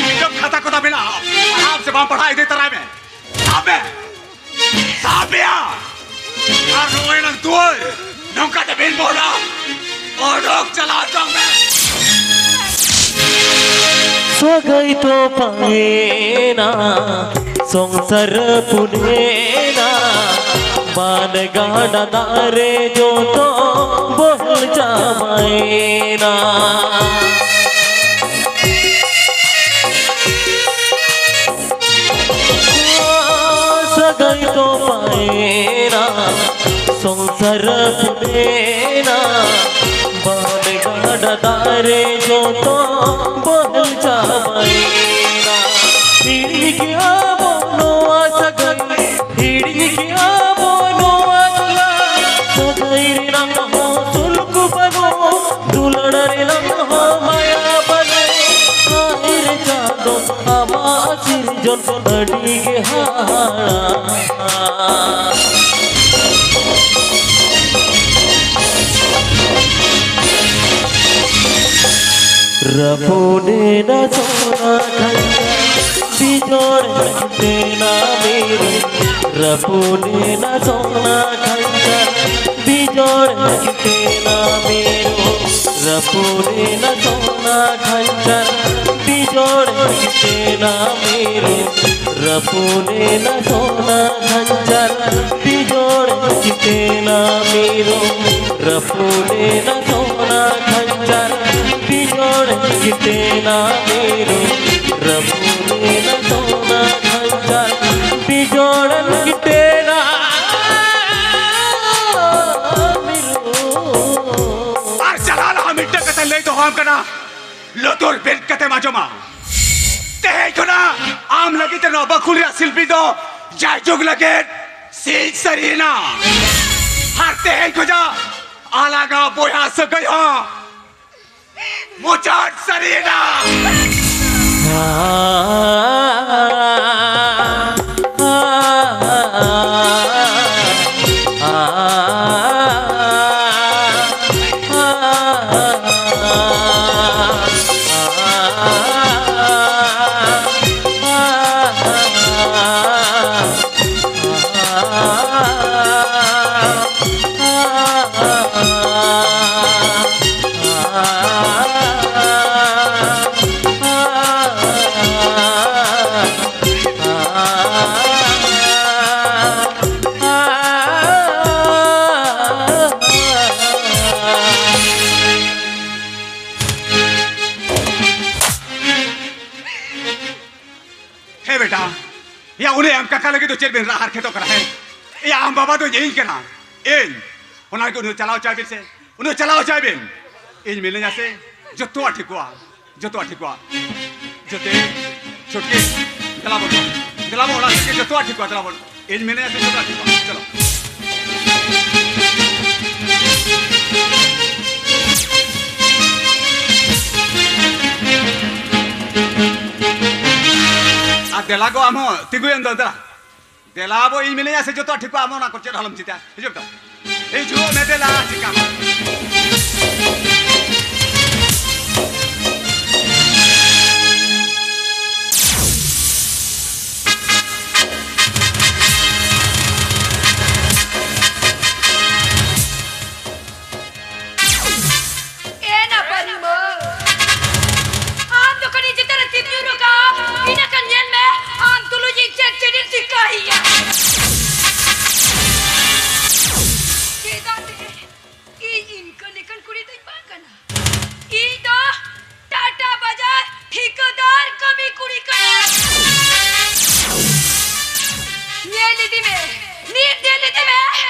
ᱠᱤᱛᱟᱹᱵ ᱠᱷᱟᱛᱟ ᱠᱚ ᱛᱟᱵᱮᱱᱟ, ᱯᱟᱲᱦᱟᱣ ᱥᱮ ᱵᱟᱢ ᱯᱟᱲᱦᱟᱣ ᱤᱫᱤ ᱛᱟᱨᱟᱭ ᱢᱮ᱾ ᱥᱟᱵ ᱢᱮ! ᱥᱟᱵ ᱢᱮᱭᱟ! ᱟᱨ ᱱᱚᱜᱼᱚᱭ ᱱᱟᱝ ᱫᱩᱣᱟᱹᱨ ᱱᱚᱝᱠᱟ ᱛᱮ ᱵᱤᱱ ᱵᱚᱦᱚᱲᱟ, ᱚᱰᱚᱠ ᱪᱟᱞᱟᱣ ᱪᱚᱝ ᱢᱮ᱾ ᱥᱟᱹᱜᱟᱹᱭ ᱛᱚᱯᱟᱭᱮᱱᱟ, ᱥᱚᱝᱥᱟᱨ ᱯᱩᱱᱮᱱᱟ, ᱵᱟᱱ ᱜᱟᱰᱟ ᱫᱟᱜ ᱨᱮ ᱡᱚᱛᱚ ᱵᱚᱦᱮᱞ ᱪᱟᱵᱟᱭᱮᱱᱟ᱾ ᱥᱟᱹᱜᱟᱹᱭ ᱛᱚᱯᱟᱭᱮᱱᱟ, ᱥᱚᱝᱥᱟᱨ ᱯᱩᱱᱮᱱᱟ, ᱵᱟᱱ ᱜᱟᱰᱟ ᱫᱟᱜ ᱨᱮ ᱡᱚᱛᱚ ᱵᱚᱦᱮᱞ ᱪᱟᱵᱟᱭᱮᱱᱟ᱾ ᱦᱤᱲᱤᱧ ᱠᱮᱜᱼᱟ ᱵᱚᱱ ᱱᱚᱣᱟ ᱥᱟᱹᱜᱟᱹᱭ, ᱦᱤᱲᱤᱧ ᱠᱮᱜᱼᱟ ᱵᱚᱱ ᱱᱚᱣᱟ ᱫᱩᱞᱟᱹᱲ᱾ ᱥᱟᱹᱜᱟᱹᱭ ᱨᱮᱱᱟᱜ ᱦᱚᱸ ᱥᱩᱞᱩᱠ ᱵᱟᱹᱱᱩᱜ, ᱫᱩᱞᱟᱹᱲ ᱨᱮᱱᱟᱜ ᱦᱚᱸ ᱢᱟᱭᱟ ᱵᱟᱹᱱᱩᱜ᱾ ᱦᱟᱭ ᱨᱮ ᱪᱟᱸᱫᱚ, ᱟᱢᱟᱜ ᱥᱤᱨᱡᱚᱱ ᱟᱹᱰᱤ ᱜᱮ ᱦᱟᱦᱟᱲᱟ᱾ ᱨᱟᱹᱯᱩᱫᱮᱱᱟ ᱥᱚᱱᱟ ᱠᱷᱟᱧᱪᱟ, ᱵᱤᱡᱚᱲ ᱠᱟᱛᱮᱱᱟ ᱢᱤᱨᱩ᱾ ᱨᱟᱹᱯᱩᱫᱮᱱᱟ ᱥᱚᱱᱟ ᱠᱷᱟᱧᱪᱟ, ᱵᱤᱡᱚᱲ ᱠᱟᱛᱮᱱᱟ ᱢᱤᱨᱩ᱾ ᱨᱟᱹᱯᱩᱫᱮᱱᱟ ᱥᱚᱱᱟ ᱠᱷᱟᱧᱪᱟ, ᱵᱤᱡᱚᱲ ᱠᱟᱛᱮᱱᱟ ᱢᱤᱨᱩ᱾ ᱨᱟᱹᱯᱩᱫᱮᱱᱟ ᱥᱚᱱᱟ ᱠᱷᱟᱧᱪᱟ, ᱵᱤᱡᱚᱲ ᱠᱟᱛᱮᱱᱟ ᱢᱤᱨᱩ᱾ ᱨᱟᱹᱯᱩᱫᱮᱱᱟ ᱥᱚᱱᱟ ᱠᱷᱟᱧᱪᱟ, ᱵᱤᱡᱚᱲ ᱠᱟᱛᱮᱱᱟ ᱢᱤᱨᱩ᱾ ᱨᱟᱹᱯᱩᱫᱮᱱᱟ ᱥᱚᱱᱟ ᱠᱷᱟᱧᱪᱟ, ᱵᱤᱡᱚᱲ ᱠᱟᱛᱮᱱᱟ ᱢᱤᱨᱩ᱾ ᱟᱨ ᱪᱟᱞᱟᱣ ᱞᱟᱦᱟ ᱢᱤᱫᱴᱟᱝ ᱠᱟᱛᱷᱟ ᱞᱟᱹᱭ ᱫᱚᱦᱚᱣᱟᱢ ᱠᱟᱱᱟ, ᱞᱩᱛᱩᱨ ᱵᱮᱫ ᱠᱟᱛᱮᱢ ᱟᱸᱡᱚᱢᱟ᱾ ᱛᱮᱦᱮᱧ ᱠᱷᱚᱱᱟᱜ ᱟᱢ ᱞᱟᱹᱜᱤᱫ ᱛᱮ ᱱᱚᱣᱟ ᱵᱟᱹᱠᱷᱩᱞ ᱨᱮᱭᱟᱜ ᱥᱤᱞᱯᱤ ᱫᱚ ᱡᱟᱭᱡᱩᱜᱽ ᱞᱟᱹᱜᱤᱫ ᱥᱤᱧ ᱥᱟᱹᱨᱤᱭᱮᱱᱟ᱾ ᱟᱨ ᱛᱮᱦᱮᱧ ᱠᱷᱚᱱᱟᱜ ᱟᱞᱟᱝᱟᱜ ᱵᱚᱭᱦᱟ ᱥᱟᱹᱜᱟᱹᱭ ᱦᱚᱸ ᱢᱩᱪᱟᱹᱫ ᱥᱟᱹᱨᱤᱭᱮᱱᱟ᱾ ᱦᱮᱸ ᱵᱮᱴᱟ, ᱭᱟ ᱩᱱᱤ ᱟᱢ ᱠᱟᱠᱟ ᱞᱟᱹᱜᱤᱫ ᱫᱚ ᱪᱮᱫ ᱵᱮᱱ ᱨᱟᱜ ᱦᱟᱨᱠᱮᱛᱚᱜ ᱠᱟᱱᱟ? ᱦᱮᱸ, ᱭᱟ ᱟᱢ ᱵᱟᱵᱟ ᱫᱚ ᱤᱧ ᱠᱟᱱᱟ, ᱤᱧ᱾ ᱚᱱᱟ ᱞᱟᱹᱜᱤᱫ ᱩᱱᱤ ᱪᱟᱞᱟᱣ ᱦᱚᱪᱚᱭ ᱵᱮᱱ ᱥᱮ, ᱩᱱᱤ ᱪᱟᱞᱟᱣ ᱦᱚᱪᱚᱭ ᱵᱮᱱ᱾ ᱤᱧ ᱢᱤᱱᱟᱹᱧᱟ ᱥᱮ, ᱡᱚᱛᱚᱣᱟᱜ ᱴᱷᱤᱠᱚᱜᱼᱟ, ᱡᱚᱛᱚᱣᱟᱜ ᱴᱷᱤᱠᱚᱜᱼᱟ᱾ ᱡᱚᱛᱮ, ᱪᱷᱩᱴᱠᱤ, ᱫᱮᱞᱟ ᱵᱚᱱ, ᱫᱮᱞᱟ ᱵᱚᱱ, ᱚᱲᱟᱜ ᱥᱮᱫ ᱜᱮ ᱡᱚᱛᱚᱣᱟᱜ ᱴᱷᱤᱠᱚᱜᱼᱟ, ᱫᱮᱞᱟ ᱵᱚᱱ᱾ ᱤᱧ ᱢᱤᱱᱟᱹᱧᱟ ᱥᱮ, ᱡᱚᱛᱚᱣᱟᱜ ᱴᱷᱤᱠᱚᱜᱼᱟ, ᱪᱚᱞᱚ᱾ ᱟᱨ ᱫᱮᱞᱟ ᱜᱚ, ᱟᱢ ᱦᱚᱸ ᱛᱤᱸᱜᱩᱭᱮᱱ ᱫᱚ, ᱫᱮᱞᱟ᱾ ᱫᱮᱞᱟ ᱵᱚ, ᱤᱧ ᱢᱤᱱᱟᱹᱧᱟ ᱥᱮ, ᱡᱚᱛᱚᱣᱟᱜ ᱴᱷᱤᱠᱚᱜᱼᱟ, ᱟᱢ ᱚᱱᱟ ᱠᱚ ᱪᱮᱫ ᱦᱚᱸ ᱟᱞᱚᱢ ᱪᱤᱱᱛᱟᱹᱭᱟ᱾ ᱦᱤᱡᱩᱜ ᱢᱮ ᱫᱮᱞᱟ, ᱪᱤᱠᱟ ᱤᱫᱤ ᱢᱮ, ᱱᱤᱛ ᱧᱮᱞ ᱤᱫᱤ ᱢᱮ,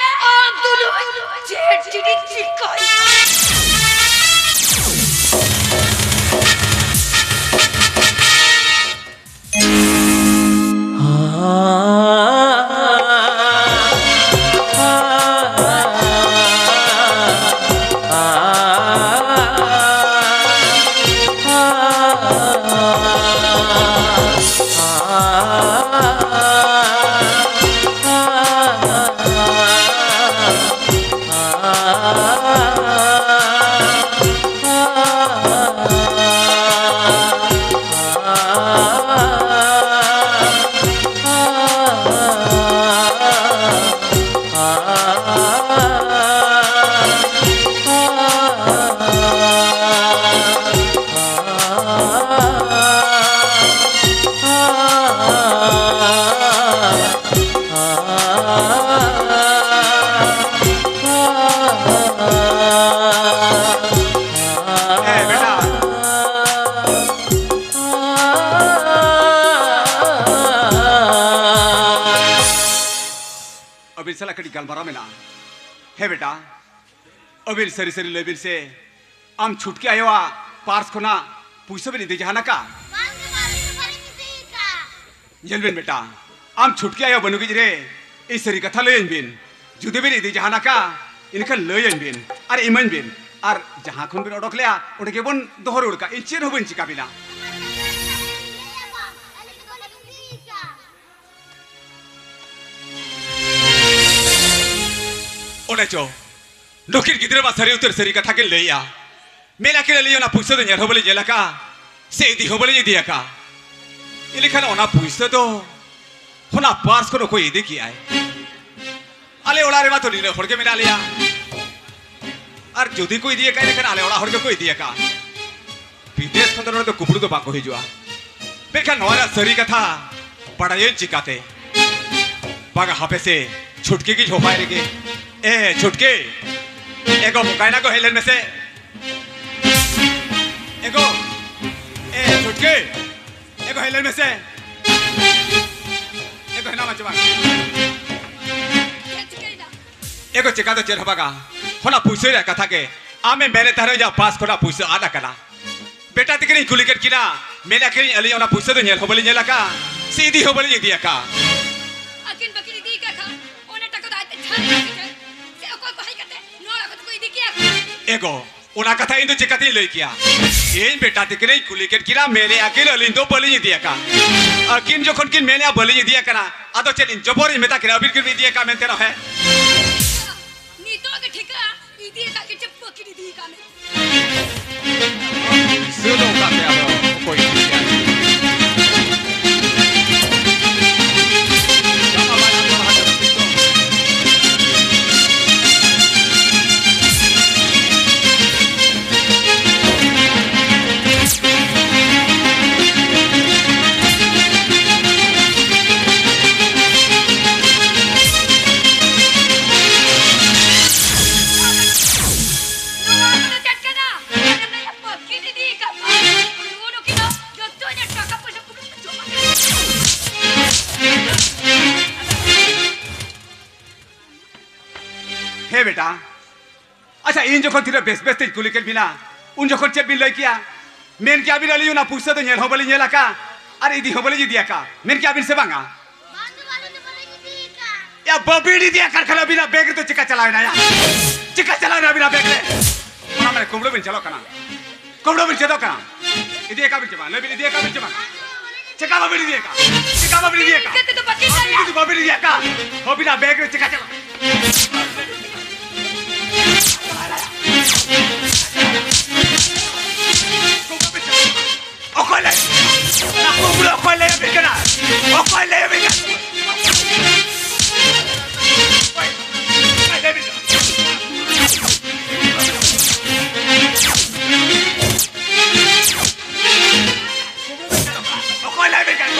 ᱟᱢ ᱛᱩᱞᱩᱡ ᱪᱮᱫ ᱪᱮᱫᱤᱧ ᱪᱤᱠᱟᱹᱭᱟ᱾ ᱮ ᱵᱮᱴᱟ, ᱟᱹᱵᱤᱱ ᱥᱟᱞᱟᱜ ᱠᱟᱹᱴᱤᱡ ᱜᱟᱞᱢᱟᱨᱟᱣ ᱢᱮᱱᱟᱜᱼᱟ᱾ ᱦᱮᱸ ᱵᱮᱴᱟ, ᱟᱹᱵᱤᱱ ᱥᱟᱹᱨᱤ ᱥᱟᱹᱨᱤ ᱞᱟᱹᱭ ᱵᱤᱱ ᱥᱮ, ᱟᱢ ᱪᱷᱩᱴᱠᱤ ᱟᱭᱳᱣᱟᱜ ᱯᱟᱨᱥ ᱠᱷᱚᱱᱟᱜ ᱯᱩᱭᱥᱟᱹ ᱵᱤᱱ ᱤᱫᱤ ᱡᱟᱦᱟᱱ ᱟᱠᱟᱫ? ᱵᱟᱝ ᱜᱮ, ᱵᱟᱝ ᱜᱮ, ᱵᱟᱹᱞᱤᱧ ᱤᱫᱤ ᱟᱠᱟᱫ᱾ ᱧᱮᱞ ᱵᱤᱱ ᱵᱮᱴᱟ, ᱟᱢ ᱪᱷᱩᱴᱠᱤ ᱟᱭᱳ ᱵᱟᱹᱱᱩᱜᱤᱡ ᱨᱮ, ᱤᱧ ᱥᱟᱹᱨᱤ ᱠᱟᱛᱷᱟ ᱞᱟᱹᱭᱟᱹᱧ ᱵᱤᱱ᱾ ᱡᱩᱫᱤ ᱵᱤᱱ ᱤᱫᱤ ᱡᱟᱦᱟᱱ ᱟᱠᱟᱫ, ᱮᱱᱠᱷᱟᱱ ᱞᱟᱹᱭᱟᱹᱧ ᱵᱤᱱ ᱟᱨ ᱤᱢᱟᱹᱧ ᱵᱤᱱ᱾ ᱟᱨ ᱡᱟᱦᱟᱸ ᱠᱷᱚᱱ ᱵᱤᱱ ᱚᱰᱚᱠ ᱞᱮᱜᱼᱟ, ᱚᱸᱰᱮ ᱜᱮᱵᱚᱱ ᱫᱚᱦᱚ ᱨᱩᱣᱟᱹᱲ ᱠᱟᱜᱼᱟ᱾ ᱤᱧ ᱪᱮᱫ ᱦᱚᱸ ᱵᱟᱹᱧ ᱪᱤᱠᱟ ᱵᱤᱱᱟ᱾ ᱚᱱᱮ ᱪᱚ, ᱱᱩᱠᱤᱱ ᱜᱤᱫᱽᱨᱟᱹ ᱢᱟ ᱥᱟᱹᱨᱤ ᱩᱛᱟᱹᱨ ᱥᱟᱹᱨᱤ ᱠᱟᱛᱷᱟ ᱠᱤᱱ ᱞᱟᱹᱭᱮᱜᱼᱟ᱾ ᱢᱮᱱᱟ ᱠᱤᱱ, ᱟᱹᱞᱤᱧ ᱚᱱᱟ ᱯᱩᱭᱥᱟᱹ ᱫᱚ ᱧᱮᱞ ᱦᱚᱸ ᱵᱟᱹᱞᱤᱧ ᱧᱮᱞ ᱟᱠᱟᱫᱼᱟ, ᱥᱮ ᱤᱫᱤ ᱦᱚᱸ ᱵᱟᱹᱞᱤᱧ ᱤᱫᱤ ᱟᱠᱟᱫᱼᱟ᱾ ᱮᱱᱠᱷᱟᱱ ᱚᱱᱟ ᱯᱩᱭᱥᱟᱹ ᱫᱚ ᱚᱱᱟ ᱯᱟᱨᱥ ᱠᱷᱚᱱ ᱚᱠᱚᱭ ᱤᱫᱤ ᱠᱮᱜᱼᱟᱭ? ᱟᱞᱮ ᱚᱲᱟᱜ ᱨᱮᱢᱟ ᱛᱚ ᱱᱤᱱᱟᱹᱜ ᱦᱚᱲ ᱜᱮ ᱢᱮᱱᱟᱜ ᱞᱮᱭᱟ᱾ ᱟᱨ ᱡᱩᱫᱤ ᱠᱚ ᱤᱫᱤ ᱟᱠᱟᱫ, ᱮᱱᱠᱷᱟᱱ ᱟᱞᱮ ᱚᱲᱟᱜ ᱦᱚᱲ ᱜᱮᱠᱚ ᱤᱫᱤ ᱟᱠᱟᱫᱼᱟ᱾ ᱵᱤᱫᱮᱥ ᱠᱷᱚᱱ ᱫᱚ ᱱᱚᱰᱮ ᱫᱚ ᱠᱩᱵᱲᱩ ᱫᱚ ᱵᱟᱠᱚ ᱦᱤᱡᱩᱜᱼᱟ᱾ ᱢᱮᱱᱠᱷᱟᱱ ᱱᱚᱣᱟ ᱨᱮᱭᱟᱜ ᱥᱟᱹᱨᱤ ᱠᱟᱛᱷᱟ ᱵᱟᱲᱟᱭᱟᱹᱧ ᱪᱤᱠᱟᱛᱮ? ᱵᱟᱝᱟ, ᱦᱟᱯᱮ ᱥᱮ, ᱪᱷᱩᱴᱠᱤ ᱜᱤᱧ ᱦᱚᱦᱚᱭ ᱞᱮᱜᱮ᱾ ᱮ ᱪᱷᱩᱴᱠᱤ, ᱮ ᱜᱚ, ᱢᱚᱠᱟᱭᱱᱟ ᱜᱚ, ᱦᱮᱡ ᱞᱮᱱ ᱢᱮᱥᱮ᱾ ᱮ ᱜᱚ, ᱮ ᱪᱷᱩᱴᱠᱤ, ᱮ ᱜᱚ, ᱦᱮᱡ ᱞᱮᱱ ᱢᱮᱥᱮ᱾ ᱮ ᱜᱚ, ᱦᱮᱱᱟᱢᱟ ᱪᱮ ᱵᱟᱝ? ᱮᱜᱳ, ᱪᱮᱠᱟ ᱫᱚ ᱪᱮᱫ ᱦᱚᱸ ᱵᱟᱝᱟ᱾ ᱚᱱᱟ ᱯᱩᱭᱥᱟᱹ ᱨᱮᱭᱟᱜ ᱠᱟᱛᱷᱟ ᱜᱮ, ᱟᱢᱮᱢ ᱢᱮᱱᱮᱫ ᱛᱟᱦᱮᱸᱫ ᱤᱧᱟᱹᱜ ᱯᱟᱥ ᱠᱷᱚᱱᱟᱜ ᱯᱩᱭᱥᱟᱹ ᱟᱫ ᱟᱠᱟᱱᱟ᱾ ᱵᱮᱴᱟ ᱛᱤᱠᱤᱱᱤᱧ ᱠᱩᱞᱤ ᱠᱮᱫ ᱠᱤᱱᱟ, ᱢᱮᱱᱮᱫ ᱠᱤᱱ ᱟᱹᱞᱤᱧ ᱚᱱᱟ ᱯᱩᱭᱥᱟᱹ ᱫᱚ ᱧᱮᱞ ᱦᱚᱸ ᱵᱟᱹᱞᱤᱧ ᱧᱮᱞ ᱟᱠᱟᱫᱼᱟ, ᱥᱮ ᱤᱫᱤ ᱦᱚᱸ ᱵᱟᱹᱞᱤᱧ ᱤᱫᱤ ᱟᱠᱟᱫᱼᱟ᱾ ᱟᱹᱠᱤᱱ ᱵᱟᱹᱠᱤᱱ ᱤᱫᱤ ᱟᱠᱟᱫ ᱠᱷᱟᱱ, ᱚᱱᱟ ᱴᱟᱠᱟ ᱫᱚ ᱟᱡ ᱛᱮ ᱪᱷᱟᱲ ᱤᱫᱤ ᱠᱮᱫ, ᱥᱮ ᱚᱠᱚᱭ ᱠᱚ ᱦᱮᱡ ᱠᱟᱛᱮ ᱱᱚᱣᱟ ᱚᱲᱟᱜ ᱠᱚ ᱤᱫᱤ ᱠᱮᱭᱟ ᱠᱚ? ᱮᱜᱳ, ᱚᱱᱟ ᱠᱟᱛᱷᱟ ᱤᱧ ᱫᱚ ᱪᱤᱠᱟᱹᱛᱤᱧ ᱞᱟᱹᱭ ᱠᱮᱭᱟ? ᱤᱧ ᱵᱮᱴᱟ ᱛᱤᱠᱤᱱᱤᱧ ᱠᱩᱞᱤ ᱠᱮᱫ ᱠᱤᱱᱟ, ᱢᱮᱱᱮᱫᱼᱟ ᱠᱤᱱ ᱟᱹᱞᱤᱧ ᱫᱚ ᱵᱟᱹᱞᱤᱧ ᱤᱫᱤ ᱟᱠᱟᱫᱼᱟ᱾ ᱟᱹᱠᱤᱱ ᱡᱚᱠᱷᱚᱱ ᱠᱤᱱ ᱢᱮᱱᱮᱫᱼᱟ ᱵᱟᱹᱞᱤᱧ ᱤᱫᱤ ᱟᱠᱟᱫᱼᱟ, ᱟᱫᱚ ᱪᱮᱫ ᱤᱧ ᱡᱚᱵᱚᱨᱤᱧ ᱢᱮᱛᱟ ᱠᱤᱱᱟ ᱟᱹᱵᱤᱱ ᱠᱤᱱ ᱤᱫᱤ ᱟᱠᱟᱫᱼᱟ ᱢᱮᱱᱛᱮ ᱨᱮᱦᱚᱸ? ᱱᱤᱛᱚᱜ ᱜᱮ ᱴᱷᱤᱠᱟᱹᱜᱼᱟ, ᱤᱫᱤ ᱟᱠᱟᱫ ᱠᱤᱱ ᱪᱮ ᱵᱟᱹᱠᱤᱱ ᱤᱫᱤ ᱟᱠᱟᱫ ᱢᱮ᱾ ᱥᱟᱹᱛ ᱟᱠᱟᱫ ᱛᱮ ᱟᱫᱚ ᱚᱠᱚᱭ ᱤᱫᱤᱭᱟ? ᱱᱚᱣᱟ ᱠᱚᱫᱚ ᱪᱮᱫ ᱠᱟᱱᱟ? ᱟᱞᱮ ᱫᱚ ᱭᱟ ᱯᱟᱹᱠᱤ ᱤᱫᱤ ᱟᱠᱟᱫ ᱠᱚᱣᱟ᱾ ᱱᱩᱜᱩ ᱱᱩᱠᱤᱱ ᱫᱚ ᱡᱚᱛᱚ ᱤᱧᱟᱹᱜ ᱴᱟᱠᱟ ᱯᱚᱭᱥᱟ ᱠᱚ ᱡᱚᱢᱟ ᱠᱮᱫᱟ᱾ ᱦᱮᱸ ᱵᱮᱴᱟ, ᱟᱪᱪᱷᱟ, ᱤᱧ ᱡᱚᱠᱷᱚᱱ ᱛᱤᱱᱟᱹᱜ ᱵᱮᱥ ᱵᱮᱥ ᱛᱤᱧ ᱠᱩᱞᱤ ᱠᱮᱫ ᱵᱤᱱᱟ, ᱩᱱ ᱡᱚᱠᱷᱚᱱ ᱪᱮᱫ ᱵᱤᱱ ᱞᱟᱹᱭ ᱠᱮᱭᱟ? ᱢᱮᱱ ᱠᱮᱭᱟ ᱵᱤᱱ, "ᱟᱹᱞᱤᱧ ᱚᱱᱟ ᱯᱩᱭᱥᱟᱹ ᱫᱚ ᱧᱮᱞ ᱦᱚᱸ ᱵᱟᱹᱞᱤᱧ ᱧᱮᱞ ᱟᱠᱟᱫᱼᱟ ᱟᱨ ᱤᱫᱤ ᱦᱚᱸ ᱵᱟᱹᱞᱤᱧ ᱤᱫᱤ ᱟᱠᱟᱫᱼᱟ", ᱢᱮᱱ ᱠᱮᱭᱟ ᱵᱤᱱ ᱥᱮ ᱵᱟᱝᱟ? ᱵᱟᱝ ᱫᱚ ᱵᱟᱝ, ᱤᱧ ᱫᱚ ᱵᱟᱹᱧ ᱤᱫᱤ ᱟᱠᱟᱫ᱾ ᱭᱟ, ᱵᱟᱹᱵᱤᱱ ᱤᱫᱤ ᱟᱠᱟᱫ ᱠᱷᱟᱱ ᱟᱹᱵᱤᱱᱟᱜ ᱵᱮᱜᱽ ᱨᱮᱫᱚ ᱪᱮᱠᱟ ᱪᱟᱞᱟᱣ ᱮᱱᱟ ᱭᱟ? ᱪᱮᱠᱟ ᱪᱟᱞᱟᱣ ᱮᱱᱟ ᱟᱹᱵᱤᱱᱟᱜ ᱵᱮᱜᱽ ᱨᱮ? ᱚᱱᱟ ᱢᱟᱱᱮ ᱠᱩᱢᱵᱽᱲᱩ ᱵᱤᱱ ᱪᱟᱞᱟᱜ ᱠᱟᱱᱟ, ᱠᱩᱢᱵᱽᱲᱩ ᱵᱤᱱ ᱪᱮᱫᱚᱜ ᱠᱟᱱᱟ᱾ ᱤᱫᱤ ᱟᱠᱟᱫ ᱵᱤᱱ ᱪᱮ ᱵᱟᱝ? ᱞᱟᱹᱭ ᱵᱤᱱ, ᱤᱫᱤ ᱟᱠᱟᱫ ᱵᱤᱱ ᱪᱮ ᱵᱟᱝ? ᱪᱮᱠᱟ ᱵᱟᱹᱵᱤᱱ ᱤᱫᱤ ᱟᱠᱟᱫ? ᱪᱮᱠᱟ ᱵᱟᱹᱵᱤᱱ ᱤᱫᱤ ᱟᱠᱟᱫ? ᱤᱱᱠᱟᱹ ᱛᱮᱫᱚ ᱵᱟᱹᱠᱤᱱ ᱟᱹᱵᱤᱱ ᱫᱟᱲᱮᱭᱟᱜᱼᱟ᱾ ᱡᱩᱫᱤ ᱵᱟᱹᱵᱤᱱ ᱤᱫᱤ ᱟᱠᱟᱫ, ᱟᱹᱵᱤᱱᱟᱜ ᱵᱮᱜᱽ ᱨᱮ ᱪᱮᱠᱟ ᱪᱟᱞᱟᱜ? ᱚᱠᱚᱭ ᱞᱟᱹᱭ? ᱚᱱᱟ ᱠᱩᱢᱵᱽᱲᱩ ᱚᱠᱚᱭ ᱞᱟᱹᱭ ᱟᱹᱵᱤᱱ ᱠᱟᱱᱟ? ᱚᱠᱚᱭ ᱞᱟᱹᱭ ᱟᱹᱵᱤᱱ ᱠᱟᱱᱟ? ᱚᱠᱚᱭ? ᱚᱠᱚᱭ ᱞᱟᱹᱭ ᱟᱹᱵᱤᱱ ᱠᱟᱱᱟ? ᱚᱠᱚᱭ ᱞᱟᱹᱭ ᱟᱹᱵᱤᱱ ᱠᱟᱱᱟ?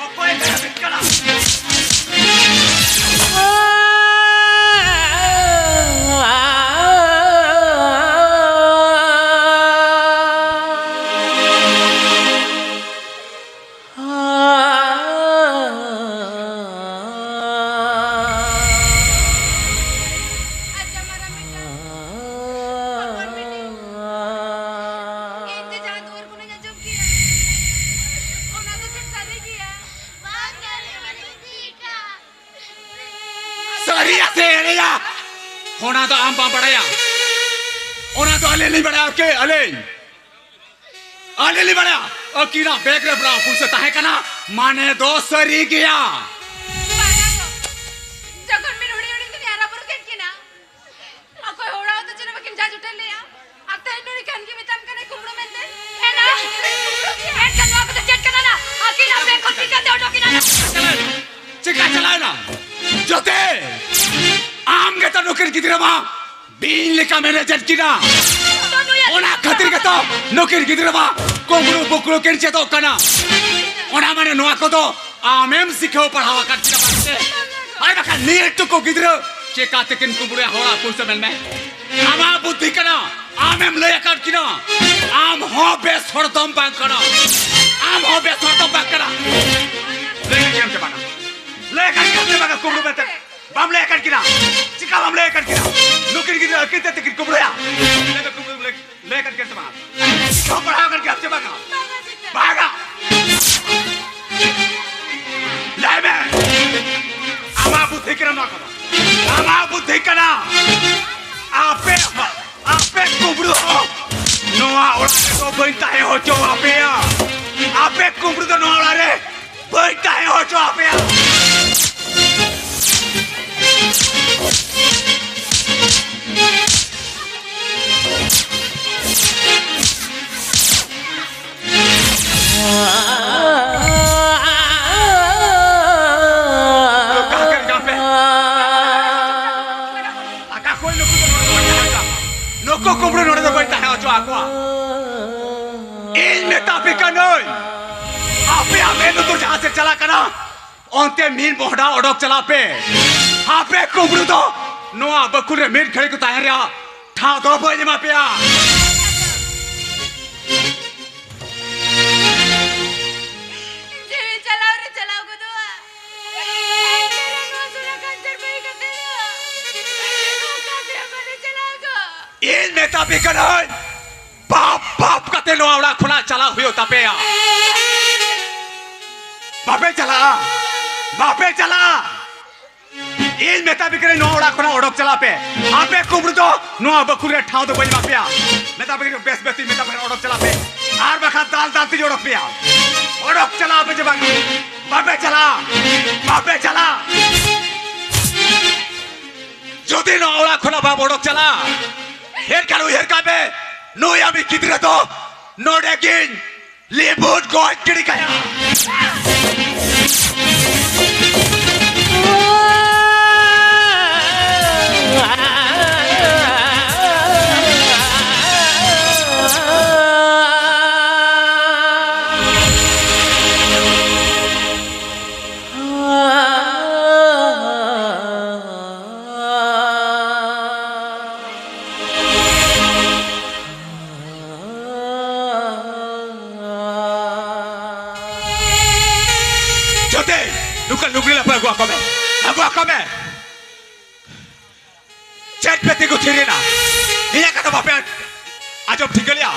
ᱚᱠᱚᱭ ᱞᱟᱹᱭ ᱟᱹᱵᱤᱱ ᱠᱟᱱᱟ? ᱮᱲᱮᱭᱟ ᱥᱮ ᱮᱲᱮᱭᱟ, ᱚᱱᱟ ᱫᱚ ᱟᱢ ᱵᱟᱢ ᱵᱟᱲᱟᱭᱟ᱾ ᱚᱱᱟ ᱫᱚ ᱟᱹᱞᱤᱧ ᱞᱤᱧ ᱵᱟᱲᱟᱭᱟ᱾ ᱳᱠᱮ, ᱟᱹᱞᱤᱧ, ᱟᱹᱞᱤᱧ ᱞᱤᱧ ᱵᱟᱲᱟᱭᱟ᱾ ᱟᱹᱠᱤᱱᱟᱜ ᱵᱮᱜᱽ ᱨᱮ ᱵᱟᱲᱟ ᱯᱩᱭᱥᱟᱹ ᱛᱟᱦᱮᱸ ᱠᱟᱱᱟ, ᱢᱟᱱᱮ ᱫᱚ ᱥᱟᱹᱨᱤ ᱜᱮᱭᱟ᱾ ᱵᱟᱝᱟ ᱜᱚ, ᱡᱚᱠᱷᱚᱱ ᱢᱤᱫ ᱦᱩᱰᱤᱧ ᱦᱩᱰᱤᱧ ᱛᱮ ᱦᱟᱨᱟ ᱵᱩᱨᱩ ᱠᱮᱫ ᱠᱤᱱᱟ, ᱚᱠᱚᱭ ᱦᱚᱲᱟᱜ ᱫᱚ ᱪᱮᱫ ᱦᱚᱸ ᱵᱟᱹᱠᱤᱱ ᱡᱟ ᱡᱩᱴᱟᱹ ᱞᱮᱭᱟ᱾ ᱟᱨ ᱛᱮᱦᱮᱧ ᱱᱩᱭ ᱠᱟᱱ ᱜᱮ ᱢᱮᱛᱟᱢ ᱠᱟᱱᱟᱭ ᱠᱩᱢᱵᱽᱲᱩ ᱢᱮᱱᱛᱮ᱾ ᱮᱱᱟ, ᱮᱱᱠᱷᱟᱱ ᱱᱚᱣᱟ ᱠᱚᱫᱚ ᱪᱮᱫ ᱠᱟᱱᱟ ᱱᱟ? ᱟᱹᱠᱤᱱ ᱟᱯᱮ ᱠᱷᱚᱱ ᱪᱤᱠᱟᱹᱛᱮ ᱚᱰᱚᱠ ᱮᱱᱟ ᱱᱟ? ᱪᱮᱠᱟ ᱪᱟᱞᱟᱣᱮᱱᱟ? ᱡᱚᱛᱮ ᱟᱢ ᱜᱮᱛᱚ ᱱᱩᱠᱤᱱ ᱜᱤᱫᱽᱨᱟᱹ ᱢᱟ ᱵᱤᱧ ᱞᱮᱠᱟ ᱢᱮᱱᱮᱡᱮᱫ ᱠᱤᱱᱟ᱾ ᱛᱚ ᱱᱩᱭᱟᱜ ᱚᱱᱟ ᱠᱷᱟᱹᱛᱤᱨ ᱜᱮᱛᱚ ᱱᱩᱠᱤᱱ ᱜᱤᱫᱽᱨᱟᱹ ᱢᱟ ᱠᱩᱢᱵᱽᱲᱩ ᱵᱩᱠᱲᱩ ᱠᱤᱱ ᱪᱮᱫᱚᱜ ᱠᱟᱱᱟ᱾ ᱚᱱᱟ ᱢᱟᱱᱮ ᱱᱚᱣᱟ ᱠᱚᱫᱚ ᱟᱢᱮᱢ ᱥᱤᱠᱷᱟᱹᱣ ᱯᱟᱲᱦᱟᱣ ᱟᱠᱟᱫ ᱠᱤᱱᱟ ᱵᱟᱝ ᱥᱮ? ᱟᱨ ᱵᱟᱠᱷᱟᱱ ᱱᱤᱭᱟᱹ ᱴᱩᱠᱩ ᱜᱤᱫᱽᱨᱟᱹ ᱪᱮᱠᱟ ᱛᱮᱠᱤᱱ ᱠᱩᱢᱵᱽᱲᱩᱭᱟ ᱦᱚᱲᱟᱜ ᱯᱩᱭᱥᱟᱹ ᱢᱮᱱᱢᱮ? ᱟᱢᱟᱜ ᱵᱩᱫᱽᱫᱷᱤ ᱠᱟᱱᱟ, ᱟᱢᱮᱢ ᱞᱟᱹᱭ ᱟᱠᱟᱫ ᱠᱤᱱᱟ᱾ ᱟᱢ ᱦᱚᱸ ᱵᱮᱥ ᱦᱚᱲ ᱫᱚᱢ ᱵᱟᱝ ᱠᱟᱱᱟ, ᱟᱢ ᱦᱚᱸ ᱵᱮᱥ ᱦᱚᱲ ᱫᱚᱢ ᱵᱟᱝ ᱠᱟᱱᱟ᱾ ᱞᱟᱹᱭ ᱟᱠᱟᱫ ᱠᱤᱱᱟᱢ ᱥᱮ ᱵᱟᱝᱟ? ᱞᱟᱹᱭ ᱟᱠᱟᱫ ᱠᱤᱱᱟᱢ ᱥᱮ ᱵᱟᱝᱟ ᱠᱩᱢᱵᱽᱲᱩ ᱢᱮᱱᱛᱮ? ᱵᱟᱢ ᱞᱟᱹᱭ ᱟᱠᱟᱫ ᱠᱤᱱᱟ? ᱪᱮᱠᱟ ᱵᱟᱢ ᱞᱟᱹᱭ ᱟᱠᱟᱫ ᱠᱤᱱᱟ? ᱱᱩᱠᱤᱱ ᱜᱤᱫᱽᱨᱟᱹ ᱟᱹᱠᱤᱱ ᱛᱮ ᱛᱮᱠᱤᱱ ᱠᱩᱢᱵᱽᱲᱩᱭᱟ? ᱞᱟᱹᱭ ᱢᱮ, ᱠᱩᱢᱵᱽᱲᱩ ᱞᱟᱹᱭ, ᱞᱟᱹᱭ ᱟᱠᱟᱫ ᱠᱤᱱᱟ ᱥᱮ ᱵᱟᱝᱟ? ᱪᱮᱠᱟ ᱯᱟᱲᱦᱟᱣ ᱟᱠᱟᱫ ᱠᱤᱱᱟ ᱥᱮ ᱵᱟᱝᱟ? ᱵᱟᱝᱟ᱾ ᱞᱟᱹᱭ ᱢᱮ᱾ ᱟᱢᱟᱜ ᱵᱩᱫᱽᱫᱷᱤ ᱠᱟᱱᱟ ᱱᱚᱣᱟ ᱠᱚᱫᱚ᱾ ᱟᱢᱟᱜ ᱵᱩᱫᱽᱫᱷᱤ ᱠᱟᱱᱟ᱾ ᱟᱯᱮ, ᱟᱯᱮ ᱠᱩᱢᱵᱽᱲᱩ ᱦᱚᱸ ᱱᱚᱣᱟ ᱚᱲᱟᱜ ᱨᱮᱫᱚ ᱵᱟᱹᱧ ᱛᱟᱦᱮᱸ ᱦᱚᱪᱚ ᱟᱯᱮᱭᱟ᱾ ᱟᱯᱮ ᱠᱩᱢᱵᱽᱲᱩ ᱫᱚ ᱱᱚᱣᱟ ᱚᱲᱟᱜ ᱨᱮ ᱵᱟᱹᱧ ᱛᱟᱦᱮᱸ ᱦᱚᱪᱚ ᱟᱯᱮᱭᱟ᱾ ᱚᱠᱟ ᱠᱟᱱ ᱜᱟᱯᱮ? ᱟᱠᱟ ᱠᱷᱚᱱ ᱱᱩᱠᱩ ᱫᱚ ᱱᱚᱰᱮ ᱫᱚ ᱵᱟᱹᱧ ᱛᱟᱦᱮᱸ ᱦᱚᱪᱚ-, ᱱᱩᱠᱩ ᱠᱩᱢᱵᱽᱲᱩ ᱱᱚᱰᱮ ᱫᱚ ᱵᱟᱹᱧ ᱛᱟᱦᱮᱸ ᱦᱚᱪᱚ ᱟᱠᱚᱣᱟ᱾ ᱤᱧ ᱢᱮᱛᱟ ᱯᱮ ᱠᱟᱹᱱᱟᱹᱧ, ᱟᱯᱮᱭᱟᱜ ᱢᱮᱫ ᱞᱩᱛᱩᱨ ᱡᱟᱦᱟᱸ ᱥᱮᱫ ᱪᱟᱞᱟᱜ ᱠᱟᱱᱟ, ᱚᱱᱛᱮ ᱢᱤᱫ ᱢᱚᱦᱰᱟ ᱚᱰᱚᱠ ᱪᱟᱞᱟᱜ ᱯᱮ᱾ ᱟᱯᱮ ᱠᱩᱢᱵᱽᱲᱩ ᱫᱚ ᱱᱚᱣᱟ ᱵᱟᱹᱠᱩᱞ ᱨᱮ ᱢᱤᱫ ᱜᱷᱟᱹᱲᱤ ᱠᱚ ᱛᱟᱦᱮᱸ ᱨᱮᱭᱟᱜ ᱴᱷᱟᱶ ᱫᱚ ᱵᱟᱹᱧ ᱮᱢᱟ ᱯᱮᱭᱟ᱾ ᱡᱤᱣᱤ ᱪᱟᱞᱟᱣ ᱨᱮ ᱪᱟᱞᱟᱣ ᱜᱚᱫᱚᱜᱼᱟ᱾ ᱮᱱᱛᱮ ᱨᱮᱦᱚᱸ ᱱᱚᱣᱟ ᱥᱚᱱᱟ ᱠᱟᱧᱪᱚᱱ ᱵᱟᱹᱜᱤ ᱠᱟᱛᱮ ᱫᱚ ᱚᱠᱟ ᱥᱮᱫ ᱦᱚᱸ ᱵᱟᱞᱮ ᱪᱟᱞᱟᱣ ᱫᱚ᱾ ᱤᱧ ᱢᱮᱛᱟ ᱯᱮ ᱠᱟᱹᱱᱟᱹᱧ, ᱵᱟᱯ ᱵᱟᱯ ᱠᱟᱛᱮ ᱱᱚᱣᱟ ᱚᱲᱟᱜ ᱠᱷᱚᱱᱟᱜ ᱪᱟᱞᱟᱣ ᱦᱩᱭᱩᱜ ᱛᱟᱯᱮᱭᱟ᱾ ᱵᱟᱯᱮ ᱪᱟᱞᱟᱜᱼᱟ, ᱵᱟᱯᱮ ᱪᱟᱞᱟᱜᱼᱟ᱾ ᱤᱧ ᱢᱮᱛᱟ ᱯᱮ ᱠᱟᱹᱱᱟᱹᱧ, ᱱᱚᱣᱟ ᱚᱲᱟᱜ ᱠᱷᱚᱱᱟᱜ ᱚᱰᱚᱠ ᱪᱟᱞᱟᱜ ᱯᱮ᱾ ᱟᱯᱮ ᱠᱩᱢᱵᱽᱲᱩ ᱫᱚ ᱱᱚᱣᱟ ᱵᱟᱹᱠᱷᱩᱞ ᱨᱮ ᱴᱷᱟᱶ ᱫᱚ ᱵᱟᱹᱧ ᱮᱢᱟ ᱯᱮᱭᱟ᱾ ᱢᱮᱛᱟ ᱯᱮ ᱠᱟᱹᱱᱟᱹᱧ, ᱵᱮᱥ ᱵᱮᱥ ᱛᱤᱧ ᱢᱮᱛᱟ ᱯᱮ ᱠᱟᱱᱟ, ᱚᱰᱚᱠ ᱪᱟᱞᱟᱜ ᱯᱮ᱾ ᱟᱨ ᱵᱟᱠᱷᱟᱱ ᱫᱟᱞ ᱫᱟᱞ ᱛᱤᱧ ᱚᱰᱚᱠ ᱯᱮᱭᱟ᱾ ᱚᱰᱚᱠ ᱪᱟᱞᱟᱜ ᱟᱯᱮ ᱪᱮ ᱵᱟᱝ? ᱵᱟᱯᱮ ᱪᱟᱞᱟᱜᱼᱟ, ᱵᱟᱯᱮ ᱪᱟᱞᱟᱜᱼᱟ᱾ ᱡᱩᱫᱤ ᱱᱚᱣᱟ ᱚᱲᱟᱜ ᱠᱷᱚᱱᱟᱜ ᱵᱟᱢ ᱚᱰᱚᱠ ᱪᱟᱞᱟᱜᱼᱟ, ᱮᱱᱠᱷᱟᱱ ᱩᱭᱦᱟᱹᱨ ᱠᱟᱜ ᱢᱮ, ᱱᱩᱭ ᱟᱢᱤᱡ ᱜᱤᱫᱽᱨᱟᱹ ᱫᱚ ᱱᱚᱰᱮ ᱜᱤᱧ ᱞᱤᱵᱩᱴ ᱜᱚᱡ ᱜᱤᱰᱤ ᱠᱟᱭᱟ᱾ ᱡᱚᱛᱮ ᱱᱩᱠᱩ ᱞᱩᱜᱽᱲᱤ ᱞᱟᱯᱚ ᱟᱹᱜᱩ ᱟᱠᱚ ᱢᱮ, ᱟᱹᱜᱩ ᱟᱠᱚ ᱢᱮ᱾ ᱪᱮᱫ ᱯᱮ ᱛᱤᱸᱜᱩ ᱛᱷᱤᱨ ᱮᱱᱟ? ᱤᱧᱟᱹᱜ ᱠᱟᱛᱷᱟ ᱵᱟᱯᱮ ᱟᱸᱡᱚᱢ ᱴᱷᱤᱠᱟᱹ ᱞᱮᱭᱟ?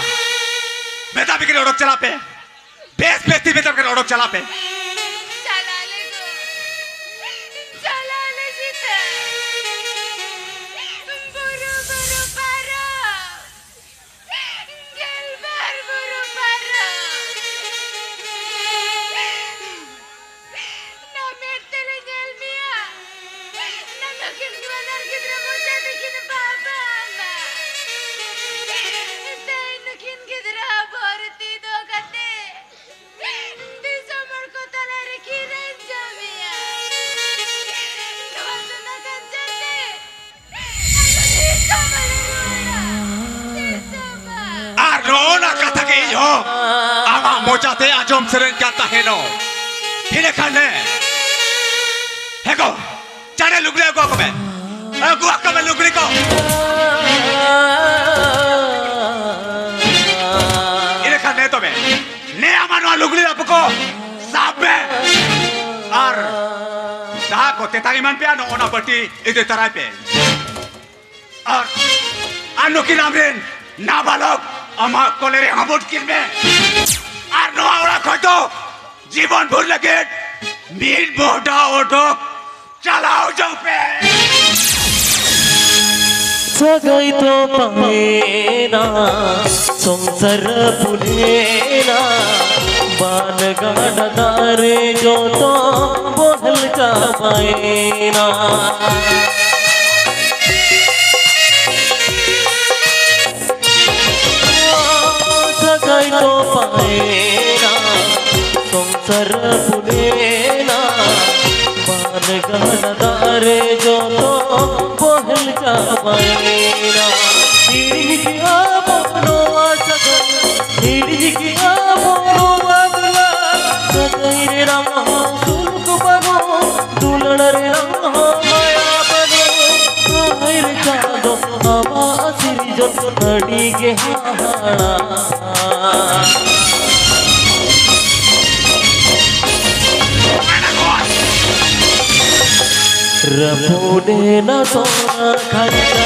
ᱢᱮᱛᱟ ᱯᱮ ᱠᱟᱹᱱᱟᱹᱧ, ᱚᱰᱚᱠ ᱪᱟᱞᱟᱜ ᱯᱮ᱾ ᱵᱮᱥ ᱵᱮᱥ ᱛᱤ ᱢᱮᱛᱟ ᱯᱮ ᱠᱟᱹᱱᱟᱹᱧ, ᱚᱰᱚᱠ ᱪᱟᱞᱟᱜ ᱯᱮ᱾ ᱪᱟᱞᱟᱜ ᱞᱮ ᱜᱚ᱾ ᱪᱟᱞᱟᱜ ᱞᱮ ᱡᱤᱛᱟᱹ᱾ ᱵᱩᱨᱩ ᱵᱩᱨᱩ ᱯᱟᱨᱚᱢ᱾ ᱜᱮᱞᱵᱟᱨ ᱵᱩᱨᱩ ᱯᱟᱨᱚᱢ᱾ ᱱᱟᱢᱮᱨ ᱛᱮᱞᱮ ᱧᱮᱞ ᱢᱮᱭᱟ᱾ ᱱᱟᱱᱟ ᱠᱤᱱ ᱵᱟᱱᱟᱨ ᱜᱤᱫᱽᱨᱟᱹ ᱢᱚᱪᱟ ᱛᱮᱠᱤᱱ ᱵᱟᱵᱟ ᱟᱢᱟ᱾ ᱛᱮᱦᱮᱧ ᱱᱩᱠᱤᱱ ᱜᱤᱫᱽᱨᱟᱹ ᱵᱷᱚᱨᱛᱤ ᱫᱚ ᱠᱟᱛᱮ ᱫᱤᱥᱚᱢ ᱦᱚᱲ ᱠᱚ ᱛᱟᱞᱟ ᱨᱮ ᱠᱤᱱ ᱨᱮᱡ ᱡᱚᱢᱮᱭᱟ᱾ ᱱᱚᱣᱟ ᱥᱚᱱᱟ ᱠᱟᱧᱪᱚᱱ ᱛᱮ ᱟᱨ ᱱᱚᱜᱼᱚ ᱱᱟ ᱠᱟᱛᱷᱟ ᱜᱮ ᱤᱧ ᱦᱚᱸ ᱟᱢᱟᱜ ᱢᱚᱪᱟᱛᱮ ᱟᱸᱡᱚᱢ ᱥᱟᱱᱟᱧ ᱠᱟᱱ ᱛᱟᱦᱮᱱᱚᱜ᱾ ᱤᱱᱟᱹ ᱠᱷᱟᱱ ᱞᱮ, ᱦᱮᱸ ᱜᱚ, ᱪᱟᱬᱮ ᱞᱩᱜᱽᱲᱤ ᱟᱹᱜᱩ ᱟᱠᱚ ᱢᱮ, ᱟᱹᱜᱩ ᱟᱠᱚ ᱢᱮ ᱞᱩᱜᱽᱲᱤ ᱠᱚ᱾ ᱤᱱᱟᱹ ᱠᱷᱟᱱ ᱱᱮ ᱛᱚᱵᱮ, ᱱᱮ ᱟᱢᱟᱜ ᱱᱚᱣᱟ ᱞᱩᱜᱽᱲᱤ ᱞᱟᱯᱚ ᱠᱚ ᱥᱟᱵ ᱢᱮ ᱟᱨ ᱡᱟᱦᱟᱸ ᱠᱚ ᱛᱮᱛᱟᱝ ᱮᱢᱟᱱ ᱯᱮᱭᱟ, ᱱᱚᱜᱼᱚ ᱱᱟ ᱵᱟᱹᱴᱤ ᱤᱫᱤ ᱛᱟᱨᱟᱭ ᱯᱮ᱾ ᱟᱨ, ᱟᱨ ᱱᱩᱠᱤᱱ ᱟᱢᱨᱮᱱ ᱱᱟᱵᱟᱞᱚᱠ ᱟᱢᱟᱜ ᱠᱚᱞᱮ ᱨᱮ ᱦᱟᱢᱵᱩᱲ ᱠᱤᱱ ᱢᱮ᱾ ᱟᱨ ᱱᱚᱣᱟ ᱚᱲᱟᱜ ᱠᱷᱚᱱ ᱫᱚ ᱡᱤᱵᱚᱱ ᱵᱷᱳᱨ ᱞᱟᱹᱜᱤᱫ ᱢᱤᱫ ᱢᱚᱦᱰᱟ ᱚᱰᱚᱠ ᱪᱟᱞᱟᱣ ᱡᱚᱝ ᱯᱮ᱾ ᱥᱟᱹᱜᱟᱹᱭ ᱛᱚᱯᱟᱭᱮᱱᱟ, ᱥᱚᱝᱥᱟᱨ ᱯᱩᱱᱮᱱᱟ, ᱵᱟᱱ ᱜᱟᱰᱟ ᱫᱟᱨᱮ ᱡᱚᱛᱚ ᱵᱚᱦᱮᱞ ᱪᱟᱵᱟᱭᱮᱱᱟ᱾ ᱥᱟᱹᱜᱟᱹᱭ ᱛᱚᱯᱟᱭᱮᱱᱟ, ᱥᱚᱝᱥᱟᱨ ᱯᱩᱱᱮᱱᱟ, ᱵᱟᱱ ᱜᱟᱰᱟ ᱫᱟᱨᱮ ᱡᱚᱛᱚ ᱵᱚᱦᱮᱞ ᱪᱟᱵᱟᱭᱮᱱᱟ᱾ ᱦᱤᱲᱤᱧ ᱠᱮᱜᱼᱟ ᱵᱚᱱ ᱱᱚᱣᱟ ᱥᱟᱹᱜᱟᱹᱭ, ᱦᱤᱲᱤᱧ ᱠᱮᱜᱼᱟ ᱵᱚᱱ ᱱᱚᱣᱟ ᱫᱩᱞᱟᱹᱲ᱾ ᱥᱟᱹᱜᱟᱹᱭ ᱨᱮᱱᱟᱜ ᱦᱚᱸ ᱥᱩᱞᱩᱠ ᱵᱟᱹᱱᱩᱜ, ᱫᱩᱞᱟᱹᱲ ᱨᱮᱱᱟᱜ ᱦᱚᱸ ᱢᱟᱭᱟ ᱵᱟᱹᱱᱩᱜ᱾ ᱦᱟᱭ ᱨᱮ ᱪᱟᱸᱫᱚ, ᱟᱢᱟᱜ ᱥᱤᱨᱡᱚᱱ ᱟᱹᱰᱤ ᱜᱮ ᱦᱟᱦᱟᱲᱟ᱾ ᱨᱟᱹᱯᱩᱫᱮᱱᱟ ᱥᱚᱱᱟ ᱠᱷᱟᱧᱪᱟ,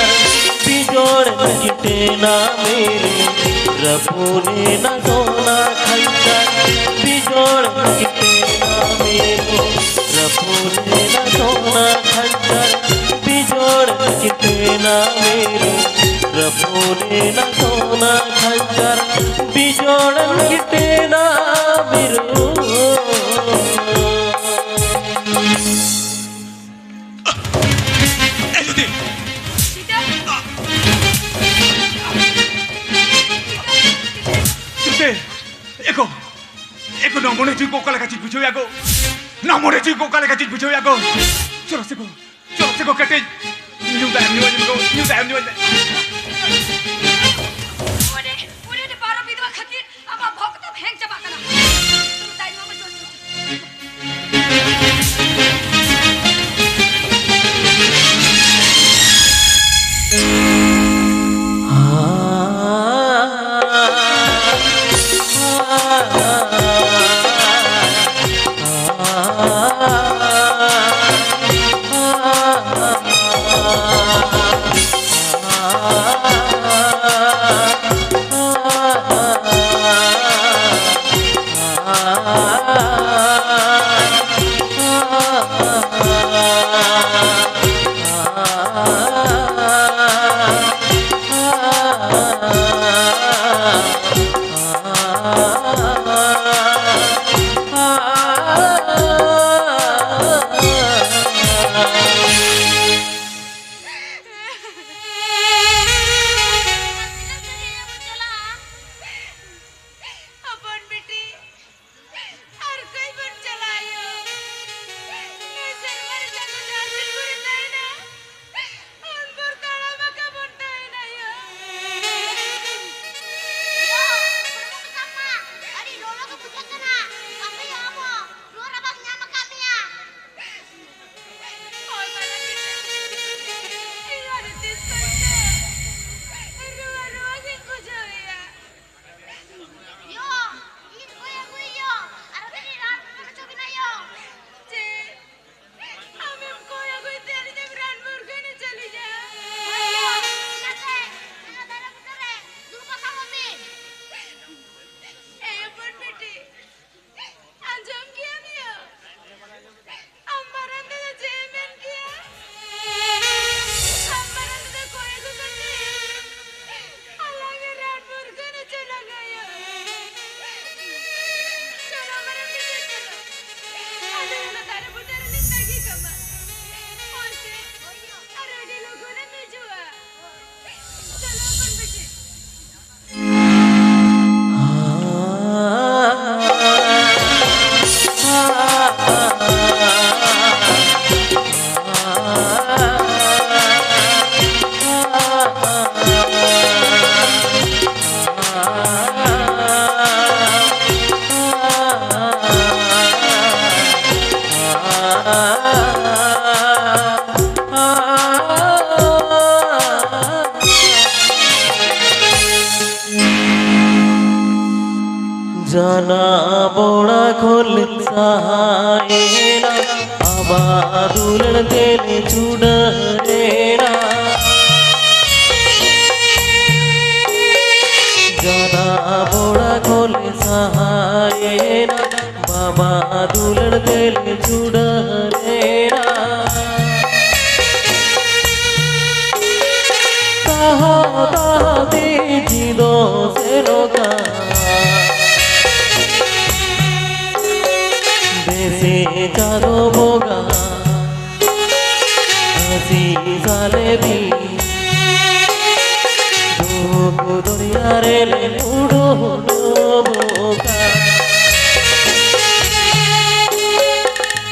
ᱵᱤᱡᱚᱲ ᱜᱤᱴᱮᱱᱟ ᱢᱤᱨᱩ᱾ ᱨᱟᱹᱯᱩᱫᱮᱱᱟ ᱥᱚᱱᱟ ᱠᱷᱟᱧᱪᱟ, ᱵᱤᱡᱚᱲ ᱜᱤᱴᱮᱱᱟ ᱢᱤᱨᱩ᱾ ᱨᱟᱹᱯᱩᱫᱮᱱᱟ ᱥᱚᱱᱟ ᱠᱷᱟᱧᱪᱟ, ᱵᱤᱡᱚᱲ ᱜᱤᱴᱮᱱᱟ ᱢᱤᱨᱩ᱾ ᱨᱟᱹᱯᱩᱫᱮᱱᱟ ᱥᱚᱱᱟ ᱠᱷᱟᱧᱪᱟ, ᱵᱤᱡᱚᱲ ᱜᱤᱴᱮᱱᱟ ᱢᱤᱨᱩ᱾ ᱮ ᱡᱩᱫᱤ᱾ ᱥᱤᱛᱟᱹ᱾ ᱥᱤᱛᱟᱹ᱾ ᱮ ᱜᱳ, ᱮ ᱜᱳ, ᱱᱚᱣᱟ ᱢᱚᱱᱮ ᱡᱤᱣᱤ ᱠᱚ ᱚᱠᱟ ᱞᱮᱠᱟ ᱪᱮᱫ ᱵᱩᱡᱷᱟᱹᱣ ᱮᱫᱟ ᱜᱳ? ᱱᱚᱣᱟ ᱢᱚᱱᱮ ᱡᱤᱣᱤ ᱠᱚ ᱚᱠᱟ ᱞᱮᱠᱟ ᱪᱮᱫ ᱵᱩᱡᱷᱟᱹᱣ ᱮᱫᱟ ᱜᱳ? ᱪᱚᱞᱚ ᱥᱮ ᱜᱳ, ᱪᱚᱞᱚ ᱥᱮ ᱜᱳ, ᱠᱟᱹᱴᱤᱡ ᱧᱩ ᱫᱟᱜ ᱮᱢ ᱧᱩ ᱟᱹᱧ ᱢᱮ ᱜᱳ, ᱧᱩ ᱫᱟᱜ ᱮᱢ ᱧᱩ ᱟᱹᱧ ᱢᱮ᱾ ᱚᱸᱰᱮ, ᱚᱸᱰᱮ ᱯᱟᱣᱨᱟ ᱵᱤᱫᱷᱣᱟ ᱠᱷᱟᱹᱛᱤᱨ ᱟᱢᱟᱜ ᱵᱷᱚᱠᱛᱚ ᱦᱮᱝ ᱪᱟᱵᱟᱜ ᱠᱟᱱᱟ᱾ ᱫᱟᱜ ᱧᱩ ᱟᱢ ᱪᱚᱞ, ᱪᱚᱞ, ᱪᱚᱞ᱾ ᱵᱟᱵᱟ ᱫᱩᱞᱟᱹᱲ ᱛᱮᱞᱮ ᱪᱷᱩᱰᱟᱹᱨᱮᱱᱟ, ᱡᱟᱱᱟᱢ ᱚᱲᱟᱜ ᱠᱷᱚᱱ ᱞᱮ ᱥᱟᱦᱟᱭᱮᱱᱟ᱾ ᱵᱟᱵᱟ ᱫᱩᱞᱟᱹᱲ ᱛᱮᱞᱮ ᱪᱷᱩᱰᱟᱹᱨᱮᱱᱟ, ᱛᱟᱦᱟᱸ ᱛᱟᱦᱟᱸ ᱛᱮ ᱡᱤᱣᱤ ᱫᱚ ᱥᱮᱱᱚᱜ ᱠᱟᱱ᱾ ᱫᱮᱥᱮ ᱪᱟᱸᱫᱚ ᱵᱚᱸᱜᱟ, ᱟᱹᱥᱤᱥ ᱟᱞᱮ ᱵᱤᱱ᱾ ᱫᱩᱠ ᱫᱚᱨᱭᱟ ᱨᱮᱞᱮ ᱩᱰᱩᱠ ᱰᱩᱵᱩᱜᱼᱟ᱾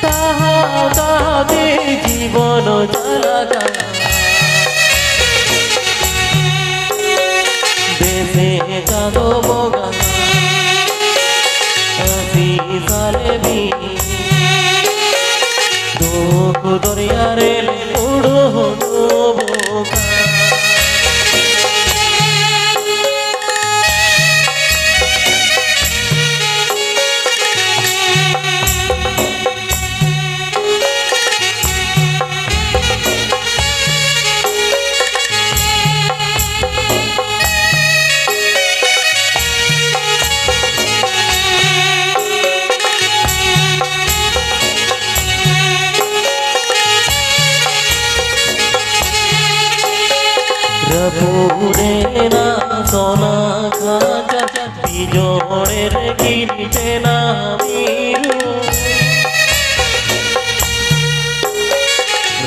ᱛᱟᱦᱟᱸ ᱛᱟᱦᱟᱸ ᱛᱮ ᱡᱤᱵᱚᱱ ᱪᱟᱞᱟᱜ ᱠᱟᱱᱟ᱾ ᱫᱮᱥᱮ ᱪᱟᱸᱫᱚ ᱵᱚᱸᱜᱟ, ᱟᱹᱥᱤᱥ ᱟᱞᱮ ᱵᱤᱱ᱾ ᱫᱩᱠ ᱫᱚᱨᱭᱟ ᱨᱮᱞᱮ ᱩᱰᱩᱠ ᱰᱩᱵᱩᱜᱼᱟ᱾ ᱨᱟᱹᱯᱩᱫᱮᱱᱟ ᱥᱚᱱᱟ ᱠᱷᱟᱸᱪᱟ, ᱵᱤᱡᱚᱲᱮ ᱨᱮ ᱜᱤᱰᱤ ᱴᱮᱱᱟ ᱢᱤᱨᱩ᱾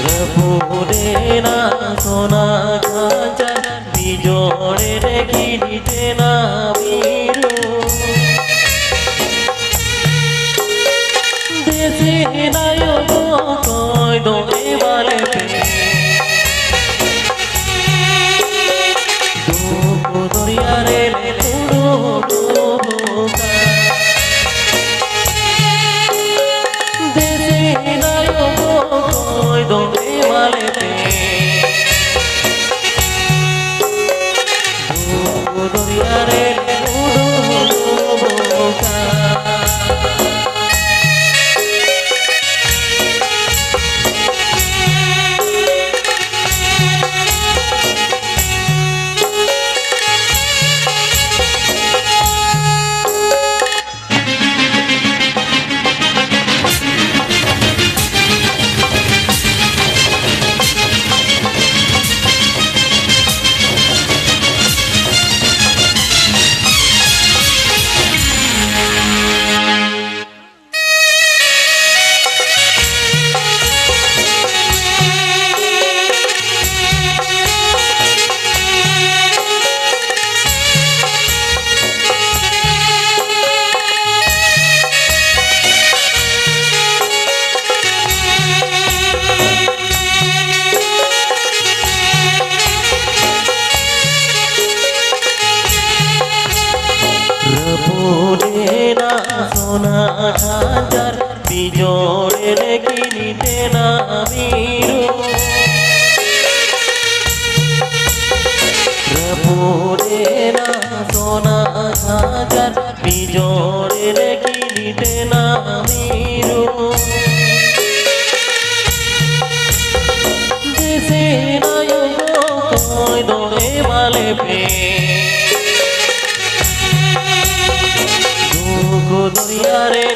ᱨᱟᱹᱯᱩᱫᱮᱱᱟ ᱥᱚᱱᱟ ᱠᱷᱟᱸᱪᱟ, ᱵᱤᱡᱚᱲᱮ ᱨᱮ ᱜᱤᱰᱤ ᱴᱮᱱᱟ ᱢᱤᱨᱩ᱾ ᱫᱮᱥᱤ ᱱᱟᱭᱚᱵ ᱚᱠᱚᱭ ᱫᱚ ᱮᱢᱟᱞᱮ ᱯᱮ᱾ ᱫᱩᱠ ᱫᱚᱨᱭᱟ ᱨᱮᱞᱮ ᱩᱰᱩᱠ ᱰᱩᱵᱩᱜᱼᱟ᱾ ᱫᱮᱥᱤ ᱱᱟᱭᱚᱵ ᱚᱠᱚᱭ ᱫᱚ ᱮᱢᱟᱞᱮ ᱯᱮ᱾ ᱫᱩᱠ ᱫᱚᱨᱭᱟ ᱨᱮᱞᱮ ᱩᱰᱩᱠ ᱰᱩᱵᱩᱜᱼᱟ᱾ ᱮᱱᱟ ᱢᱤᱨᱩ, ᱨᱟᱹᱯᱩᱫ ᱮᱱᱟ ᱥᱚᱱᱟ ᱡᱷᱟᱸᱡᱟᱨ, ᱵᱤᱡᱚᱲ ᱨᱮ ᱠᱤᱨᱤᱴ ᱮᱱᱟ ᱢᱤᱨᱩ᱾ ᱫᱮᱥᱮᱱᱟᱭ ᱜᱚ ᱠᱚᱭ ᱫᱚ ᱮᱢᱟᱞᱮ ᱯᱮ᱾ ᱫᱩᱠ ᱫᱚᱨᱭᱟ ᱨᱮ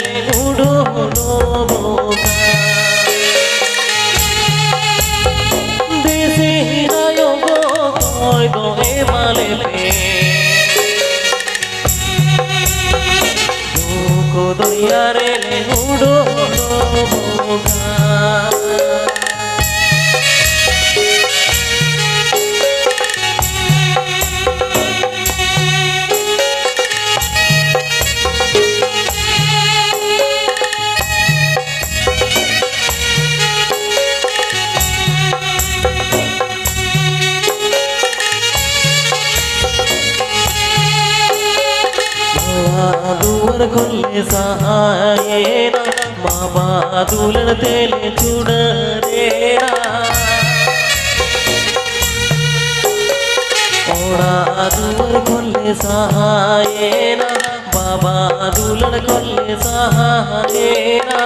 ᱩᱰᱩᱠ ᱩᱰᱩᱠᱚᱜᱼᱟ᱾ ᱫᱮᱥᱤ ᱟᱭᱳ ᱜᱚ ᱠᱚᱭ ᱫᱚ ᱮᱢᱟᱞᱮ ᱯᱮ᱾ ᱫᱩᱠ ᱫᱚᱨᱭᱟ ᱨᱮ ᱩᱰᱩᱠ ᱩᱰᱩᱠᱚᱜᱼᱟ᱾ ᱚᱲᱟᱜ ᱫᱩᱣᱟᱹᱨ ᱠᱷᱚᱱ ᱞᱮ ᱥᱟᱦᱟᱭᱮᱱᱟ, ᱵᱟᱵᱟ ᱫᱩᱞᱟᱹᱲ ᱛᱮᱞᱮ ᱪᱩᱰᱟᱹᱨᱮᱱᱟ᱾ ᱚᱲᱟᱜ ᱫᱩᱣᱟᱹᱨ ᱠᱷᱚᱱ ᱞᱮ ᱥᱟᱦᱟᱭᱮᱱᱟ, ᱵᱟᱵᱟ ᱫᱩᱞᱟᱹᱲ ᱠᱷᱚᱱ ᱞᱮ ᱥᱟᱦᱟᱭᱮᱱᱟ᱾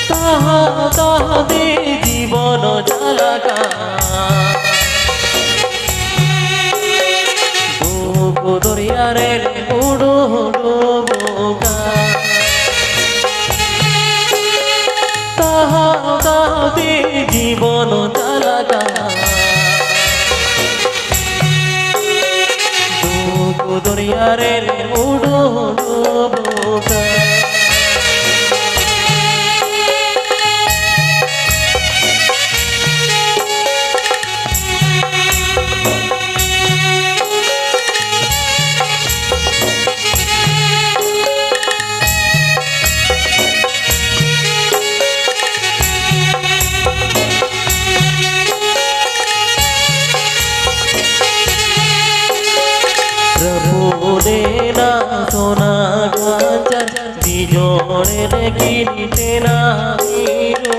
ᱛᱟᱦᱟᱸ ᱛᱟᱦᱟᱸ ᱛᱮ ᱡᱤᱵᱚᱱ ᱪᱟᱞᱟᱜ ᱠᱟᱱ᱾ ᱫᱩᱠ ᱫᱚᱨᱭᱟ ᱨᱮ ᱩᱰᱩᱠ ᱩᱰᱩᱠᱚᱜ ᱠᱟᱱ᱾ ᱛᱟᱦᱟᱸ ᱛᱟᱦᱟᱸ ᱛᱮ ᱡᱤᱵᱚᱱ ᱪᱟᱞᱟᱜ ᱠᱟᱱ᱾ ᱫᱩᱠ ᱫᱚᱨᱭᱟ ᱨᱮ ᱩᱰᱩᱠ ᱩᱰᱩᱠᱚᱜ ᱠᱟᱱ᱾ ᱚᱲᱮ ᱨᱮ ᱜᱤᱨᱤ ᱛᱮᱱᱟ ᱢᱤᱨᱩ,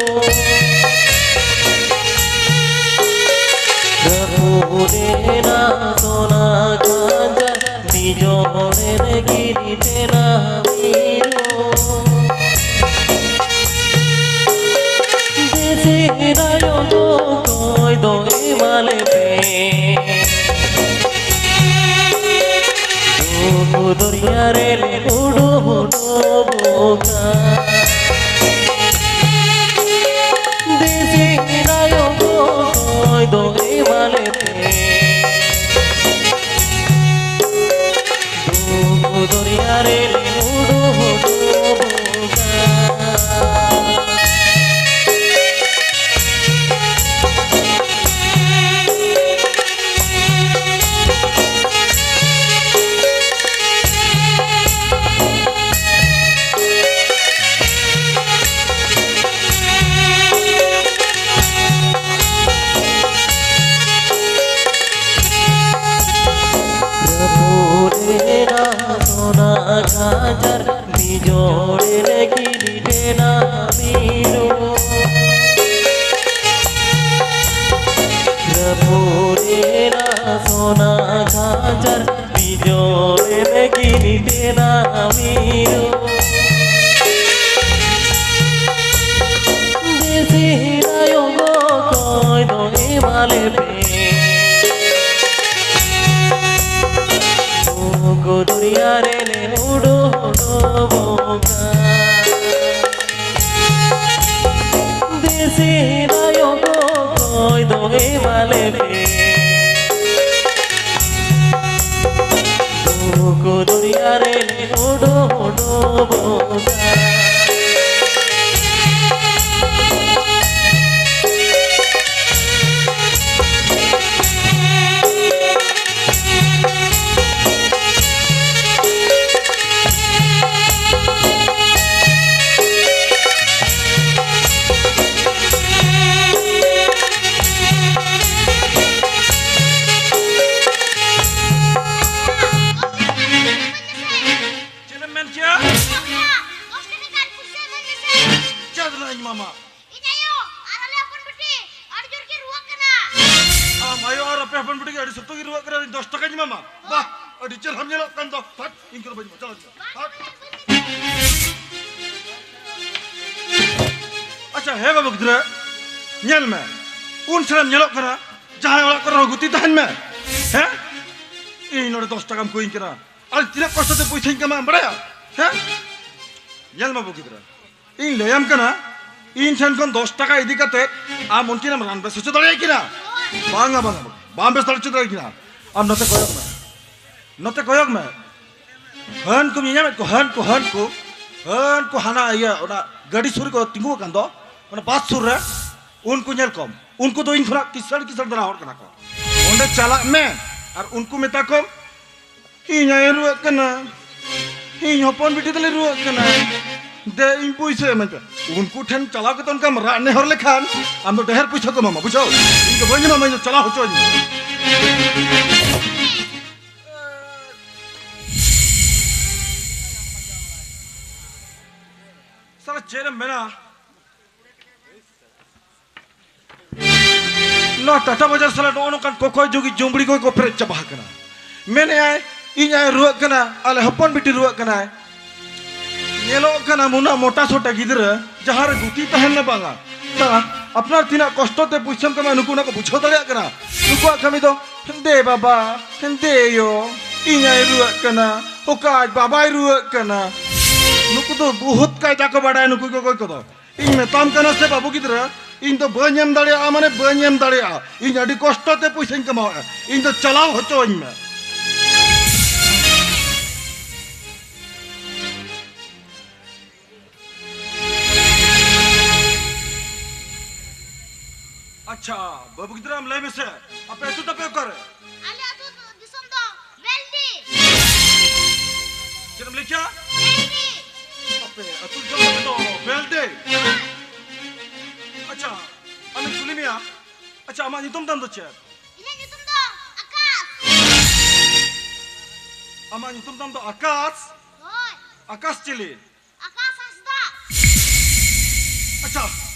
ᱨᱟᱹᱯᱩᱫ ᱮᱱᱟ ᱥᱚᱱᱟ ᱠᱷᱟᱸᱡᱟ, ᱵᱤᱡᱚᱲ ᱨᱮ ᱜᱤᱨᱤ ᱛᱮᱱᱟ ᱢᱤᱨᱩ᱾ ᱫᱮᱥᱤ ᱫᱟᱭᱚ ᱫᱚ ᱠᱚᱭ ᱫᱚ ᱮᱢᱟᱞᱮ ᱯᱮ᱾ ᱫᱩᱠ ᱫᱚᱨᱭᱟ ᱨᱮᱞᱮ ᱩᱰᱩᱠ ᱰᱩᱵᱩᱜᱟ᱾ ᱫᱮᱥᱤ ᱫᱟᱭᱚ ᱫᱚ ᱠᱚᱭ ᱫᱚ ᱮᱢᱟᱞᱮ ᱯᱮ᱾ ᱫᱩᱠ ᱫᱚᱨᱭᱟ ᱨᱮᱞᱮ ᱩᱰᱩᱠ ᱰᱩᱵᱩᱜᱟ᱾ ᱨᱟᱹᱯᱩᱫ ᱮᱱᱟ ᱥᱚᱱᱟ ᱠᱷᱟᱸᱡᱟᱨ, ᱵᱤᱡᱚᱲ ᱨᱮ ᱜᱤᱨᱤ ᱛᱮᱱᱟ ᱢᱤᱨᱩ᱾ ᱨᱟᱹᱯᱩᱫ ᱮᱱᱟ ᱥᱚᱱᱟ ᱠᱷᱟᱸᱡᱟᱨ, ᱵᱤᱡᱚᱲ ᱨᱮ ᱜᱤᱨᱤ ᱛᱮᱱᱟ ᱢᱤᱨᱩ᱾ ᱫᱮᱥᱤ ᱫᱟᱭᱚ ᱜᱚ ᱠᱚᱭ ᱫᱚ ᱮᱢᱟᱞᱮ ᱯᱮ᱾ ᱫᱩᱠ ᱫᱚᱨᱭᱟ ᱨᱮᱞᱮ ᱩᱰᱩᱠ ᱰᱩᱵᱩᱜᱟ᱾ ᱫᱮᱥᱤ ᱫᱟᱭᱚ ᱜᱚ ᱠᱚᱭ ᱫᱚ ᱮᱢᱟᱞᱮ ᱯᱮ᱾ ᱫᱩᱠ ᱫᱚᱨᱭᱟ ᱨᱮᱞᱮ ᱩᱰᱩᱠ ᱰᱩᱵᱩᱜᱟ᱾ ᱢᱟᱢᱟ᱾ ᱤᱧ ᱟᱭᱳ ᱟᱨ ᱟᱞᱮ ᱦᱚᱯᱚᱱ ᱵᱤᱴᱤ ᱟᱹᱰᱤ ᱡᱳᱨ ᱠᱤᱱ ᱨᱩᱣᱟᱹᱜ ᱠᱟᱱᱟ᱾ ᱟᱢ ᱟᱭᱳ ᱟᱨ ᱟᱯᱮ ᱦᱚᱯᱚᱱ ᱵᱤᱴᱤ ᱜᱮ ᱟᱹᱰᱤ ᱥᱚᱠᱛᱚ ᱠᱤᱱ ᱨᱩᱣᱟᱹᱜ ᱠᱟᱱᱟ, ᱫᱚᱥ ᱴᱟᱠᱟᱧ ᱮᱢᱟᱢᱟ᱾ ᱵᱟᱦ, ᱟᱹᱰᱤ ᱪᱮᱦᱨᱟᱢ ᱧᱮᱞᱚᱜ ᱠᱟᱱ ᱫᱚ᱾ ᱦᱟᱴ, ᱤᱧ ᱠᱚᱫᱚ ᱵᱟᱹᱧ ᱮᱢᱟ, ᱪᱟᱞᱟᱜ ᱟᱹᱧ᱾ ᱦᱟᱴ᱾ ᱟᱪᱪᱷᱟ, ᱦᱮ ᱵᱟᱹᱵᱩ ᱜᱤᱫᱽᱨᱟᱹ, ᱧᱮᱞ ᱢᱮ, ᱩᱱ ᱪᱮᱦᱨᱟᱢ ᱧᱮᱞᱚᱜ ᱠᱟᱱᱟ, ᱡᱟᱦᱟᱸᱭ ᱚᱲᱟᱜ ᱠᱚᱨᱮ ᱦᱚᱸ ᱜᱩᱛᱤ ᱛᱟᱦᱮᱱ ᱢᱮ᱾ ᱦᱮᱸ? ᱤᱧ ᱱᱚᱰᱮ ᱫᱚᱥ ᱴᱟᱠᱟᱢ ᱠᱚᱭᱤᱧ ᱠᱟᱱᱟ, ᱟᱨ ᱛᱤᱱᱟᱹᱜ ᱠᱚᱥᱴᱚ ᱛᱮ ᱯᱚᱭᱥᱟᱧ ᱠᱟᱢᱟᱣᱟ ᱵᱟᱲᱟᱭᱟ? ᱦᱮᱸ? ᱧᱮᱞ ᱢᱮ ᱵᱟᱹᱵᱩ ᱜᱤᱫᱽᱨᱟᱹ, ᱤᱧ ᱞᱟᱹᱭᱟᱢ ᱠᱟᱱᱟ, ᱤᱧ ᱴᱷᱮᱱ ᱠᱷᱚᱱ ᱫᱚᱥ ᱴᱟᱠᱟ ᱤᱫᱤ ᱠᱟᱛᱮ ᱟᱢ ᱩᱱᱠᱤᱱ ᱮᱢ ᱨᱟᱱ ᱵᱮᱥ ᱦᱚᱪᱚ ᱫᱟᱲᱮᱭᱟᱠᱤᱱᱟ? ᱵᱟᱝᱟ, ᱵᱟᱝᱟ, ᱵᱟᱝᱟ, ᱵᱟᱢ ᱵᱮᱥ ᱦᱚᱪᱚ ᱫᱟᱲᱮᱭᱟᱠᱤᱱᱟ᱾ ᱟᱢ ᱱᱚᱛᱮ ᱠᱚᱭᱚᱜ ᱢᱮ, ᱱᱚᱛᱮ ᱠᱚᱭᱚᱜ ᱢᱮ᱾ ᱦᱟᱹᱱ ᱠᱚᱢ ᱧᱮᱧᱟᱢᱮᱫ ᱠᱚ, ᱦᱟᱹᱱ ᱠᱚ, ᱦᱟᱹᱱ ᱠᱚ, ᱦᱟᱹᱱ ᱠᱚ ᱦᱟᱱᱟ ᱤᱭᱟᱹ, ᱚᱱᱟ ᱜᱟᱹᱰᱤ ᱥᱩᱨ ᱨᱮᱠᱚ ᱛᱤᱸᱜᱩ ᱟᱠᱟᱱ ᱫᱚ, ᱚᱱᱟ ᱵᱟᱥ ᱥᱩᱨ ᱨᱮ, ᱩᱱᱠᱩ ᱧᱮᱞ ᱠᱚᱢ᱾ ᱩᱱᱠᱩ ᱫᱚ ᱤᱧ ᱠᱷᱚᱱᱟᱜ ᱠᱤᱥᱟᱹᱬ ᱠᱤᱥᱟᱹᱬ ᱫᱷᱟᱨᱟ ᱦᱚᱲ ᱠᱟᱱᱟ ᱠᱚ᱾ ᱚᱸᱰᱮ ᱪᱟᱞᱟᱜ ᱢᱮ ᱟᱨ ᱩᱱᱠᱩ ᱢᱮᱛᱟ ᱠᱚᱢ, "ᱤᱧ ᱟᱭᱳ ᱨᱩᱣᱟᱹᱜ ᱠᱟᱱᱟ, ᱤᱧ ᱦᱚᱯᱚᱱ ᱵᱤᱴᱤ ᱛᱟᱞᱮ ᱨᱩᱣᱟᱹᱜ ᱠᱟᱱᱟ, ᱫᱮ ᱤᱧ ᱯᱩᱭᱥᱟᱹ ᱤᱢᱟᱹᱧ ᱯᱮ᱾" ᱩᱱᱠᱩ ᱴᱷᱮᱱ ᱪᱟᱞᱟᱣ ᱠᱟᱛᱮ ᱚᱱᱠᱟᱢ ᱨᱟᱜ ᱱᱮᱦᱚᱨ ᱞᱮᱠᱷᱟᱱ ᱟᱢ ᱫᱚ ᱰᱷᱮᱨ ᱯᱩᱭᱥᱟᱹ ᱠᱚ ᱮᱢᱟᱢᱟ, ᱵᱩᱡᱷᱟᱹᱣ? ᱤᱧ ᱫᱚ ᱵᱟᱹᱧ ᱮᱢᱟᱢᱟ, ᱤᱧ ᱫᱚ ᱪᱟᱞᱟᱣ ᱦᱚᱪᱚᱣᱟᱹᱧ ᱢᱮ᱾ ᱥᱟᱞᱟ ᱪᱮᱫ ᱮᱢ ᱢᱮᱱᱟ? ᱱᱚᱣᱟ ᱴᱟᱴᱟ ᱵᱟᱡᱟᱨ ᱥᱟᱞᱟᱜ ᱱᱚᱜᱼᱚ ᱱᱚᱝᱠᱟᱱ ᱠᱚᱠᱚᱭ ᱡᱩᱜᱤ ᱡᱩᱢᱵᱲᱤ ᱠᱚ ᱠᱚ ᱯᱮᱨᱮᱡ ᱪᱟᱵᱟ ᱟᱠᱟᱱᱟ᱾ ᱢᱮᱱᱮᱫᱼᱟᱭ, "ᱤᱧ ᱟᱭᱳ ᱨᱩᱣᱟᱹᱜ ᱠᱟᱱᱟ, ᱟᱞᱮ ᱦᱚᱯᱚᱱ ᱵᱤᱴᱤ ᱨᱩᱣᱟᱹᱜ ᱠᱟᱱᱟᱭ᱾" ᱧᱮᱞᱚᱜ ᱠᱟᱱᱟ ᱢᱩᱱᱟ ᱢᱚᱴᱟ ᱥᱚᱴᱟ ᱜᱤᱫᱽᱨᱟᱹ ᱡᱟᱦᱟᱸ ᱨᱮ ᱜᱩᱛᱤ ᱛᱟᱦᱮᱱ ᱢᱮ ᱵᱟᱝᱟ᱾ ᱛᱟ ᱟᱯᱱᱟᱨ ᱛᱤᱱᱟᱹᱜ ᱠᱚᱥᱴᱚ ᱛᱮ ᱯᱩᱭᱥᱟᱹᱢ ᱠᱟᱢᱟᱣᱟ, ᱱᱩᱠᱩ ᱚᱱᱟ ᱠᱚ ᱵᱩᱡᱷᱟᱹᱣ ᱫᱟᱲᱮᱭᱟᱜ ᱠᱟᱱᱟ? ᱱᱩᱠᱩᱣᱟᱜ ᱠᱟᱹᱢᱤ ᱫᱚ, "ᱫᱮ ᱵᱟᱵᱟ, ᱫᱮ ᱭᱳ, ᱤᱧ ᱟᱭᱳ ᱨᱩᱣᱟᱹᱜ ᱠᱟᱱᱟ, ᱚᱠᱟ ᱟᱡ ᱵᱟᱵᱟᱭ ᱨᱩᱣᱟᱹᱜ ᱠᱟᱱᱟ?" ᱱᱩᱠᱩ ᱫᱚ ᱵᱚᱦᱩᱛ ᱠᱟᱭᱫᱟ ᱠᱚ ᱵᱟᱰᱟᱭᱟ, ᱱᱩᱠᱩ ᱠᱚ ᱚᱠᱚᱭ ᱠᱚᱫᱚ᱾ ᱤᱧ ᱢᱮᱛᱟᱢ ᱠᱟᱱᱟ ᱥᱮ ᱵᱟᱹᱵᱩ ᱜᱤᱫᱽᱨᱟᱹ, ᱤᱧ ᱫᱚ ᱵᱟᱹᱧ ᱮᱢ ᱫᱟᱲᱮᱭᱟᱜᱼᱟ, ᱢᱟᱱᱮ ᱵᱟᱹᱧ ᱮᱢ ᱫᱟᱲᱮᱭᱟᱜᱼᱟ᱾ ᱤᱧ ᱟᱹᱰᱤ ᱠᱚᱥᱴᱚ ᱛᱮ ᱯᱩᱭᱥᱟᱹᱧ ᱠᱟᱢᱟᱣᱮᱫᱼᱟ, ᱤᱧ ᱫᱚ ᱪᱟᱞᱟᱣ ᱦᱚᱪᱚᱣᱟᱹᱧ ᱢᱮ᱾ ᱟᱪᱪᱷᱟ, ᱵᱟᱹᱵᱩ ᱜᱤᱫᱽᱨᱟᱹ, ᱟᱢ ᱞᱟᱹᱭ ᱢᱮᱥᱮ, ᱟᱯᱮ ᱟᱹᱛᱩ ᱛᱟᱯᱮ ᱚᱠᱟᱨᱮ? ᱟᱞᱮ ᱟᱹᱛᱩ ᱫᱤᱥᱚᱢ ᱫᱚ ᱵᱮᱞᱰᱤ᱾ ᱪᱮᱫ ᱮᱢ ᱞᱟᱹᱭ ᱠᱮᱜᱼᱟ? ᱵᱮᱞᱰᱤ᱾ ᱟᱯᱮ ᱟᱹᱛᱩ ᱫᱤᱥᱚᱢ ᱛᱟᱯᱮ ᱫᱚ ᱵᱮᱞᱰᱤ? ᱦᱳᱭ᱾ ᱟᱪᱪᱷᱟ, ᱟᱢᱤᱧ ᱠᱩᱞᱤ ᱢᱮᱭᱟ, ᱟᱪᱪᱷᱟ, ᱟᱢᱟᱜ ᱧᱩᱛᱩᱢ ᱛᱟᱢ ᱫᱚ ᱪᱮᱫ? ᱤᱧᱟᱹᱜ ᱧᱩᱛᱩᱢ ᱫᱚ ᱟᱠᱟᱥ᱾ ᱟᱢᱟᱜ ᱧᱩᱛᱩᱢ ᱛᱟᱢ ᱫᱚ ᱟᱠᱟᱥ? ᱦᱳᱭ᱾ ᱟᱠᱟᱥ ᱪᱤᱞᱤ? ᱟᱠᱟᱥ ᱦᱟᱸᱥᱫᱟ᱾ ᱟᱪᱪᱷᱟ,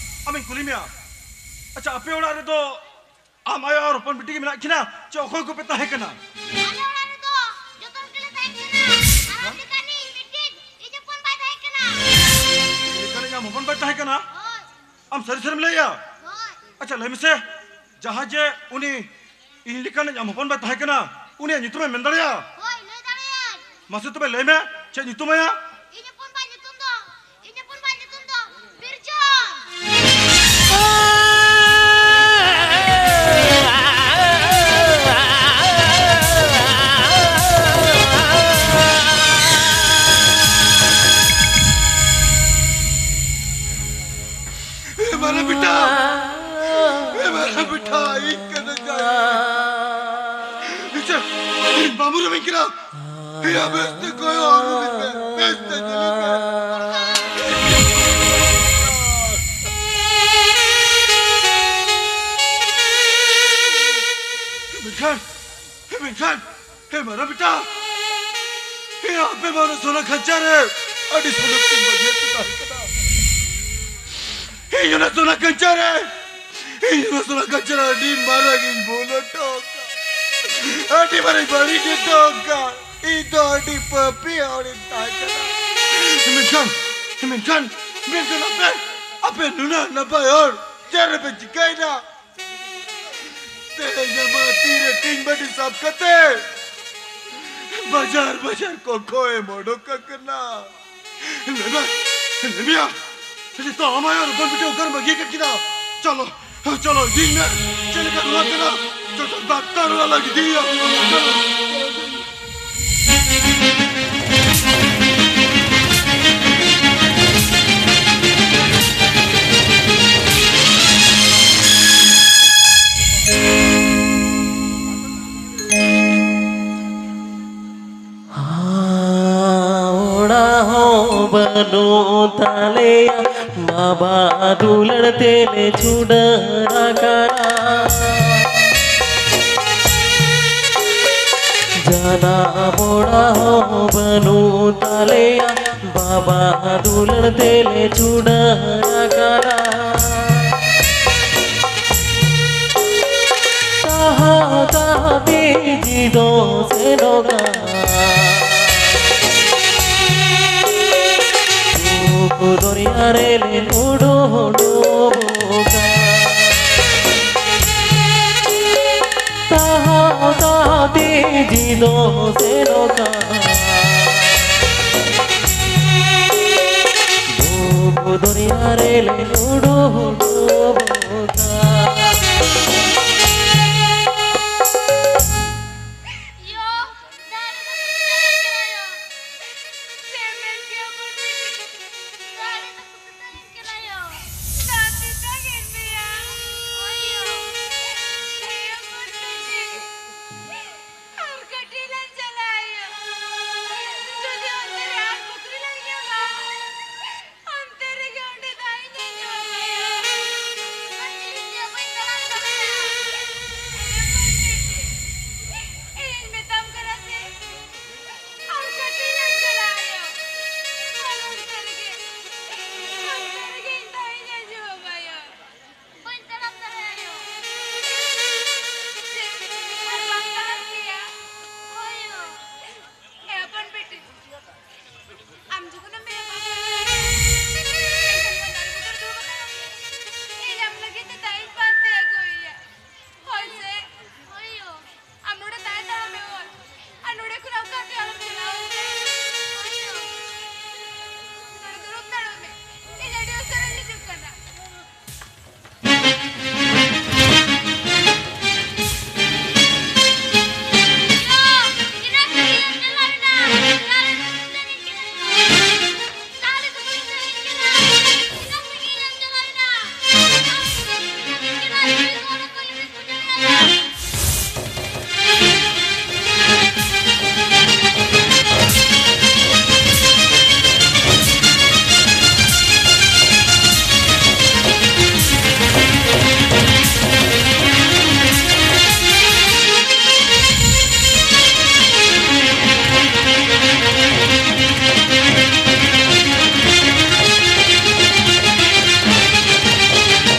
ᱟᱢᱤᱧ ᱠᱩᱞᱤ ᱢᱮᱭᱟ, ᱟᱪᱪᱷᱟ, ᱟᱯᱮ ᱚᱲᱟᱜ ᱨᱮᱫᱚ ᱟᱢ ᱟᱭᱳ ᱟᱨ ᱦᱚᱯᱚᱱ ᱵᱤᱴᱤ ᱜᱮ ᱢᱮᱱᱟᱜ ᱠᱤᱱᱟ ᱪᱮ ᱚᱠᱚᱭ ᱠᱚᱯᱮ ᱛᱟᱦᱮᱸ ᱠᱟᱱᱟ? ᱟᱞᱮ ᱚᱲᱟᱜ ᱨᱮᱫᱚ ᱡᱚᱛᱚ ᱦᱚᱲ ᱜᱮᱞᱮ ᱛᱟᱦᱮᱸ ᱠᱟᱱᱟ᱾ ᱟᱨ ᱟᱢ ᱞᱮᱠᱟᱱᱤᱡ ᱢᱤᱫᱴᱤᱡ ᱤᱧ ᱦᱚᱯᱚᱱ ᱵᱟᱭ ᱛᱟᱦᱮᱸ ᱠᱟᱱᱟ᱾ ᱤᱧ ᱞᱮᱠᱟᱱᱤᱡ ᱟᱢ ᱦᱚᱯᱚᱱ ᱵᱟᱭ ᱛᱟᱦᱮᱸ ᱠᱟᱱᱟ? ᱦᱳᱭ᱾ ᱟᱢ ᱥᱟᱹᱨᱤ ᱥᱟᱹᱨᱤᱢ ᱞᱟᱹᱭᱮᱜᱼᱟ? ᱦᱳᱭ᱾ ᱟᱪᱪᱷᱟ, ᱞᱟᱹᱭ ᱢᱮᱥᱮ, ᱡᱟᱦᱟᱸ ᱡᱮ ᱩᱱᱤ ᱤᱧ ᱞᱮᱠᱟᱱᱤᱡ ᱟᱢ ᱦᱚᱯᱚᱱ ᱵᱟᱭ ᱛᱟᱦᱮᱸ ᱠᱟᱱᱟ, ᱩᱱᱤᱭᱟᱜ ᱧᱩᱛᱩᱢᱮᱢ ᱢᱮᱱ ᱫᱟᱲᱮᱭᱟᱜᱼᱟ? ᱦᱳᱭ, ᱞᱟᱹᱭ ᱫᱟᱲᱮᱭᱟᱜᱼᱟᱹᱧ᱾ ᱢᱟᱥᱮ ᱛᱚᱵᱮ ᱞᱟᱹᱭ ᱢᱮ, ᱪᱮᱫ ᱧᱩᱛᱩᱢ ᱟᱭᱟ? ᱤᱧ ᱦᱚᱯᱚᱱ ᱵᱟᱭ ᱧᱩᱛᱩᱢ ᱫᱚ, ᱤᱧ ᱦᱚᱯᱚᱱ ᱵᱟᱭ ᱧᱩᱛᱩᱢ ᱫᱚ ᱵᱤᱨᱡᱚᱱ᱾ ए मेरा बेटा, ए मेरा बेटा, ᱤᱧ ᱠᱟᱱᱟ ᱡᱟᱭ᱾ ᱤᱪᱷᱟ, ᱤᱧ ᱵᱟᱢᱩ ᱨᱮ ᱢᱤᱧ ᱠᱟᱱᱟ᱾ ᱮᱭᱟ, ᱵᱮᱥ ᱛᱮ ᱠᱚᱭᱚᱜ ᱟᱹᱨᱩᱵᱤᱧ ᱢᱮ, ᱵᱮᱥ ᱛᱮ ᱧᱮᱞᱤᱧ ᱢᱮ᱾ ᱢᱮᱱᱠᱷᱟᱱ, ᱢᱮᱱᱠᱷᱟᱱ, ᱦᱮ ᱢᱟᱨᱟ ᱵᱮᱴᱟ, ᱦᱮ ᱟᱯᱮ ᱢᱟ ᱚᱱᱟ ᱥᱚᱱᱟ ᱠᱷᱟᱧᱪᱟ ᱨᱮ ᱟᱹᱰᱤ ᱥᱩᱞᱩᱠ ᱛᱤᱧ ᱵᱟᱹᱜᱤᱭᱟᱫ ᱯᱮ ᱛᱟᱦᱮᱸ ᱠᱟᱱᱟ᱾ ᱤᱧ ᱚᱱᱟ ᱥᱚᱱᱟ ᱠᱷᱟᱧᱪᱟ ᱨᱮ, ᱤᱧ ᱚᱱᱟ ᱥᱚᱱᱟ ᱠᱷᱟᱧᱪᱟ ᱨᱮ ᱟᱹᱰᱤ ᱢᱟᱨᱟᱝ ᱤᱧ ᱵᱷᱩᱞ ᱦᱚᱴᱚ ᱟᱠᱟᱫ, ᱟᱹᱰᱤ ᱢᱟᱨᱟᱝ ᱵᱟᱹᱲᱤᱡ ᱦᱚᱴᱚ ᱟᱠᱟᱫ᱾ ᱤᱧ ᱫᱚ ᱟᱹᱰᱤ ᱯᱟᱹᱯᱤ ᱦᱚᱲᱤᱧ ᱛᱟᱦᱮᱸ ᱠᱟᱱᱟ᱾ ᱢᱮᱱᱠᱷᱟᱱ, ᱢᱮᱱᱠᱷᱟᱱ, ᱢᱮᱱᱠᱷᱟᱱ ᱟᱯᱮ, ᱟᱯᱮ ᱱᱩᱱᱟᱹᱜ ᱱᱟᱯᱟᱭ ᱦᱚᱲ ᱪᱮᱫ ᱨᱮᱯᱮ ᱪᱤᱠᱟᱹᱭᱮᱱᱟ? ᱛᱮᱦᱮᱧ ᱟᱢᱟᱜ ᱛᱤᱨᱮ ᱴᱤᱧ ᱵᱟᱹᱴᱤ ᱥᱟᱵ ᱠᱟᱛᱮ ᱵᱟᱡᱟᱨ ᱵᱟᱡᱟᱨ ᱠᱚ ᱠᱷᱚᱭᱮᱢ ᱚᱰᱚᱠ ᱟᱠᱟᱱᱟ᱾ ᱞᱮᱵᱮ, ᱞᱮᱵᱮᱭᱟ, ᱱᱤᱛᱚᱜ ᱟᱢ ᱟᱭᱳ ᱟᱨ ᱦᱚᱯᱚᱱ ᱵᱤᱴᱤ ᱚᱠᱟᱨᱮᱢ ᱵᱟᱹᱜᱤ ᱟᱠᱟᱫ ᱠᱤᱱᱟ? ᱪᱚᱞᱚ, ᱪᱚᱞᱚ, ᱤᱫᱤᱧ ᱢᱮ᱾ ᱪᱮᱫ ᱞᱮᱠᱟ ᱨᱩᱣᱟᱹ ᱠᱟᱱᱟ? ᱪᱚᱞᱚ, ᱰᱟᱠᱛᱟᱨ ᱚᱲᱟᱜ ᱞᱟᱹᱜᱤᱫ ᱤᱫᱤᱭᱮᱭᱟ᱾ ᱪᱚᱞᱚ᱾ ᱚᱲᱟᱜ ᱦᱚᱸ ᱵᱟᱹᱱᱩᱜ ᱛᱟᱞᱮᱭᱟ, ᱵᱟᱵᱟ ᱫᱩᱞᱟᱹᱲ ᱛᱮᱞᱮ ᱪᱷᱩᱰᱟᱹᱨ ᱟᱠᱟᱱᱟ᱾ ᱡᱟᱱᱟᱢ ᱚᱲᱟᱜ ᱦᱚᱸ ᱵᱟᱹᱱᱩᱜ ᱛᱟᱞᱮᱭᱟ, ᱵᱟᱵᱟ ᱫᱩᱞᱟᱹᱲ ᱛᱮᱞᱮ ᱪᱷᱩᱰᱟᱹᱨ ᱟᱠᱟᱱᱟ᱾ ᱛᱟᱦᱟ ᱛᱟᱦᱟ ᱵᱤᱡᱤ ᱫᱚ ᱥᱮᱱᱚᱜᱟ᱾ ᱫᱩᱠ ᱫᱚᱨᱭᱟ ᱨᱮᱞᱮ ᱩᱰᱩᱠ ᱰᱩᱵᱩᱜᱟ᱾ ᱛᱟᱦᱟ ᱛᱟᱦᱟ ᱵᱤᱡᱤ ᱫᱚ ᱥᱮᱱᱚᱜᱟ᱾ ᱫᱩᱠ ᱫᱚᱨᱭᱟ ᱨᱮᱞᱮ ᱩᱰᱩᱠ ᱰᱩᱵᱩᱜᱟ᱾ ᱭᱳ, ᱫᱟᱨᱮ ᱫᱚ ᱠᱩᱴᱟᱹᱢ ᱠᱟᱱᱟ ᱭᱳ᱾ ᱪᱮᱫ ᱢᱮᱱ ᱠᱮᱭᱟ ᱵᱚᱱ ᱵᱤᱴᱤ? ᱫᱟᱨᱮ ᱫᱚ ᱠᱩᱴᱟᱹᱢ ᱠᱟᱱᱟ ᱭᱳ᱾ ᱫᱟᱜ ᱛᱮᱛᱟᱝ ᱮᱫ ᱢᱮᱭᱟ᱾ ᱦᱳᱭ ᱭᱳ᱾ ᱦᱮᱸ ᱭᱳ, ᱵᱚᱱ ᱵᱤᱴᱤ᱾ ᱟᱨ ᱠᱟᱹᱴᱤᱡ ᱞᱟᱝ ᱪᱟᱞᱟᱜᱼᱟ ᱭᱳ᱾ ᱡᱩᱫᱤ ᱚᱱᱛᱮ ᱨᱮ ᱟᱨ ᱯᱩᱠᱷᱨᱤ ᱞᱟᱝ ᱧᱟᱢᱟ, ᱚᱱᱛᱮ ᱨᱮᱜᱮ ᱚᱸᱰᱮ ᱫᱟᱜ ᱤᱧ ᱧᱩᱭᱟ ᱭᱳ᱾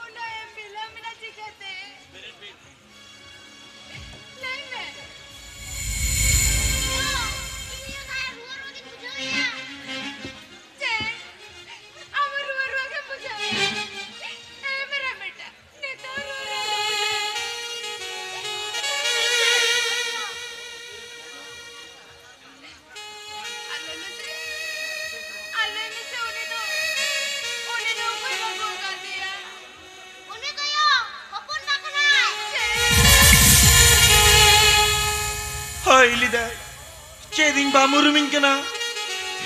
ᱩᱱᱟᱹᱜ ᱮᱢ ᱵᱤᱞᱚᱢ ᱮᱱᱟ ᱪᱤᱠᱟᱹᱛᱮ? ᱞᱟᱹᱭ ᱢᱮ᱾ ᱪᱮᱫ? ᱟᱢ ᱨᱩᱣᱟᱹ ᱨᱩᱣᱟᱹ ᱜᱮᱢ ᱵᱩᱡᱷᱟᱹᱣᱮᱫᱼᱟ? ᱮ ᱢᱮᱨᱟ ᱵᱮᱴᱟ, ᱱᱤᱛᱚᱜ ᱨᱩᱣᱟᱹ ᱨᱩᱣᱟᱹ ᱜᱮᱢ ᱵᱩᱡᱷᱟᱹᱣᱮᱫᱼᱟ? ᱟᱞᱮ ᱢᱮᱥᱮ, ᱟᱞᱮ ᱢᱮᱥᱮ ᱩᱱᱤ ᱫᱚ, ᱩᱱᱤ ᱫᱚ ᱚᱠᱚᱭ ᱵᱟᱹᱦᱩ ᱟᱠᱟᱫᱮᱭᱟ? ᱩᱱᱤ ᱫᱚᱭᱟ ᱦᱚᱯᱚᱱ ᱵᱟ ᱠᱟᱱᱟᱭ᱾ ᱦᱳᱭ ᱞᱟᱹᱭᱫᱟᱭ, ᱪᱮᱫ ᱤᱧ ᱵᱟᱢ ᱩᱨᱩᱢᱤᱧ ᱠᱟᱱᱟ?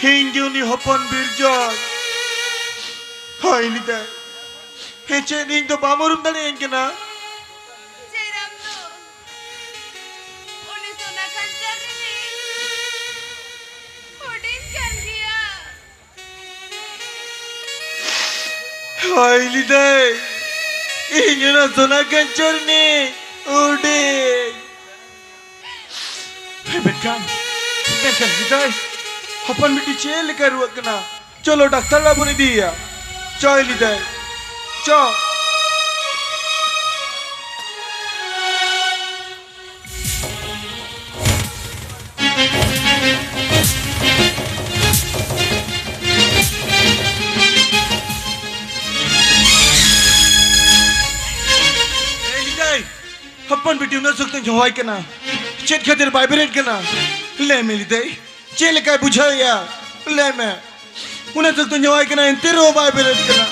ᱤᱧ ᱜᱮ ᱩᱱᱤ ᱦᱚᱯᱚᱱ ᱵᱤᱨᱡᱚᱭ᱾ ᱦᱳᱭ ᱞᱟᱹᱭᱫᱟᱭ, ᱦᱮᱸ ᱪᱮᱫ ᱤᱧ ᱫᱚ ᱵᱟᱢ ᱩᱨᱩᱢ ᱫᱟᱲᱮᱭᱟᱹᱧ ᱠᱟᱱᱟ? ᱡᱮᱨᱟᱢ ᱫᱚ ᱩᱱᱤ ᱥᱳᱱᱟ ᱠᱷᱟᱧᱪᱟ ᱨᱤᱱᱤᱡ ᱦᱩᱰᱤᱧ ᱠᱟᱱ ᱜᱮᱭᱟ᱾ ᱦᱳᱭ ᱞᱟᱹᱭᱫᱟᱭ, ᱤᱧ ᱚᱱᱟ ᱥᱳᱱᱟ ᱠᱷᱟᱧᱪᱟ ᱨᱤᱱᱤᱡ ᱦᱩᱰᱤᱧ᱾ ᱦᱮᱸ, ᱢᱮᱱᱠᱷᱟᱱ, ᱢᱮᱱᱠᱷᱟᱱ ᱞᱟᱹᱭᱫᱟᱭ, ᱦᱚᱯᱚᱱ ᱵᱤᱴᱤ ᱪᱮᱫ ᱞᱮᱠᱟᱭ ᱨᱩᱣᱟᱹᱜ ᱠᱟᱱᱟ? ᱪᱚᱞᱚ ᱰᱟᱠᱛᱟᱨ ᱚᱲᱟᱜ ᱵᱚᱱ ᱤᱫᱤᱭᱮᱭᱟ᱾ ᱪᱚᱭ ᱞᱟᱹᱭᱫᱟᱭ, ᱪᱚ᱾ ᱮᱭ ᱞᱟᱹᱭᱫᱟᱭ, ᱦᱚᱯᱚᱱ ᱵᱤᱴᱤ ᱩᱱᱟᱹᱜ ᱥᱚᱠᱛᱚᱧ ᱦᱚᱦᱚᱣᱟᱭ ᱠᱟᱱᱟ, ᱪᱮᱫ ᱠᱷᱟᱹᱛᱤᱨ ᱵᱟᱭ ᱵᱮᱨᱮᱫ ᱠᱟᱱᱟ? ᱞᱟᱹᱭ ᱢᱮ ᱞᱟᱹᱭᱫᱟᱹᱭ, ᱪᱮᱫ ᱞᱮᱠᱟᱭ ᱵᱩᱡᱷᱟᱹᱣᱮᱫᱼᱟ? ᱞᱟᱹᱭ ᱢᱮ᱾ ᱩᱱᱟᱹᱜ ᱥᱚᱠᱛᱚᱧ ᱦᱚᱦᱚᱣᱟᱭ ᱠᱟᱱᱟ, ᱮᱱᱛᱮ ᱨᱮᱦᱚᱸ ᱵᱟᱭ ᱵᱮᱨᱮᱫ ᱠᱟᱱᱟ᱾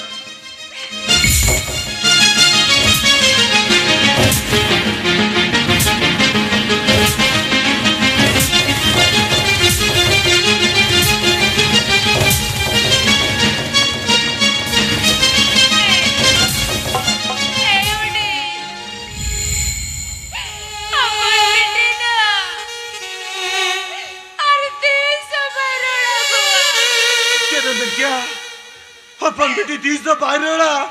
ᱦᱚᱯᱚᱱ ᱵᱤᱴᱤ ᱛᱤᱥ ᱫᱚ ᱵᱟᱭ ᱨᱩᱣᱟᱹᱲᱟ᱾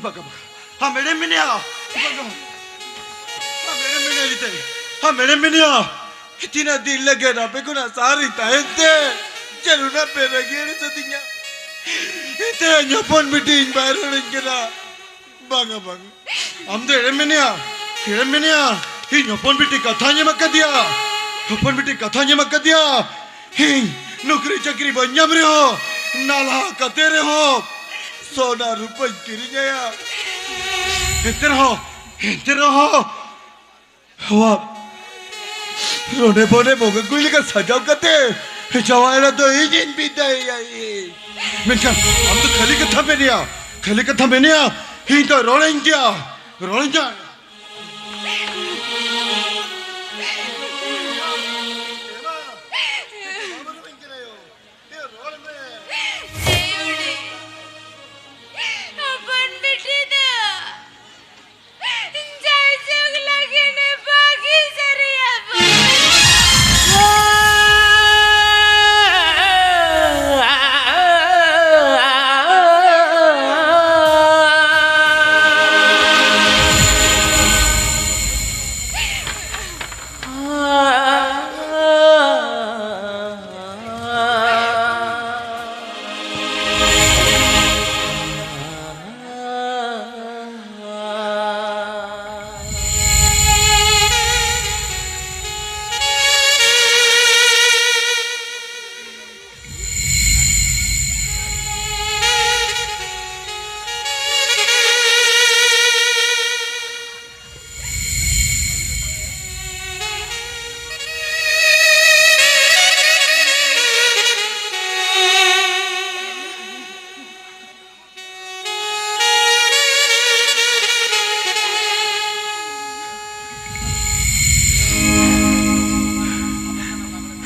ᱵᱟᱝᱟ, ᱵᱟᱝᱟ᱾ ᱟᱢ ᱮᱲᱮᱢ ᱢᱮᱱᱮᱜᱼᱟ᱾ ᱵᱟᱝᱟ᱾ ᱟᱢ ᱮᱲᱮᱢ ᱢᱮᱱᱮᱜᱼᱟ ᱞᱤᱛᱟᱹᱭ᱾ ᱟᱢ ᱮᱲᱮᱢ ᱢᱮᱱᱮᱜᱼᱟ᱾ ᱛᱤᱱᱟᱹᱜ ᱫᱤᱱ ᱞᱟᱹᱜᱤᱫ ᱟᱯᱮ ᱠᱷᱚᱱᱟᱜ ᱥᱟᱦᱟᱨᱤᱧ ᱛᱟᱦᱮᱱ ᱛᱮ? ᱪᱮᱫ ᱩᱱᱟᱹᱜ ᱯᱮ ᱨᱟᱹᱜᱤ ᱟᱹᱲᱤᱥ ᱟᱹᱫᱤᱧᱟ? ᱛᱮᱦᱮᱧ ᱦᱚᱯᱚᱱ ᱵᱤᱴᱤ ᱤᱧ ᱵᱟᱭ ᱨᱩᱣᱟᱹᱲᱟᱹᱧ ᱠᱟᱱᱟ᱾ ᱵᱟᱝᱟ, ᱵᱟᱝᱟ᱾ ᱟᱢ ᱫᱚ ᱮᱲᱮᱢ ᱢᱮᱱᱮᱜᱼᱟ, ᱮᱲᱮᱢ ᱢᱮᱱᱮᱜᱼᱟ᱾ ᱤᱧ ᱦᱚᱯᱚᱱ ᱵᱤᱴᱤ ᱠᱟᱛᱷᱟᱧ ᱮᱢ ᱟᱠᱟᱫᱮᱭᱟ᱾ ᱦᱚᱯᱚᱱ ᱵᱤᱴᱤ ᱠᱟᱛᱷᱟᱧ ᱮᱢ ᱟᱠᱟᱫᱮᱭᱟ᱾ ᱤᱧ ᱱᱚᱠᱨᱤ ᱪᱟᱹᱠᱨᱤ ᱵᱟᱹᱧ ᱧᱟᱢ ᱨᱮᱦᱚᱸ, ᱱᱟᱞᱦᱟ ᱠᱟᱛᱮ ᱨᱮᱦᱚᱸ ᱥᱚᱱᱟ ᱨᱩᱯᱟᱹᱧ ᱠᱤᱨᱤᱧ ᱟᱭᱟ᱾ ᱮᱱᱛᱮ ᱨᱮᱦᱚᱸ, ᱮᱱᱛᱮ ᱨᱮᱦᱚᱸ ᱱᱚᱣᱟ ᱨᱚᱰᱮ ᱵᱚᱰᱮ ᱵᱚᱸᱜᱟ ᱠᱩᱲᱤ ᱞᱮᱠᱟ ᱥᱟᱡᱟᱣ ᱠᱟᱛᱮ ᱡᱟᱶᱟᱭ ᱮᱨᱟ ᱫᱚ ᱤᱧᱤᱧ ᱵᱤᱫᱟᱹᱭᱮᱭᱟ ᱤᱧ᱾ ᱢᱮᱱᱠᱷᱟᱱ ᱟᱢ ᱫᱚ ᱠᱷᱟᱹᱞᱤ ᱠᱟᱛᱷᱟ ᱢᱮᱱᱮᱭᱟ, ᱠᱷᱟᱹᱞᱤ ᱠᱟᱛᱷᱟ ᱢᱮᱱᱮᱭᱟ, ᱤᱧ ᱫᱚ ᱨᱚᱲᱟᱹᱧ ᱜᱮᱭᱟ, ᱨᱚᱲᱟᱹᱧ ᱜᱮᱭᱟ᱾ ᱦᱚᱯᱚᱱ ᱵᱤᱴᱤ ᱫᱚ ᱡᱟᱭᱡᱩᱜᱽ ᱞᱟᱹᱜᱤᱫ ᱮ ᱵᱟᱹᱜᱤ ᱥᱟᱹᱨᱤᱭᱟᱵᱚᱱ᱾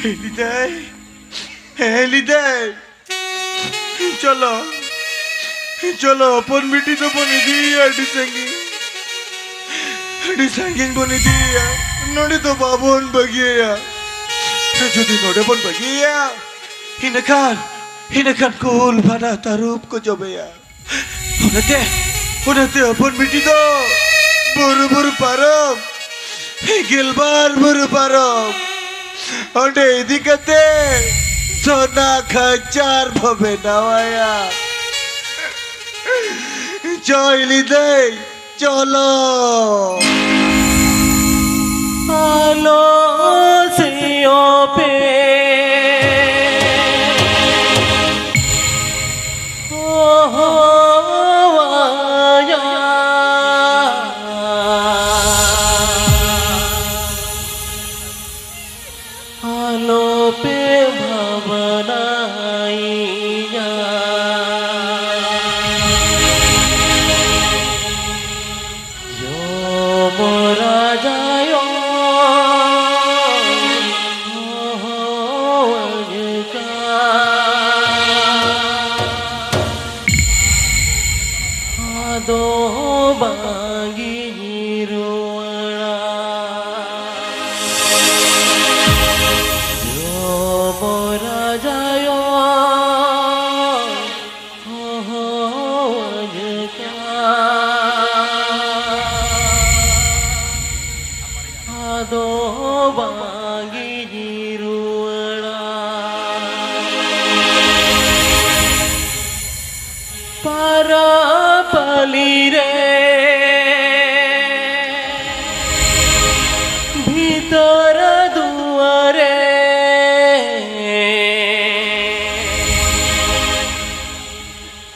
ᱦᱮᱞᱤᱫᱟᱭ, ᱦᱮᱞᱤᱫᱟᱭ, ᱪᱚᱞᱚ, ᱪᱚᱞᱚ, ᱦᱚᱯᱚᱱ ᱵᱤᱴᱤ ᱫᱚᱵᱚᱱ ᱤᱫᱤᱭᱮᱭᱟ ᱟᱹᱰᱤ ᱥᱟᱺᱜᱤᱧ, ᱟᱹᱰᱤ ᱥᱟᱺᱜᱤᱧ ᱵᱚᱱ ᱤᱫᱤᱭᱮᱭᱟ, ᱱᱚᱰᱮ ᱫᱚ ᱵᱟᱵᱚᱱ ᱵᱟᱹᱜᱤᱭᱟᱭᱟ᱾ ᱡᱩᱫᱤ ᱱᱚᱰᱮ ᱵᱚᱱ ᱵᱟᱹᱜᱤᱭᱟᱭᱟ, ᱤᱱᱟᱹᱠᱷᱟᱱ ᱤᱱᱟᱹᱠᱷᱟᱱ ᱠᱩᱞ ᱵᱟᱱᱟ ᱛᱟᱹᱨᱩᱵ ᱠᱚ ᱡᱚᱢᱮᱭᱟ᱾ ᱚᱱᱟᱛᱮ, ᱚᱱᱟᱛᱮ ᱦᱚᱯᱚᱱ ᱵᱤᱴᱤ ᱫᱚ ᱵᱩᱨᱩ ᱵᱩᱨᱩ ᱯᱟᱨᱚᱢ, ᱜᱮᱞᱵᱟᱨ ᱵᱩᱨᱩ ᱯᱟᱨᱚᱢ, ᱚᱸᱰᱮ ᱤᱫᱤ ᱠᱟᱛᱮ ᱥᱚᱱᱟ ᱠᱷᱟᱧᱪᱟᱨ ᱵᱚ ᱵᱮᱱᱟᱣᱟᱭᱟ᱾ ᱡᱚᱭ ᱞᱤᱫᱟᱹᱭ, ᱪᱚᱞᱚ᱾ ᱟᱞᱚ ᱥᱮᱭᱚ ᱯᱮ᱾ ᱦᱚᱦᱚᱣᱟᱭᱟ᱾ ᱟᱞᱚ ᱯᱮ ᱵᱷᱟᱵᱽᱱᱟᱭᱟ᱾ ᱡᱚᱢ ᱨᱟᱡᱟᱭᱚ ᱦᱚᱦᱚᱣᱟᱹᱧ ᱠᱟᱱ᱾ ᱟᱫᱚ ᱵᱟᱝᱜᱤᱧ ᱨᱩᱣᱟᱹᱲᱟ᱾ ᱡᱚᱢ ᱨᱟᱡᱟᱭᱚ ᱦᱚᱦᱚᱣᱟᱹᱧ ᱠᱟᱱ᱾ ᱟᱫᱚ ᱵᱟᱝᱜᱤᱧ ᱨᱩᱣᱟᱹᱲᱟ᱾ ᱯᱟᱨᱟ ᱯᱟᱹᱞᱤ ᱨᱮ ᱵᱷᱤᱛᱟᱹᱨ ᱫᱩᱣᱟᱹᱨᱮ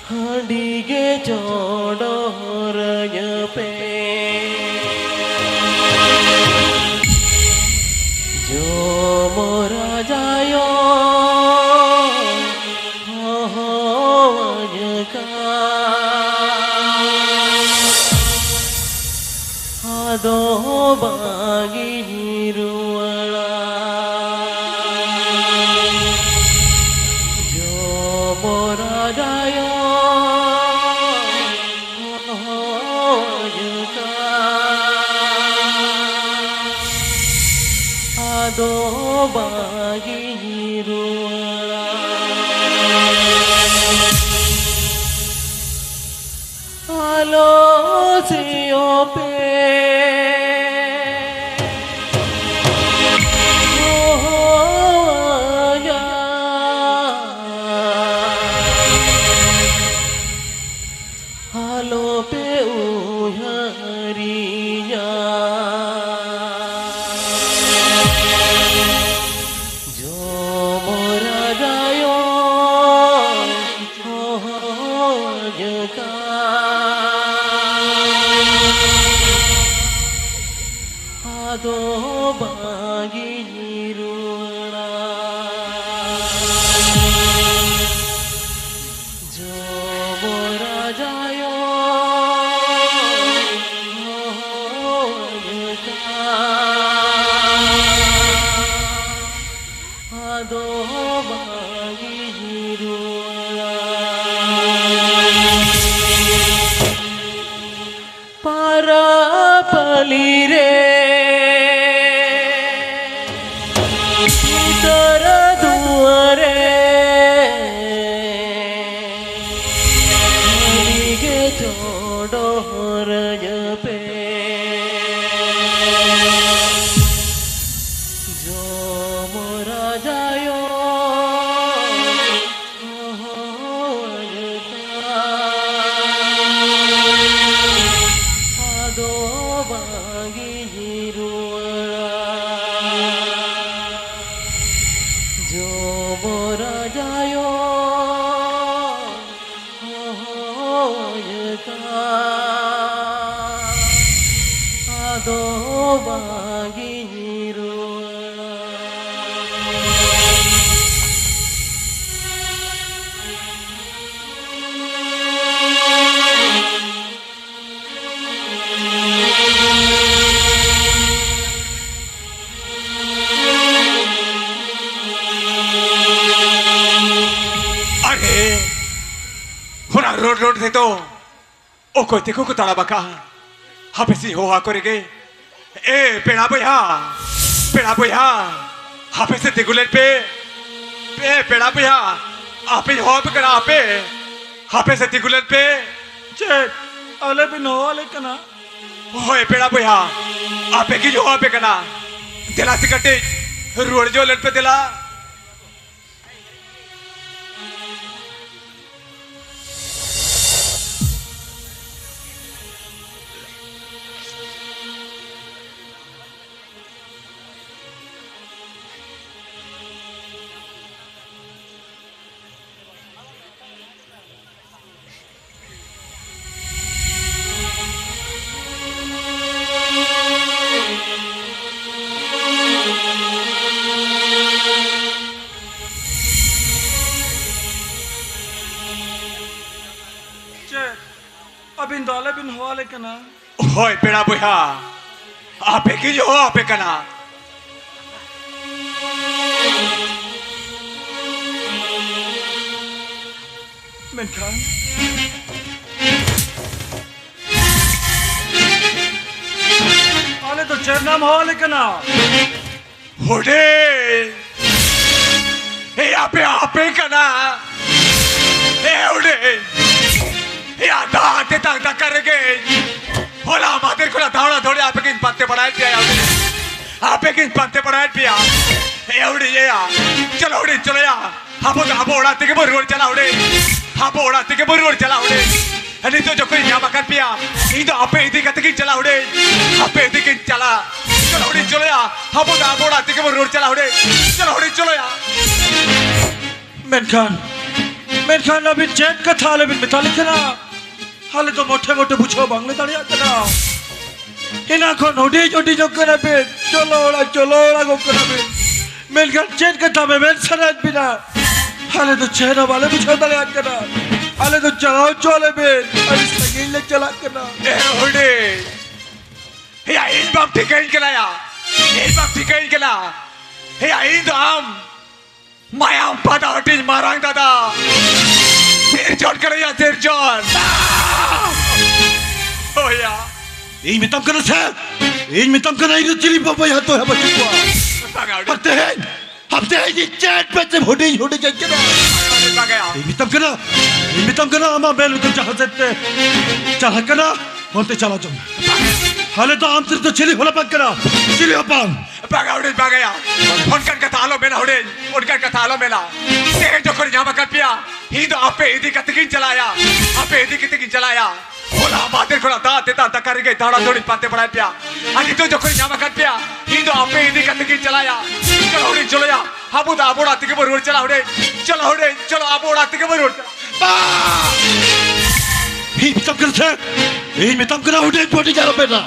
ᱦᱟᱺᱰᱤ ᱜᱮ ᱪᱚᱰᱚᱨᱟᱹᱧ ᱯᱮ᱾ ᱡᱚᱢ ᱨᱟᱡᱟᱭᱚ ᱦᱚᱦᱚᱣᱟᱹᱧ ᱠᱟᱱ᱾ ᱟᱫᱚ ᱵᱟᱝᱤᱧ ᱨᱩᱣᱟᱹᱲᱟ᱾ ᱡᱚᱢ ᱨᱟᱡᱟᱭᱚ ᱦᱚᱦᱚᱣᱟᱹᱧ ᱠᱟᱱ᱾ ᱟᱫᱚ ᱵᱟᱝᱤᱧ ᱨᱩᱣᱟᱹᱲᱟ᱾ ᱯᱮ ᱦᱚᱦᱚᱣᱟᱹᱧᱟ᱾ ᱟᱞᱚᱯᱮ ᱩᱭᱦᱟᱹᱨᱤᱧᱟ᱾ ᱡᱚᱢ ᱨᱟᱡᱟᱭᱚ ᱦᱚᱦᱚᱧ ᱠᱟᱱ᱾ ᱟᱫᱚ ᱵᱟᱝᱤᱧ ᱨᱩᱣᱟᱹᱲᱟ᱾ ᱡᱚᱢ ᱨᱟᱡᱟᱭᱚ ᱦᱚᱦᱚᱧ ᱠᱟᱱ᱾ ᱟᱫᱚ ᱵᱟᱝᱤᱧ ᱨᱩᱣᱟᱹᱲᱟ᱾ ᱯᱟᱨᱟ ᱯᱟᱹᱞᱤ ᱨᱮ ᱪᱤᱛᱟᱹᱨ ᱫᱩᱣᱟᱹᱨᱮ ᱦᱟᱹᱱᱤ ᱜᱮ ᱪᱚᱰᱚᱨᱟᱹᱧ ᱯᱮ᱾ ᱡᱚᱢ ᱨᱟᱡᱟᱭᱚ ᱦᱚᱦᱚᱣᱟᱹᱧ ᱠᱷᱟᱱ ᱟᱫᱚ ᱵᱟᱝᱤᱧ ᱨᱩᱣᱟᱹᱲᱟ᱾ ᱡᱚᱢ ᱨᱟᱡᱟᱭᱚ ᱦᱚᱦᱚᱣᱟᱹᱧ ᱠᱷᱟᱱ ᱟᱫᱚ ᱵᱟᱝᱤᱧ ᱨᱩᱣᱟᱹᱲᱟ᱾ ᱟᱨᱮ, ᱦᱚᱨᱟ ᱨᱳᱰ ᱨᱳᱰ ᱛᱮᱫᱚ ᱚᱠᱚᱭ ᱛᱮᱠᱚ ᱠᱚ ᱛᱟᱲᱟᱢ ᱟᱠᱟᱜᱼᱟ? ᱦᱟᱯᱮ ᱥᱮ ᱦᱚᱦᱚ ᱟᱠᱚ ᱨᱮᱜᱮ᱾ ᱮ ᱯᱮᱲᱟ ᱵᱚᱭᱦᱟ, ᱯᱮᱲᱟ ᱵᱚᱭᱦᱟ, ᱦᱟᱯᱮ ᱥᱮ ᱛᱤᱸᱜᱩ ᱞᱮᱱ ᱯᱮ᱾ ᱮ ᱯᱮᱲᱟ ᱵᱚᱭᱦᱟ, ᱟᱯᱮ ᱦᱚᱦᱚ ᱟᱯᱮ ᱠᱟᱱᱟ, ᱟᱯᱮ ᱦᱟᱯᱮ ᱥᱮ ᱛᱤᱸᱜᱩ ᱞᱮᱱ ᱯᱮ᱾ ᱪᱮᱫ ᱟᱞᱮ ᱵᱤᱱ ᱦᱚᱦᱚ ᱟᱞᱮ ᱠᱟᱱᱟ? ᱦᱳᱭ ᱯᱮᱲᱟ ᱵᱚᱭᱦᱟ, ᱟᱯᱮ ᱜᱮ ᱦᱚᱦᱚ ᱟᱯᱮ ᱠᱟᱱᱟ᱾ ᱫᱮᱞᱟ ᱥᱮ ᱠᱟᱹᱴᱤᱡ ᱨᱩᱣᱟᱹᱲ ᱡᱚᱝ ᱞᱮᱱ ᱯᱮ ᱫᱮᱞᱟ᱾ ᱪᱮᱫ? ᱟᱹᱵᱤᱱ ᱫᱚ ᱟᱞᱮ ᱵᱤᱱ ᱦᱚᱦᱚ ᱟᱞᱮ ᱠᱟᱱᱟ? ᱦᱳᱭ ᱯᱮᱲᱟ ᱵᱚᱭᱦᱟ, ᱟᱯᱮ ᱜᱮᱧ ᱦᱚᱦᱚ ᱟᱯᱮ ᱠᱟᱱᱟ᱾ ᱢᱮᱱᱠᱷᱟᱱ ᱟᱞᱮ ᱫᱚ ᱪᱮᱫ ᱱᱟᱢ ᱦᱚᱦᱚ ᱟᱞᱮ ᱠᱟᱱᱟ? ᱦᱩᱰᱤᱧ, ᱮᱭ ᱟᱯᱮ ᱟᱯᱮ ᱠᱟᱱᱟ᱾ ᱮ ᱦᱩᱰᱤᱧ, ᱮᱭ ᱟᱫᱟ ᱛᱮᱛᱟᱝ ᱫᱟᱠᱟ ᱨᱮᱜᱮ ᱦᱚᱞᱟ ᱢᱟᱫᱷᱮᱨ ᱠᱷᱚᱱᱟᱜ ᱫᱷᱟᱣᱲᱟ ᱫᱷᱟᱣᱲᱤ ᱟᱯᱮ ᱜᱮᱧ ᱯᱟᱱᱛᱮ ᱵᱟᱲᱟᱭᱮᱫ ᱯᱮᱭᱟ᱾ ᱦᱩᱰᱤᱧ, ᱟᱯᱮ ᱜᱮᱧ ᱯᱟᱱᱛᱮ ᱵᱟᱲᱟᱭᱮᱫ ᱯᱮᱭᱟ᱾ ᱮ ᱦᱩᱰᱤᱧ, ᱮᱭᱟ, ᱪᱚᱞᱚ ᱦᱩᱰᱤᱧ, ᱪᱚᱞᱚᱭᱟ᱾ ᱟᱵᱚ ᱫᱚ ᱟᱵᱚ ᱚᱲᱟᱜ ᱛᱮᱜᱮ ᱵᱚᱱ ᱨᱩᱣᱟᱹᱲ ᱪᱟᱞᱟᱜᱼᱟ ᱦᱩᱰᱤᱧ᱾ ᱟᱵᱚ ᱚᱲᱟᱜ ᱛᱮᱜᱮ ᱵᱚᱱ ᱨᱩᱣᱟᱹᱲ ᱪᱟᱞᱟᱜᱼᱟ ᱦᱩᱰᱤᱧ᱾ ᱱᱤᱛᱚᱜ ᱡᱚᱠᱷᱚᱱᱤᱧ ᱧᱟᱢ ᱟᱠᱟᱫ ᱯᱮᱭᱟ, ᱤᱧ ᱫᱚ ᱟᱯᱮ ᱤᱫᱤ ᱠᱟᱛᱮ ᱜᱤᱧ ᱪᱟᱞᱟᱜᱼᱟ ᱦᱩᱰᱤᱧ᱾ ᱟᱯᱮ ᱤᱫᱤ ᱜᱤᱧ ᱪᱟᱞᱟᱜᱼᱟ᱾ ᱪᱚᱞᱚ ᱦᱩᱰᱤᱧ ᱪᱚᱞᱚᱭᱟ, ᱟᱵᱚ ᱫᱚ ᱟᱵᱚ ᱚᱲᱟᱜ ᱛᱮᱜᱮ ᱵᱚᱱ ᱨᱩᱣᱟᱹᱲ ᱪᱟᱞᱟᱜᱼᱟ ᱦᱩᱰᱤᱧ᱾ ᱪᱚᱞᱚ ᱦᱩᱰᱤᱧ ᱪᱚᱞᱚᱭᱟ᱾ ᱢᱮᱱᱠᱷᱟᱱ, ᱢᱮᱱᱠᱷᱟᱱ ᱟᱹᱵᱤᱱ ᱪᱮᱫ ᱠᱟᱛᱷᱟ ᱟᱞᱮ ᱵᱤᱱ ᱢᱮᱛᱟ ᱞᱮ ᱠᱟᱱᱟ? ᱟᱞᱮ ᱫᱚ ᱢᱚᱴᱷᱮ ᱢᱚᱴᱷᱮ ᱵᱩᱡᱷᱟᱹᱣ ᱵᱟᱝᱞᱮ ᱫᱟᱲᱮᱭᱟᱜ ᱠᱟᱱᱟ᱾ ᱮᱱᱟᱝ ᱠᱷᱚᱱ ᱦᱩᱰᱤᱧ ᱦᱩᱰᱤᱧᱚᱜ ᱠᱟᱱᱟ ᱵᱤᱱ, ᱪᱚᱞᱚ ᱚᱲᱟᱜ, ᱪᱚᱞᱚ ᱚᱲᱟᱜᱚᱜ ᱠᱟᱱᱟ ᱵᱤᱱ, ᱢᱮᱱᱠᱷᱟᱱ ᱪᱮᱫ ᱠᱟᱛᱷᱟ ᱢᱮᱢᱮᱱ ᱥᱟᱱᱟᱭᱮᱫ ᱵᱤᱱᱟ? ᱟᱞᱮ ᱫᱚ ᱪᱮᱫ ᱦᱚᱸ ᱵᱟᱞᱮ ᱵᱩᱡᱷᱟᱹᱣ ᱫᱟᱲᱮᱭᱟᱜ ᱠᱟᱱᱟ᱾ ᱟᱞᱮ ᱫᱚ ᱪᱟᱞᱟᱣ ᱦᱚᱪᱚ ᱟᱞᱮ ᱵᱤᱱ, ᱟᱹᱰᱤ ᱥᱟᱺᱜᱤᱧ ᱞᱮ ᱪᱟᱞᱟᱜ ᱠᱟᱱᱟ᱾ ᱮ ᱦᱩᱰᱤᱧ, ᱦᱮᱭᱟ, ᱤᱧ ᱵᱟᱢ ᱴᱷᱤᱠᱟᱹᱧ ᱠᱟᱱᱟ ᱭᱟ, ᱤᱧ ᱵᱟᱢ ᱴᱷᱤᱠᱟᱹᱧ ᱠᱟᱱᱟ᱾ ᱦᱮᱭᱟ, ᱤᱧ ᱫᱚ ᱟᱢ ᱢᱟᱭᱟᱢ ᱯᱟᱫᱟ ᱦᱟᱹᱴᱤᱧ ᱢᱟᱨᱟᱝ ᱫᱟᱫᱟ ᱥᱤᱨᱡᱚᱱ ᱠᱟᱱᱟᱭᱟ, ᱥᱤᱨᱡᱚᱱ᱾ ᱦᱳᱭᱟ᱾ ᱤᱧ ᱢᱮᱛᱟᱢ ᱠᱟᱱᱟ ᱥᱮ, ᱤᱧ ᱢᱮᱛᱟᱢ ᱠᱟᱱᱟ, ᱤᱧ ᱫᱚ ᱪᱤᱞᱤ ᱵᱟᱵᱟᱭ ᱦᱟᱛᱚ ᱦᱮ ᱵᱟᱹᱪᱩᱜ ᱠᱚᱣᱟ᱾ ᱵᱟᱝᱟ, ᱟᱹᱰᱤ ᱟᱨ ᱛᱮᱦᱮᱧ, ᱟᱨ ᱛᱮᱦᱮᱧ ᱤᱧ ᱪᱮᱫ ᱯᱮ ᱪᱮᱫ ᱦᱩᱰᱤᱧ ᱦᱩᱰᱤᱧ ᱟᱹᱧ ᱠᱟᱱᱟ᱾ ᱵᱟᱝᱟ᱾ ᱤᱧ ᱢᱮᱛᱟᱢ ᱠᱟᱱᱟ, ᱤᱧ ᱢᱮᱛᱟᱢ ᱠᱟᱱᱟ, ᱟᱢᱟᱜ ᱢᱮᱱ ᱫᱚ ᱡᱟᱦᱟᱸ ᱥᱮᱫ ᱛᱮ ᱪᱟᱞᱟᱜ ᱠᱟᱱᱟ, ᱚᱱᱛᱮ ᱪᱟᱞᱟᱣ ᱪᱚᱝ ᱢᱮ᱾ ᱟᱞᱮ ᱫᱚ ᱟᱢ ᱛᱤᱨ ᱫᱚ ᱪᱤᱞᱤ ᱦᱚᱸᱞᱮ ᱵᱟᱝ ᱠᱟᱱᱟ, ᱪᱤᱞᱤ ᱦᱚᱸ ᱵᱟᱝ᱾ ᱵᱟᱝᱟ ᱦᱩᱰᱤᱧ, ᱵᱟᱝᱟᱭᱟ᱾ ᱚᱱᱠᱟᱱ ᱠᱟᱛᱷᱟ ᱟᱞᱚ ᱢᱮᱱᱟ ᱦᱩᱰᱤᱧ, ᱚᱱᱠᱟᱱ ᱠᱟᱛᱷᱟ ᱟᱞᱚ ᱢᱮᱱᱟ᱾ ᱛᱮᱦᱮᱧ ᱡᱚᱠᱷᱚᱱ ᱧᱟᱢ ᱟᱠᱟᱫ ᱯᱮᱭᱟ, ᱤᱧ ᱫᱚ ᱟᱯᱮ ᱤᱫᱤ ᱠᱟᱛᱮ ᱜᱤᱧ ᱪᱟᱞᱟᱜᱼᱟ, ᱟᱯᱮ ᱤᱫᱤ ᱠᱟᱛᱮ ᱜᱤᱧ ᱪᱟᱞᱟᱜᱼᱟ᱾ ᱦᱚᱞᱟ ᱢᱟᱫᱷᱮᱨ ᱠᱷᱚᱱᱟᱜ ᱫᱟᱜ ᱛᱮᱛᱟᱝ ᱫᱟᱠᱟ ᱨᱮᱸᱜᱮᱡ ᱫᱟᱬᱟ ᱫᱟᱹᱲᱤᱧ ᱯᱟᱱᱛᱮ ᱵᱟᱲᱟᱭᱮᱫ ᱯᱮᱭᱟ, ᱟᱨ ᱱᱤᱛᱚᱜ ᱡᱚᱠᱷᱚᱱ ᱧᱟᱢ ᱟᱠᱟᱫ ᱯᱮᱭᱟ, ᱤᱧ ᱫᱚ ᱟᱯᱮ ᱤᱫᱤ ᱠᱟᱛᱮ ᱜᱤᱧ ᱪᱟᱞᱟᱜᱼᱟ᱾ ᱪᱚᱞᱚ ᱦᱩᱰᱤᱧ, ᱪᱚᱞᱚᱭᱟ᱾ ᱟᱵᱚ ᱫᱚ ᱟᱵᱚ ᱚᱲᱟᱜ ᱛᱮᱜᱮ ᱵᱚᱱ ᱨᱩᱣᱟᱹᱲ ᱪᱟᱞᱟᱜᱼᱟ ᱦᱩᱰᱤᱧ᱾ ᱪᱚᱞᱚ ᱦᱩᱰᱤᱧ, ᱪᱚᱞᱚ ᱟᱵᱚ ᱚᱲᱟᱜ ᱛᱮᱜᱮ ᱵᱚᱱ ᱨᱩᱣᱟᱹᱲ ᱪᱟᱞᱟᱜᱼᱟ᱾ ᱵᱟ! ᱤᱧ ᱢᱮᱛᱟᱢ ᱠᱟᱱᱟ ᱥᱮ, ᱤᱧ ᱢᱮᱛᱟᱢ ᱠᱟᱱᱟ ᱦᱩᱰᱤᱧ ᱯᱚᱴᱤ ᱡᱟᱨᱚ ᱯᱮ ᱱᱟ᱾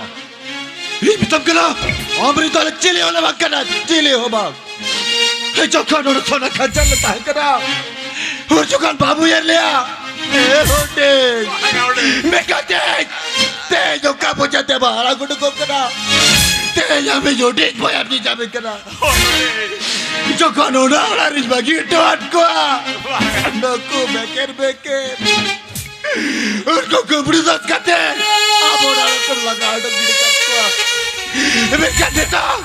ᱤᱧ ᱢᱮᱛᱟᱢ ᱠᱟᱱᱟ, ᱟᱢᱨᱤᱱ ᱫᱚ ᱟᱞᱮ ᱪᱤᱞᱤ ᱦᱚᱸᱞᱮ ᱵᱟᱝ ᱠᱟᱱᱟ, ᱪᱤᱞᱤ ᱦᱚᱸ ᱵᱟᱝ᱾ ᱡᱚᱠᱷᱚᱱ ᱚᱸᱰᱮ ᱥᱚᱱᱟ ᱠᱷᱟᱧᱪᱟᱞ ᱞᱮ ᱛᱟᱦᱮᱸ ᱠᱟᱱᱟ, ᱩᱱ ᱡᱚᱠᱷᱚᱱ ᱵᱟᱵᱩᱭ ᱮᱨ ᱞᱮᱭᱟ᱾ ᱮ ᱦᱩᱰᱤᱧ, ᱢᱮᱠᱟᱛᱮ ᱛᱮᱦᱮᱧ ᱚᱠᱟ ᱵᱚᱡᱟᱛᱮ ᱵᱟᱦᱟᱲᱟ ᱜᱩᱰᱩ ᱠᱚ ᱠᱟᱱᱟ? ᱛᱮᱦᱮᱧ ᱟᱢᱤᱡ ᱦᱩᱰᱤᱧ ᱵᱚᱭᱦᱟ ᱨᱤᱧ ᱡᱟᱢᱮ ᱠᱟᱱᱟ᱾ ᱡᱚᱠᱷᱚᱱ ᱚᱱᱟ ᱚᱲᱟᱜ ᱨᱤᱧ ᱵᱟᱹᱜᱤ ᱦᱚᱴᱚ ᱟᱫ ᱠᱚᱣᱟ, ᱱᱩᱠᱩ ᱵᱮᱠᱮᱨ ᱵᱮᱠᱮᱨ ᱩᱱᱠᱩ ᱠᱩᱢᱵᱽᱲᱩ ᱫᱚᱥ ᱠᱟᱛᱮ ᱟᱵᱚ ᱚᱲᱟᱜ ᱠᱚ ᱞᱟᱜᱟ ᱩᱰᱩᱠ ᱜᱤᱰᱤ ᱠᱟᱜ ᱠᱚᱣᱟ᱾ ᱢᱮᱱᱠᱷᱟᱱ ᱱᱤᱛᱚᱜ,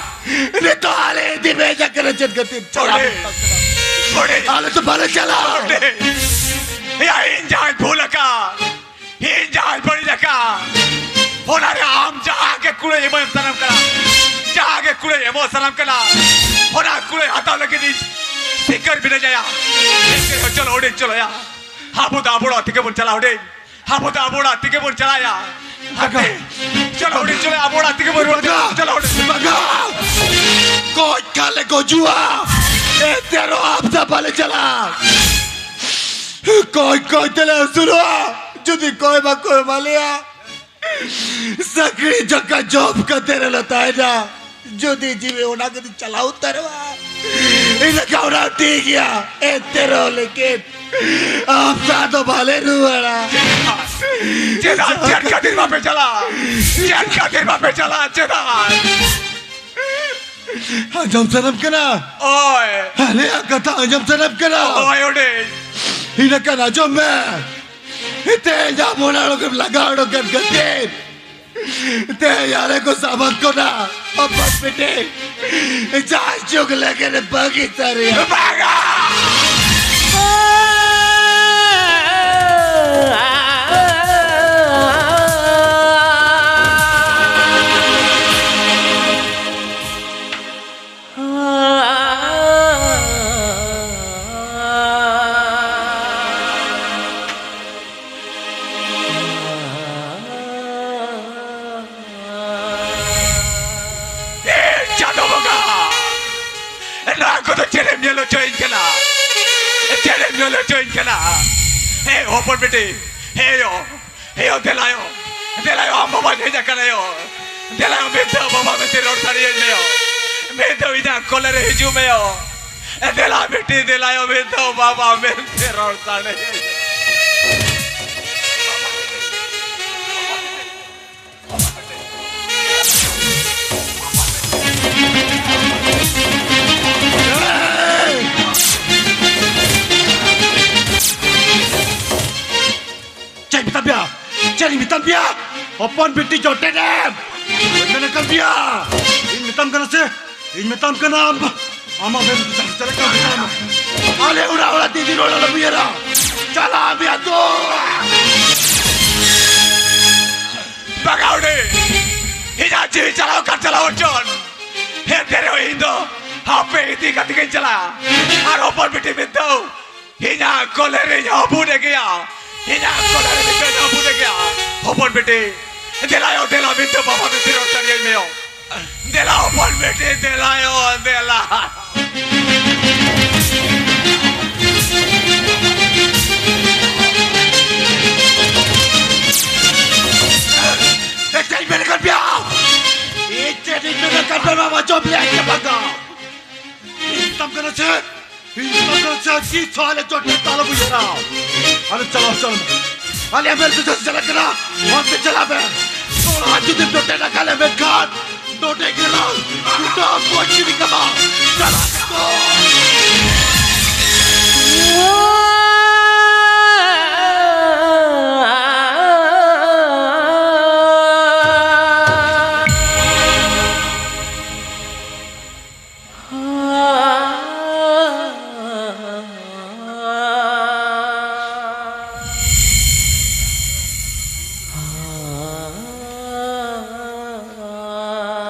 ᱱᱤᱛᱚᱜ ᱟᱞᱮ ᱤᱫᱤ ᱵᱷᱮᱡᱟ ᱠᱟᱱᱟ ᱪᱮᱫ ᱠᱷᱟᱹᱛᱤᱨ? ᱪᱟᱞᱟᱣ ᱦᱩᱰᱤᱧ, ᱦᱩᱰᱤᱧ, ᱟᱞᱮ ᱫᱚ ᱵᱟᱞᱮ ᱪᱟᱞᱟᱜᱼᱟ᱾ ᱦᱩᱰᱤᱧ᱾ ᱮᱭᱟ, ᱤᱧ ᱡᱟᱦᱟᱸᱧ ᱵᱷᱩᱞ ᱟᱠᱟᱫ, ᱤᱧ ᱡᱟᱦᱟᱸᱧ ᱵᱟᱹᱲᱤᱡ ᱟᱠᱟᱫ, ᱚᱱᱟ ᱨᱮ ᱟᱢ ᱡᱟᱦᱟᱸ ᱜᱮ ᱠᱩᱲᱟᱹᱭ ᱮᱢᱚᱜ ᱥᱟᱱᱟᱢ ᱠᱟᱱᱟ, ᱡᱟᱦᱟᱸ ᱜᱮ ᱠᱩᱲᱟᱹᱭ ᱮᱢᱚᱜ ᱥᱟᱱᱟᱢ ᱠᱟᱱᱟ, ᱚᱱᱟ ᱠᱩᱲᱟᱹᱭ ᱦᱟᱛᱟᱣ ᱞᱟᱹᱜᱤᱫ ᱤᱧ ᱥᱤᱠᱟᱹᱨ ᱢᱤᱱᱟᱹᱧᱟ᱾ ᱪᱚᱞᱚ ᱦᱩᱰᱤᱧ, ᱪᱚᱞᱚᱭᱟ᱾ ᱟᱵᱚ ᱫᱚ ᱟᱵᱚ ᱚᱲᱟᱜ ᱛᱮᱜᱮ ᱵᱚᱱ ᱪᱟᱞᱟᱜᱼᱟ ᱦᱩᱰᱤᱧ᱾ ᱟᱵᱚ ᱫᱚ ᱟᱵᱚ ᱚᱲᱟᱜ ᱛᱮᱜᱮ ᱵᱚᱱ ᱪᱟᱞᱟᱜᱼᱟ᱾ ᱵᱟᱜᱟ᱾ ᱦᱟᱛᱮ᱾ ᱪᱚᱞᱚ ᱦᱩᱰᱤᱧ, ᱪᱚᱞᱚ ᱟᱵᱚ ᱚᱲᱟᱜ ᱛᱮᱜᱮ ᱵᱚᱱ ᱨᱩᱣᱟᱹᱲ ᱪᱟᱞᱟᱜᱼᱟ᱾ ᱵᱟᱜᱟ᱾ ᱪᱚᱞᱚ ᱦᱩᱰᱤᱧ᱾ ᱵᱟᱜᱟ᱾ ᱜᱚᱡ ᱠᱷᱟᱱ ᱞᱮ ᱜᱚᱡᱩᱜᱼᱟ, ᱮᱱᱛᱮ ᱨᱮᱦᱚᱸ ᱟᱯᱥᱟ ᱵᱟᱞᱮ ᱪᱟᱞᱟᱜᱼᱟ᱾ ᱠᱚᱭ ᱠᱚᱭ ᱛᱮᱞᱮ ᱟᱹᱥᱩᱞᱚᱜᱼᱟ, ᱡᱩᱫᱤ ᱠᱚᱭ ᱵᱟᱠᱚ ᱮᱢᱟ ᱞᱮᱭᱟ᱾ ᱥᱟᱠᱲᱤ ᱡᱚᱠᱟ ᱡᱚᱵ ᱠᱟᱛᱮ ᱨᱮᱞᱮ ᱛᱟᱦᱮᱱᱟ᱾ ᱡᱩᱫᱤ ᱡᱤᱣᱤ ᱚᱱᱟ ᱜᱮ ᱪᱟᱞᱟᱣ ᱩᱛᱟᱹᱨᱚᱜᱼᱟ, ᱤᱱᱟᱹ ᱠᱷᱟᱱ ᱚᱱᱟ ᱴᱷᱤᱠ ᱜᱮᱭᱟ᱾ ᱮᱱᱛᱮ ᱨᱮᱦᱚᱸ ᱞᱮᱠᱤᱱ ᱟᱯᱥᱟ ᱫᱚ ᱵᱟᱞᱮ ᱨᱩᱣᱟᱹᱲᱟ᱾ ᱪᱮᱫᱟᱜ? ᱪᱮᱫ ᱠᱷᱟᱹᱛᱤᱨ ᱵᱟᱯᱮ ᱪᱟᱞᱟᱜᱼᱟ? ᱪᱮᱫ ᱠᱷᱟᱹᱛᱤᱨ ᱵᱟᱯᱮ ᱪᱟᱞᱟᱜᱼᱟ? ᱪᱮᱫᱟᱜ? ᱟᱸᱡᱚᱢ ᱥᱟᱱᱟᱢ ᱠᱟᱱᱟ? ᱳᱭ᱾ ᱟᱞᱮᱭᱟᱜ ᱠᱟᱛᱷᱟ ᱟᱸᱡᱚᱢ ᱥᱟᱱᱟᱢ ᱠᱟᱱᱟ? ᱳᱭ, ᱚᱸᱰᱮ᱾ ᱤᱱᱟᱹ ᱠᱷᱟᱱ ᱟᱸᱡᱚᱢ ᱢᱮ᱾ ᱛᱮᱦᱮᱧ ᱟᱢ ᱚᱱᱟ ᱞᱟᱜᱟ ᱚᱰᱚᱠ ᱠᱟᱛᱮ ᱛᱮᱦᱮᱧ ᱟᱞᱮ ᱠᱚ ᱥᱟᱵᱟᱫ ᱠᱚ ᱱᱟ ᱚᱯᱚᱨ ᱯᱮᱴᱮ ᱡᱟᱦᱟᱸ ᱪᱩᱜ ᱞᱮᱠᱮ ᱨᱮ ᱵᱟᱹᱜᱤ ᱛᱟᱨᱤᱭᱟ᱾ ᱵᱟᱝᱟ! ᱞᱟᱹᱪᱟᱹᱧ ᱠᱟᱱᱟ᱾ ᱦᱮ ᱦᱚᱯᱚᱱ ᱵᱤᱴᱤ, ᱦᱮ ᱭᱳ, ᱦᱮ ᱭᱳ, ᱫᱮᱞᱟᱭᱳ, ᱫᱮᱞᱟᱭᱳ, ᱟᱢ ᱵᱟᱵᱟᱧ ᱦᱮᱡ ᱟᱠᱟᱱᱟᱭᱳ᱾ ᱫᱮᱞᱟᱭᱳ, ᱢᱤᱫ ᱫᱷᱟᱣ ᱵᱟᱵᱟ ᱢᱮᱱᱛᱮ ᱨᱚᱲ ᱥᱟᱰᱮᱭᱟᱹᱧ ᱢᱮᱭᱳ᱾ ᱢᱤᱫ ᱫᱷᱟᱣ ᱤᱧᱟᱹᱜ ᱠᱚᱞᱮ ᱨᱮ ᱦᱤᱡᱩᱜ ᱢᱮᱭᱳ᱾ ᱫᱮᱞᱟ ᱵᱤᱴᱤ, ᱫᱮᱞᱟᱭᱳ, ᱢᱤᱫ ᱫᱷᱟᱣ ᱵᱟᱵᱟ ᱢᱮᱱᱛᱮ ᱨᱚᱲ ᱥᱟᱰᱮᱭᱟᱹᱧ ᱢᱮᱭᱳ᱾ ᱪᱮᱫ ᱢᱮᱛᱟᱢ ᱯᱮᱭᱟ? ᱪᱮᱫ ᱤᱧ ᱢᱮᱛᱟᱢ ᱯᱮᱭᱟ? ᱦᱚᱯᱚᱱ ᱵᱤᱴᱤ ᱡᱚᱴᱮᱫ ᱮᱢ! ᱢᱮᱱ ᱟᱠᱟᱫ ᱯᱮᱭᱟ! ᱤᱧ ᱢᱮᱛᱟᱢ ᱠᱟᱱᱟ ᱥᱮ? ᱤᱧ ᱢᱮᱛᱟᱢ ᱠᱟᱱᱟ, ᱟᱢ, ᱟᱢᱟᱜ ᱢᱮᱱ ᱪᱟᱞᱟᱜ ᱠᱟᱱ ᱢᱮᱛᱟᱢ᱾ ᱟᱞᱮ ᱚᱲᱟᱜ, ᱚᱲᱟᱜ ᱫᱤᱫᱤ ᱨᱚᱲ ᱟᱞᱚᱢ ᱩᱭᱦᱟᱹᱨᱟ᱾ ᱪᱟᱞᱟᱜ ᱢᱮᱭᱟ ᱛᱚ᱾ ᱵᱟᱜᱟᱣᱰᱤ, ᱤᱧᱟᱜ ᱡᱤᱣᱤ ᱪᱟᱞᱟᱣ ᱠᱟᱱ ᱪᱟᱞᱟᱣ ᱦᱚᱪᱚᱱ᱾ ᱮᱱᱛᱮ ᱨᱮᱦᱚᱸ ᱤᱧ ᱫᱚ ᱟᱯᱮ ᱤᱫᱤ ᱠᱟᱛᱮ ᱜᱤᱧ ᱪᱟᱞᱟᱜᱼᱟ᱾ ᱟᱨ ᱦᱚᱯᱚᱱ ᱵᱤᱴᱤ ᱢᱤᱫ ᱫᱷᱟᱣ ᱤᱧᱟᱜ ᱠᱚᱞᱮ ᱨᱤᱧ ᱟᱹᱵᱩᱫ ᱮ ᱜᱮᱭᱟ᱾ ᱤᱧᱟᱜ ᱠᱚᱞᱮ ᱨᱮ ᱢᱤᱫ ᱫᱷᱟᱣ ᱟᱹᱵᱩᱫ ᱮ ᱜᱮᱭᱟ᱾ ᱦᱚᱯᱚᱱ ᱵᱤᱴᱤ, ᱫᱮᱞᱟᱭᱳ, ᱫᱮᱞᱟ, ᱢᱤᱫ ᱫᱷᱟᱣ ᱵᱟᱵᱟ ᱢᱤᱫ ᱫᱷᱟᱣ ᱨᱚᱲ ᱥᱟᱰᱮᱭᱟᱹᱧ ᱢᱮᱭᱳ᱾ ᱫᱮᱞᱟ ᱦᱚᱯᱚᱱ ᱵᱤᱴᱤ, ᱫᱮᱞᱟᱭᱳ, ᱫᱮᱞᱟ᱾ ᱮ, ᱪᱮᱫ ᱤᱧ ᱢᱮᱱ ᱟᱠᱟᱫ ᱯᱮᱭᱟ? ᱮ, ᱪᱮᱫ ᱤᱧ ᱢᱮᱱ ᱟᱠᱟᱫ ᱯᱮᱭᱟ? ᱵᱟᱵᱟ ᱡᱚᱢ ᱞᱮ ᱟᱡ ᱵᱟᱝᱟ᱾ ᱤᱧ ᱢᱮᱛᱟᱢ ᱠᱟᱱᱟ ᱥᱮ? ᱤᱧ ᱢᱮᱛᱟᱢ ᱠᱟᱱᱟ ᱥᱮ? ᱪᱮᱫ ᱥᱟᱞᱮ ᱡᱚᱴᱮᱫ ᱛᱟᱞᱚᱢ ᱩᱭᱦᱟᱹᱨᱟ᱾ ᱟᱞᱮ ᱪᱟᱞᱟᱣ ᱦᱚᱪᱚ ᱟᱞᱮ ᱢᱮ᱾ ᱟᱞᱮᱭᱟᱜ ᱢᱮᱞ ᱵᱤᱥᱮᱥ ᱪᱟᱞᱟᱜ ᱠᱟᱱᱟ᱾ ᱚᱱᱛᱮ ᱪᱟᱞᱟᱜ ᱢᱮ᱾ ᱛᱷᱚᱲᱟ ᱡᱩᱫᱤᱢ ᱡᱚᱴᱮᱫ ᱟᱠᱟᱫ ᱞᱮ ᱢᱮᱱᱠᱷᱟᱱ ᱱᱚᱰᱮ ᱜᱮ ᱞᱟᱝ ᱠᱩᱴᱟᱹᱢ ᱜᱚᱡ ᱜᱤᱰᱤ ᱠᱟᱢᱟ᱾ ᱪᱟᱞᱟᱜ ᱢᱮ ᱛᱚ᱾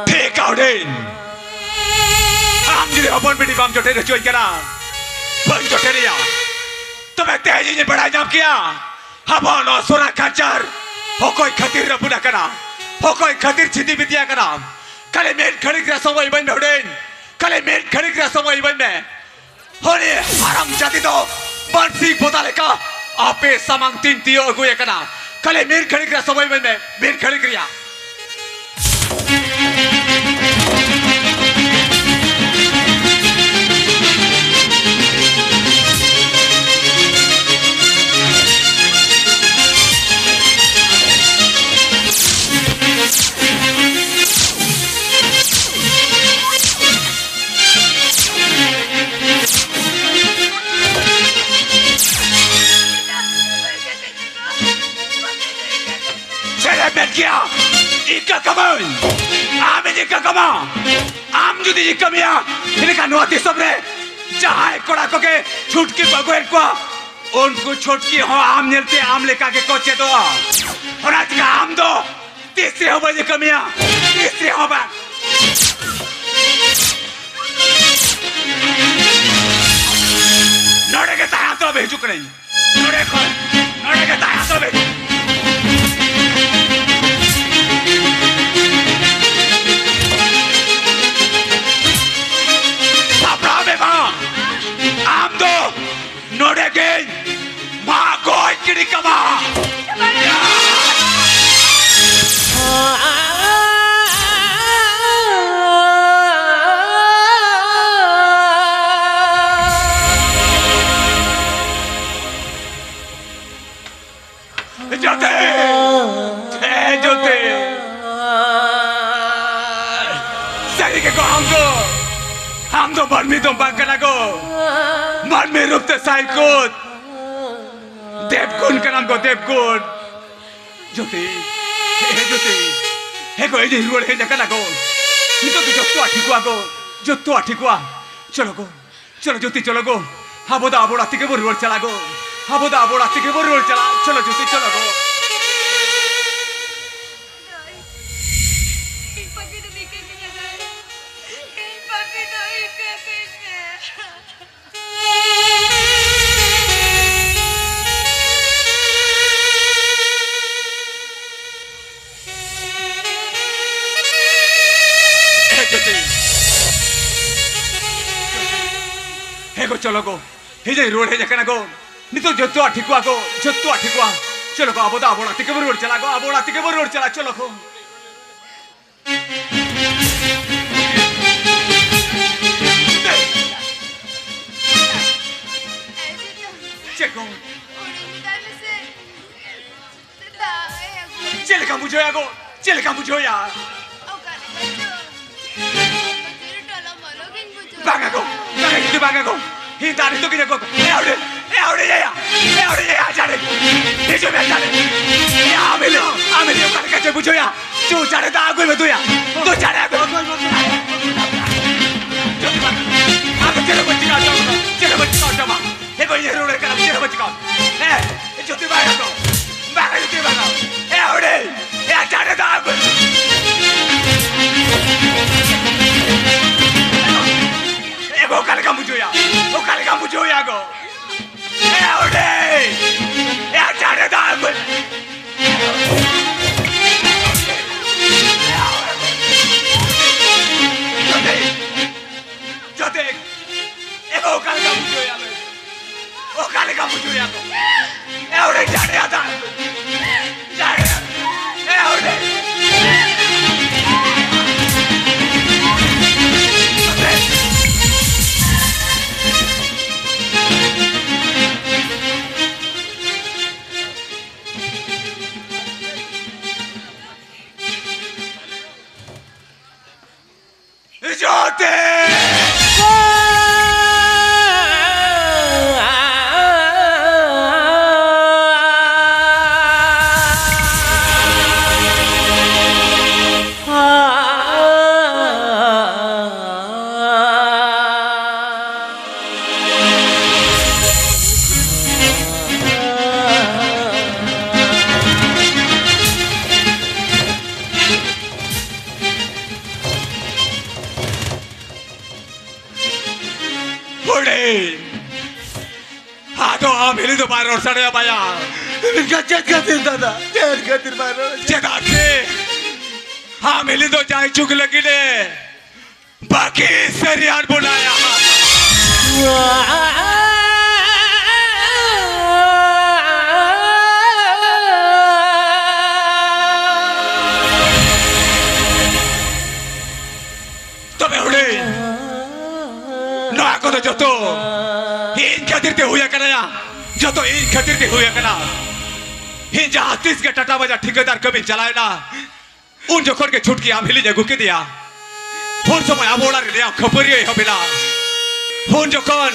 ᱴᱷᱤᱠ ᱦᱩᱰᱤᱧ, ᱟᱢ ᱡᱩᱫᱤ ᱦᱚᱯᱚᱱ ᱵᱤᱴᱤ ᱵᱟᱢ ᱡᱚᱴᱮᱫ ᱦᱚᱪᱚᱧ ᱠᱟᱱᱟ, ᱵᱟᱹᱧ ᱡᱚᱴᱮᱫᱮᱭᱟ, ᱛᱚᱵᱮ ᱛᱮᱦᱮᱧ ᱤᱧ ᱵᱟᱲᱟᱭ ᱧᱟᱢ ᱠᱮᱭᱟ ᱟᱵᱚ ᱱᱚᱣᱟ ᱥᱚᱱᱟ ᱠᱷᱟᱧᱪᱟᱨ ᱚᱠᱚᱭ ᱠᱷᱟᱹᱛᱤᱨ ᱨᱟᱹᱯᱩᱫ ᱟᱠᱟᱱᱟ, ᱚᱠᱚᱭ ᱠᱷᱟᱹᱛᱤᱨ ᱪᱷᱤᱛᱤ ᱵᱤᱛᱤ ᱟᱠᱟᱱᱟ᱾ ᱠᱷᱟᱹᱞᱤ ᱢᱤᱫ ᱜᱷᱟᱹᱲᱤᱡ ᱨᱮ ᱥᱚᱢᱚᱭ ᱤᱢᱟᱹᱧ ᱢᱮ ᱦᱩᱰᱤᱧ, ᱠᱷᱟᱹᱞᱤ ᱢᱤᱫ ᱜᱷᱟᱹᱲᱤᱡ ᱨᱮ ᱥᱚᱢᱚᱭ ᱤᱢᱟᱹᱧ ᱢᱮ᱾ ᱩᱱᱤ ᱦᱟᱨᱟᱢ ᱡᱟᱹᱛᱤ ᱫᱚ ᱯᱟᱹᱨᱥᱤ ᱵᱚᱫᱟ ᱞᱮᱠᱟ ᱟᱯᱮ ᱥᱟᱢᱟᱝ ᱛᱤᱧ ᱛᱤᱭᱳᱜ ᱟᱹᱜᱩᱭ ᱠᱟᱱᱟ᱾ ᱠᱷᱟᱹᱞᱤ ᱢᱤᱫ ᱜᱷᱟᱹᱲᱤᱡ ᱨᱮᱭᱟᱜ ᱥᱚᱢᱚᱭ ᱮᱢᱟᱹᱧ ᱢᱮ, ᱢᱤᱫ ᱜᱷᱟᱹᱲᱤᱡ ᱨᱮᱭᱟᱜ᱾ ᱪᱮᱫ ᱮᱢ ᱢᱮᱱ ᱠᱮᱭᱟ? ᱤᱠᱟᱹ ᱠᱟᱹᱢᱟᱹᱧ᱾ ᱟᱢᱤᱧ ᱤᱠᱟᱹ ᱠᱟᱢᱟ᱾ ᱟᱢ ᱡᱩᱫᱤ ᱤᱠᱟᱹ ᱢᱮᱭᱟ, ᱮᱱᱠᱷᱟᱱ ᱱᱚᱣᱟ ᱫᱤᱥᱚᱢ ᱨᱮ ᱡᱟᱦᱟᱸᱭ ᱠᱚᱲᱟ ᱠᱚᱜᱮ ᱪᱷᱩᱴᱠᱤ ᱠᱚ ᱟᱹᱜᱩᱭᱮᱫ ᱠᱚᱣᱟ, ᱩᱱᱠᱩ ᱪᱷᱩᱴᱠᱤ ᱦᱚᱸ ᱟᱢ ᱧᱮᱞᱛᱮ ᱟᱢ ᱞᱮᱠᱟ ᱜᱮᱠᱚ ᱪᱮᱫᱚᱜᱼᱟ᱾ ᱚᱱᱟ ᱪᱤᱠᱟ ᱟᱢ ᱫᱚ ᱛᱤᱥ ᱨᱮᱦᱚᱸ ᱵᱟᱹᱧ ᱠᱟᱹᱢᱤᱭᱟ, ᱛᱤᱥ ᱨᱮᱦᱚᱸ ᱵᱟᱝ᱾ ᱱᱚᱰᱮ ᱜᱮ ᱛᱟᱦᱮᱸ ᱦᱟᱛᱟᱲᱚᱜ ᱢᱮ, ᱦᱤᱡᱩᱜ ᱠᱟᱹᱱᱟᱹᱧ᱾ ᱱᱚᱰᱮ ᱠᱷᱚᱱ, ᱱᱚᱰᱮ ᱜᱮ ᱛᱟᱦᱮᱸ ᱦᱟᱛᱟᱲᱚᱜ ᱢᱮ᱾ ᱥᱟᱯᱲᱟᱣ ᱢᱮ ᱢᱟ, ᱟᱢ ᱫᱚ ᱱᱚᱰᱮ ᱜᱮᱧ ᱢᱟᱜ ᱜᱚᱡ ᱜᱤᱰᱤ ᱠᱟᱢᱟ᱾ ᱡᱚᱛᱤ! ᱦᱮᱸ, ᱡᱚᱛᱤ! ᱥᱟᱹᱨᱤ ᱜᱮ ᱜᱚ, ᱟᱢ ᱫᱚ, ᱟᱢ ᱫᱚ ᱢᱟᱹᱱᱢᱤ ᱫᱚᱢ ᱵᱟᱝ ᱠᱟᱱᱟ ᱜᱚ᱾ ᱢᱟᱹᱱᱢᱤ ᱨᱩᱯ ᱛᱮ ᱥᱟᱭᱠᱩᱛ᱾ ᱫᱮᱵ ᱜᱩᱱ ᱠᱟᱱᱟᱢ ᱜᱚ, ᱫᱮᱵ ᱜᱩᱱ᱾ ᱡᱚᱛᱤ, ᱦᱮ, ᱦᱮ, ᱡᱚᱛᱤ᱾ ᱦᱮ ᱜᱚ, ᱤᱧ ᱨᱩᱣᱟᱹᱲ ᱦᱮᱡ ᱟᱠᱟᱱᱟ ᱜᱚ᱾ ᱱᱤᱛᱚᱜ ᱫᱚ ᱡᱚᱛᱚᱣᱟᱜ ᱴᱷᱤᱠᱚᱜᱼᱟ ᱜᱚ, ᱡᱚᱛᱚᱣᱟᱜ ᱴᱷᱤᱠᱚᱜᱼᱟ᱾ ᱪᱚᱞᱚ ᱜᱚ, ᱪᱚᱞᱚ ᱡᱚᱛᱤ, ᱪᱚᱞᱚ ᱜᱚ᱾ ᱟᱵᱚ ᱫᱚ ᱟᱵᱚ ᱚᱲᱟᱜ ᱛᱮᱜᱮ ᱵᱚ ᱨᱩᱣᱟᱹᱲ ᱪᱟᱞᱟᱜ ᱜᱚ᱾ ᱟᱵᱚ ᱫᱚ ᱟᱵᱚ ᱚᱲᱟᱜ ᱛᱮᱜᱮ ᱵᱚ ᱨᱩᱣᱟᱹᱲ ᱪᱟᱞᱟᱜ᱾ ᱪᱚᱞᱚ ᱡᱚᱛᱤ, ᱪᱚᱞᱚ ᱜᱚ᱾ ᱤᱧ ᱯᱟᱹᱠᱤ ᱫᱚ ᱤᱠᱟᱹ ᱠᱟᱹᱧᱟ ᱫᱟᱹᱭ᱾ ᱤᱧ ᱯᱟᱹᱠᱤ ᱫᱚ ᱤᱠᱟᱹ ᱠᱟᱹᱧ ᱢᱮ᱾ ᱦᱮ ᱡᱚᱛᱤ᱾ ᱦᱮ ᱜᱚ, ᱪᱚᱞᱚ ᱜᱚ᱾ ᱦᱮᱡ ᱨᱩᱣᱟᱹᱲ ᱦᱮᱡ ᱟᱠᱟᱱᱟ ᱠᱚ᱾ ᱱᱤᱛᱚᱜ ᱡᱚᱛᱚᱣᱟᱜ ᱴᱷᱤᱠᱚᱜᱼᱟ ᱠᱚ, ᱡᱚᱛᱚᱣᱟᱜ ᱴᱷᱤᱠᱚᱜᱼᱟ᱾ ᱪᱚᱞᱚ ᱠᱚ, ᱟᱵᱚ ᱫᱚ ᱟᱵᱚ ᱚᱲᱟᱜ ᱛᱮᱜᱮ ᱵᱚ ᱨᱩᱣᱟᱹᱲ ᱪᱟᱞᱟᱜᱼᱟ ᱠᱚ, ᱟᱵᱚ ᱚᱲᱟᱜ ᱛᱮᱜᱮ ᱵᱚ ᱨᱩᱣᱟᱹᱲ ᱪᱟᱞᱟᱜᱼᱟ, ᱪᱚᱞᱚ ᱠᱚ᱾ ᱪᱮᱫ ᱠᱚ? ᱪᱮᱫ ᱞᱮᱠᱟᱢ ᱵᱩᱡᱷᱟᱹᱣᱮᱫᱼᱟ ᱜᱚ? ᱪᱮᱫ ᱞᱮᱠᱟᱢ ᱵᱩᱡᱷᱟᱹᱣᱮᱫᱼᱟ? ᱚᱠᱟ ᱞᱮᱠᱟ ᱪᱚ᱾ ᱵᱟᱝᱟ ᱜᱚ, ᱵᱟᱝᱟ ᱜᱚ, ᱵᱟᱝᱟ ᱜᱚ᱾ ᱦᱤᱱ ᱫᱟ ᱱᱤᱛᱚᱜ ᱜᱮ ᱜᱚ᱾ ᱮ ᱟᱣᱲᱮ, ᱮ ᱟᱣᱲᱮ ᱭᱟ, ᱮ ᱟᱣᱲᱮ ᱭᱟ, ᱪᱟᱲᱮ᱾ ᱦᱤᱡᱩᱜ ᱢᱮ, ᱪᱟᱲᱮ᱾ ᱮ ᱟᱢ ᱫᱚ, ᱟᱢ ᱫᱚ ᱚᱠᱟ ᱞᱮᱠᱟ ᱪᱚ ᱵᱩᱡᱷᱟᱹᱣᱮᱫᱼᱟ? ᱛᱩ ᱪᱟᱲᱮ ᱫᱟᱜ ᱟᱹᱜᱩᱭ ᱢᱮ, ᱛᱩᱭᱟ᱾ ᱛᱩ ᱪᱟᱲᱮ ᱟᱹᱜᱩᱭ ᱢᱮ᱾ ᱟᱢ ᱫᱚ ᱪᱮᱫ ᱦᱚᱸ ᱵᱟᱹᱧ ᱪᱤᱠᱟ ᱦᱚᱪᱚ ᱟᱢᱟ, ᱪᱮᱫ ᱦᱚᱸ ᱵᱟᱹᱧ ᱪᱤᱠᱟ ᱦᱚᱪᱚ ᱟᱢᱟ᱾ ᱦᱮᱸ ᱜᱚ, ᱤᱧ ᱨᱩᱣᱟᱹᱲ ᱠᱟᱱᱟ, ᱪᱮᱫ ᱦᱚᱸ ᱵᱟᱹᱧ ᱪᱤᱠᱟ᱾ ᱦᱮᱸ, ᱡᱩᱛᱤ ᱵᱟᱝᱟ ᱜᱚ᱾ ᱵᱟᱝᱟ ᱡᱩᱛᱤ ᱵᱟᱝᱟ᱾ ᱮ ᱦᱩᱰᱤᱧ, ᱮ ᱪᱟᱲᱮ ᱫᱟᱜ ᱟᱹᱜᱩᱭ ᱢᱮ᱾ ᱮ ᱜᱚ, ᱚᱠᱟ ᱞᱮᱠᱟᱢ ᱵᱩᱡᱷᱟᱹᱣᱭᱟ? ᱚᱠᱟ ᱞᱮᱠᱟᱢ ᱵᱩᱡᱷᱟᱹᱣᱭᱟ ᱜᱚ? ᱮ ᱦᱩᱰᱤᱧ, ᱮ ᱪᱟᱲᱮ ᱫᱟᱜ ᱟᱹᱜᱩᱭ ᱢᱮ᱾ ᱡᱩᱛᱤ, ᱡᱩᱛᱤ, ᱮ ᱜᱚ, ᱚᱠᱟ ᱞᱮᱠᱟᱢ ᱵᱩᱡᱷᱟᱹᱣᱭᱟ ᱞᱟᱹᱭ ᱢᱮ? ᱚᱠᱟ ᱞᱮᱠᱟᱢ ᱵᱩᱡᱷᱟᱹᱣᱭᱟ ᱜᱚ? ᱮ ᱦᱩᱰᱤᱧ, ᱪᱟᱲᱮ ᱫᱟᱜ ᱟᱹᱜᱩᱭ ᱢᱮ᱾ ᱪᱟᱲᱮ ᱫᱟᱜ ᱟᱹᱜᱩᱭ ᱢᱮ᱾ ᱮ ᱦᱩᱰᱤᱧ᱾ ᱡᱚᱛᱮ! ᱦᱩᱰᱤᱧ, ᱟᱫᱚ ᱟᱢ ᱦᱤᱞᱤ ᱫᱚ ᱵᱟᱭ ᱨᱚᱲ ᱥᱟᱰᱮᱭᱟ ᱵᱟᱭᱟ᱾ ᱮᱱᱠᱷᱟᱱ ᱪᱮᱫ ᱠᱷᱟᱹᱛᱤᱨ ᱫᱟᱫᱟ? ᱪᱮᱫ ᱠᱷᱟᱹᱛᱤᱨ ᱵᱟᱭ ᱨᱚᱲ? ᱪᱮᱫᱟᱜ ᱥᱮ ᱟᱢ ᱦᱤᱞᱤ ᱫᱚ ᱡᱟᱭ ᱡᱩᱜᱽ ᱞᱟᱹᱜᱤᱫ ᱮ ᱵᱟᱹᱠᱤ ᱥᱟᱹᱨᱤᱭᱟᱱ ᱵᱚᱱᱟᱭᱟ᱾ ᱡᱚᱛᱚ ᱤᱧ ᱠᱷᱟᱹᱛᱤᱨ ᱜᱮ ᱦᱩᱭ ᱟᱠᱟᱱᱟ᱾ ᱤᱧ ᱡᱟᱦᱟᱸ ᱛᱤᱥ ᱜᱮ ᱴᱟᱴᱟ ᱵᱟᱡᱟᱨ ᱴᱷᱤᱠᱟᱹᱫᱟᱨ ᱠᱟᱹᱢᱤᱧ ᱪᱟᱞᱟᱣ ᱮᱱᱟ, ᱩᱱ ᱡᱚᱠᱷᱚᱱ ᱜᱮ ᱪᱷᱩᱴᱠᱤ ᱟᱢ ᱦᱤᱞᱤᱧ ᱟᱹᱜᱩ ᱠᱮᱫᱮᱭᱟ᱾ ᱩᱱ ᱥᱚᱢᱚᱭ ᱟᱵᱚ ᱚᱲᱟᱜ ᱨᱮ ᱱᱮᱭᱟᱣ ᱠᱷᱟᱹᱯᱟᱹᱨᱤ ᱮᱦᱚᱵ ᱮᱱᱟ᱾ ᱩᱱ ᱡᱚᱠᱷᱚᱱ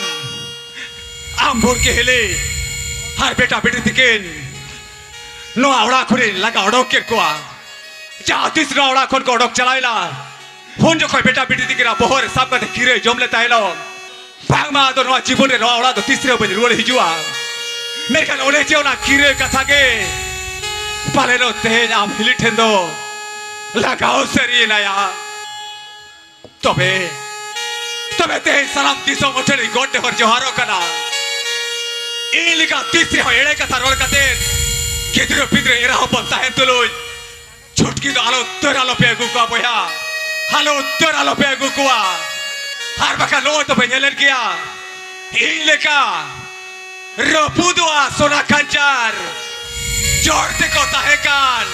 ᱟᱢ ᱵᱷᱩᱨᱠᱤ ᱦᱤᱞᱤ ᱟᱨ ᱵᱮᱴᱟ ᱵᱤᱴᱤ ᱛᱤᱠᱤᱱ ᱱᱚᱣᱟ ᱚᱲᱟᱜ ᱠᱷᱚᱱᱤᱧ ᱞᱟᱜᱟ ᱚᱰᱚᱠ ᱠᱮᱫ ᱠᱚᱣᱟ᱾ ᱡᱟᱦᱟᱸ ᱛᱤᱥ ᱱᱚᱣᱟ ᱚᱲᱟᱜ ᱠᱷᱚᱱ ᱠᱚ ᱚᱰᱚᱠ ᱪᱟᱞᱟᱣ ᱮᱱᱟ, ᱩᱱ ᱡᱚᱠᱷᱚᱱ ᱵᱮᱴᱟ ᱵᱤᱴᱤ ᱛᱤᱠᱤᱱᱟᱜ ᱵᱚᱦᱚᱜ ᱨᱮ ᱥᱟᱵ ᱠᱟᱛᱮ ᱠᱤᱨᱟᱹᱭ ᱡᱚᱢ ᱞᱮ ᱛᱟᱦᱮᱱᱚᱜ, ᱵᱟᱝᱢᱟ ᱟᱫᱚ ᱱᱚᱣᱟ ᱡᱤᱵᱚᱱ ᱨᱮ ᱱᱚᱣᱟ ᱚᱲᱟᱜ ᱫᱚ ᱛᱤᱥ ᱨᱮᱦᱚᱸ ᱵᱟᱹᱧ ᱨᱩᱣᱟᱹᱲ ᱦᱤᱡᱩᱜᱼᱟ᱾ ᱢᱮᱱᱠᱷᱟᱱ ᱚᱱᱮ ᱡᱮ ᱚᱱᱟ ᱠᱤᱨᱟᱹ ᱠᱟᱛᱷᱟ ᱜᱮ ᱯᱟᱞᱮᱱᱚᱜ ᱛᱮᱦᱮᱧ ᱟᱢ ᱦᱤᱞᱤ ᱴᱷᱮᱱ ᱫᱚ ᱞᱟᱜᱟᱣ ᱥᱟᱹᱨᱤᱭᱮᱱᱟᱭᱟ᱾ ᱛᱚᱵᱮ, ᱛᱚᱵᱮ ᱛᱮᱦᱮᱧ ᱥᱟᱱᱟᱢ ᱫᱤᱥᱚᱢ ᱦᱚᱲ ᱴᱷᱮᱱ ᱤᱧ ᱜᱚᱰ ᱡᱚᱦᱟᱨ ᱡᱚᱦᱟᱨᱚᱜ ᱠᱟᱱᱟ᱾ ᱤᱧ ᱞᱮᱠᱟ ᱛᱤᱥ ᱨᱮᱦᱚᱸ ᱮᱲᱮ ᱠᱟᱛᱷᱟ ᱨᱚᱲ ᱠᱟᱛᱮ ᱜᱤᱫᱽᱨᱟᱹ ᱯᱤᱫᱽᱨᱟᱹ ᱮᱨᱟ ᱦᱚᱯᱚᱱ ᱛᱟᱦᱮᱱ ᱛᱩᱞᱩᱡ ᱪᱷᱩᱴᱠᱤ ᱫᱚ ᱟᱞᱚ ᱩᱛᱟᱹᱨ ᱟᱞᱚ ᱯᱮ ᱟᱹᱜᱩ ᱠᱚᱣᱟ ᱵᱚᱭᱦᱟ, ᱟᱞᱚ ᱩᱛᱟᱹᱨ ᱟᱞᱚ ᱯᱮ ᱟᱹᱜᱩ ᱠᱚᱣᱟ᱾ ᱟᱨ ᱵᱟᱠᱷᱟᱱ ᱱᱚᱜᱼᱚᱭ ᱛᱚᱯᱮ ᱧᱮᱞᱮᱫ ᱜᱮᱭᱟ, ᱤᱧ ᱞᱮᱠᱟ ᱨᱟᱹᱯᱩᱫᱚᱜᱼᱟ ᱥᱚᱱᱟ ᱠᱷᱟᱧᱪᱟᱨ, ᱡᱚᱲ ᱛᱮᱠᱚ ᱛᱟᱦᱮᱸ ᱠᱟᱱ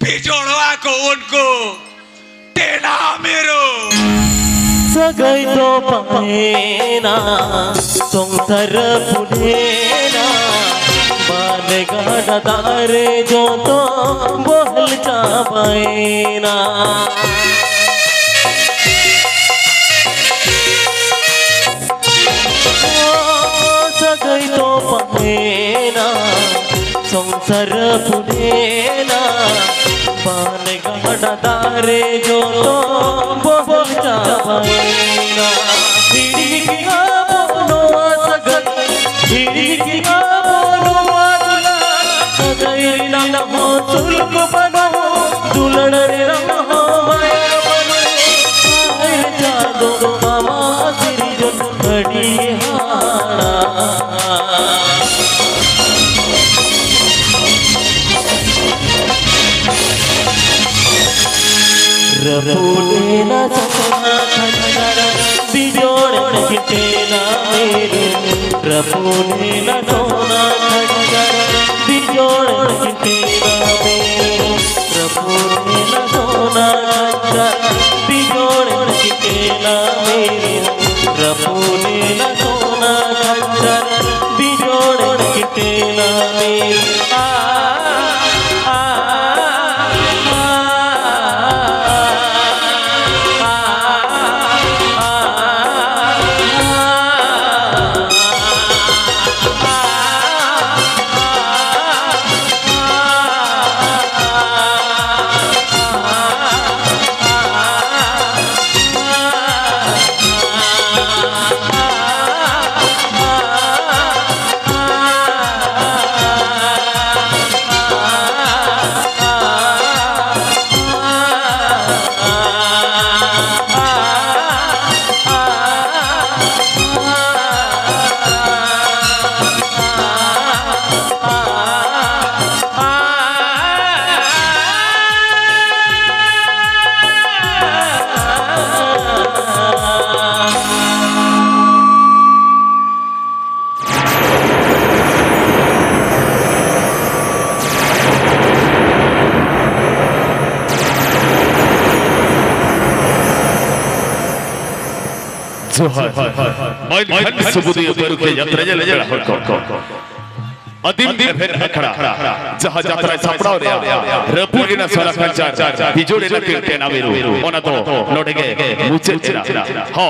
ᱵᱤᱡᱚᱲᱚᱜᱼᱟ ᱠᱚ ᱩᱱᱠᱩ ᱴᱮᱱᱟ ᱢᱤᱨᱩ᱾ ᱥᱟᱹᱜᱟᱹᱭ ᱛᱚᱯᱟᱭᱮᱱᱟ, ᱥᱚᱝᱥᱟᱨ ᱯᱩᱰᱮᱱᱟ, ᱵᱟᱞᱮ ᱜᱟᱰᱟ ᱫᱟᱨᱮ ᱡᱚᱛᱚ ᱵᱚᱦᱮᱞ ᱪᱟᱵᱟᱭᱮᱱᱟ᱾ ᱥᱟᱹᱜᱟᱹᱭ ᱛᱚᱯᱟᱭᱮᱱᱟ, ᱥᱚᱝᱥᱟᱨ ᱯᱩᱰᱮᱱᱟ, ᱵᱟᱱ ᱜᱟᱰᱟ ᱫᱟᱨᱮ ᱡᱚᱛᱚ ᱵᱚᱦᱮᱞ ᱪᱟᱵᱟᱭᱮᱱᱟ᱾ ᱦᱤᱲᱤᱧ ᱠᱮᱜᱼᱟ ᱵᱚᱱ ᱱᱚᱣᱟ ᱥᱟᱹᱜᱟᱹᱭ, ᱦᱤᱲᱤᱧ ᱠᱮᱜᱼᱟ ᱵᱚᱱ ᱱᱚᱣᱟ ᱫᱩᱞᱟᱹᱲ᱾ ᱥᱟᱹᱜᱟᱹᱭ ᱨᱮᱱᱟᱜ ᱦᱚᱸ ᱥᱩᱞᱠ ᱵᱟᱹᱱᱩᱜ, ᱫᱩᱞᱟᱹᱲ ᱨᱮᱱᱟᱜ ᱦᱚᱸ ᱢᱟᱭᱟ ᱵᱟᱹᱱᱩᱜ᱾ ᱦᱟᱭ ᱨᱮ ᱪᱟᱸᱫᱚ ᱟᱢᱟᱜ ᱥᱤᱨᱡᱚᱱ ᱟᱹᱰᱤ ᱦᱟᱦᱟᱲᱟ᱾ ᱨᱟᱹᱯᱩᱫ ᱮᱱᱟ ᱥᱚᱱᱟ ᱠᱷᱟᱧᱪᱟᱨ, ᱵᱤᱡᱚᱲ ᱮᱱᱟ ᱢᱤᱨᱩ᱾ ᱨᱟᱹᱯᱩᱫ ᱮᱱᱟ ᱥᱚᱱᱟ ᱠᱷᱟᱧᱪᱟᱨ, ᱵᱤᱡᱚᱲ ᱮᱱᱟ ᱢᱤᱨᱩ᱾ ᱨᱟᱹᱯᱩᱫ ᱮᱱᱟ ᱥᱚᱱᱟ ᱠᱷᱟᱧᱪᱟᱨ, ᱵᱤᱡᱚᱲ ᱮᱱᱟ ᱢᱤᱨᱩ᱾ ᱨᱟᱹᱯᱩᱫ ᱮᱱᱟ ᱥᱚᱱᱟ ᱠᱷᱟᱧᱪᱟᱨ, ᱡᱚᱦᱟᱨ᱾ ᱢᱟᱹᱭᱞᱠᱷᱟᱱ ᱥᱩᱵᱩᱫᱤᱭᱟᱹ ᱯᱟᱹᱨᱩᱠᱷᱤᱭᱟᱹ ᱡᱟᱛᱨᱟ ᱧᱮᱞ ᱯᱮᱲᱟ ᱦᱚᱲ ᱠᱚ, ᱟᱹᱫᱤᱢ ᱮᱵᱷᱮᱱ ᱟᱠᱷᱲᱟ, ᱡᱟᱦᱟᱸ ᱡᱟᱛᱨᱟᱭ ᱥᱟᱯᱲᱟᱣ ᱨᱮᱭᱟ ᱨᱟᱹᱯᱩᱫ ᱮᱱᱟ ᱥᱟᱞᱟ ᱠᱟᱧᱪᱟᱨ, ᱵᱤᱡᱳᱲ ᱮᱱᱟ ᱠᱤᱨᱛᱮ ᱱᱟᱢᱤᱨᱩ, ᱚᱱᱟ ᱫᱚ ᱱᱚᱰᱮ ᱜᱮ ᱢᱩᱪᱟᱹᱫ ᱮᱱᱟ᱾ ᱦᱚᱸ᱾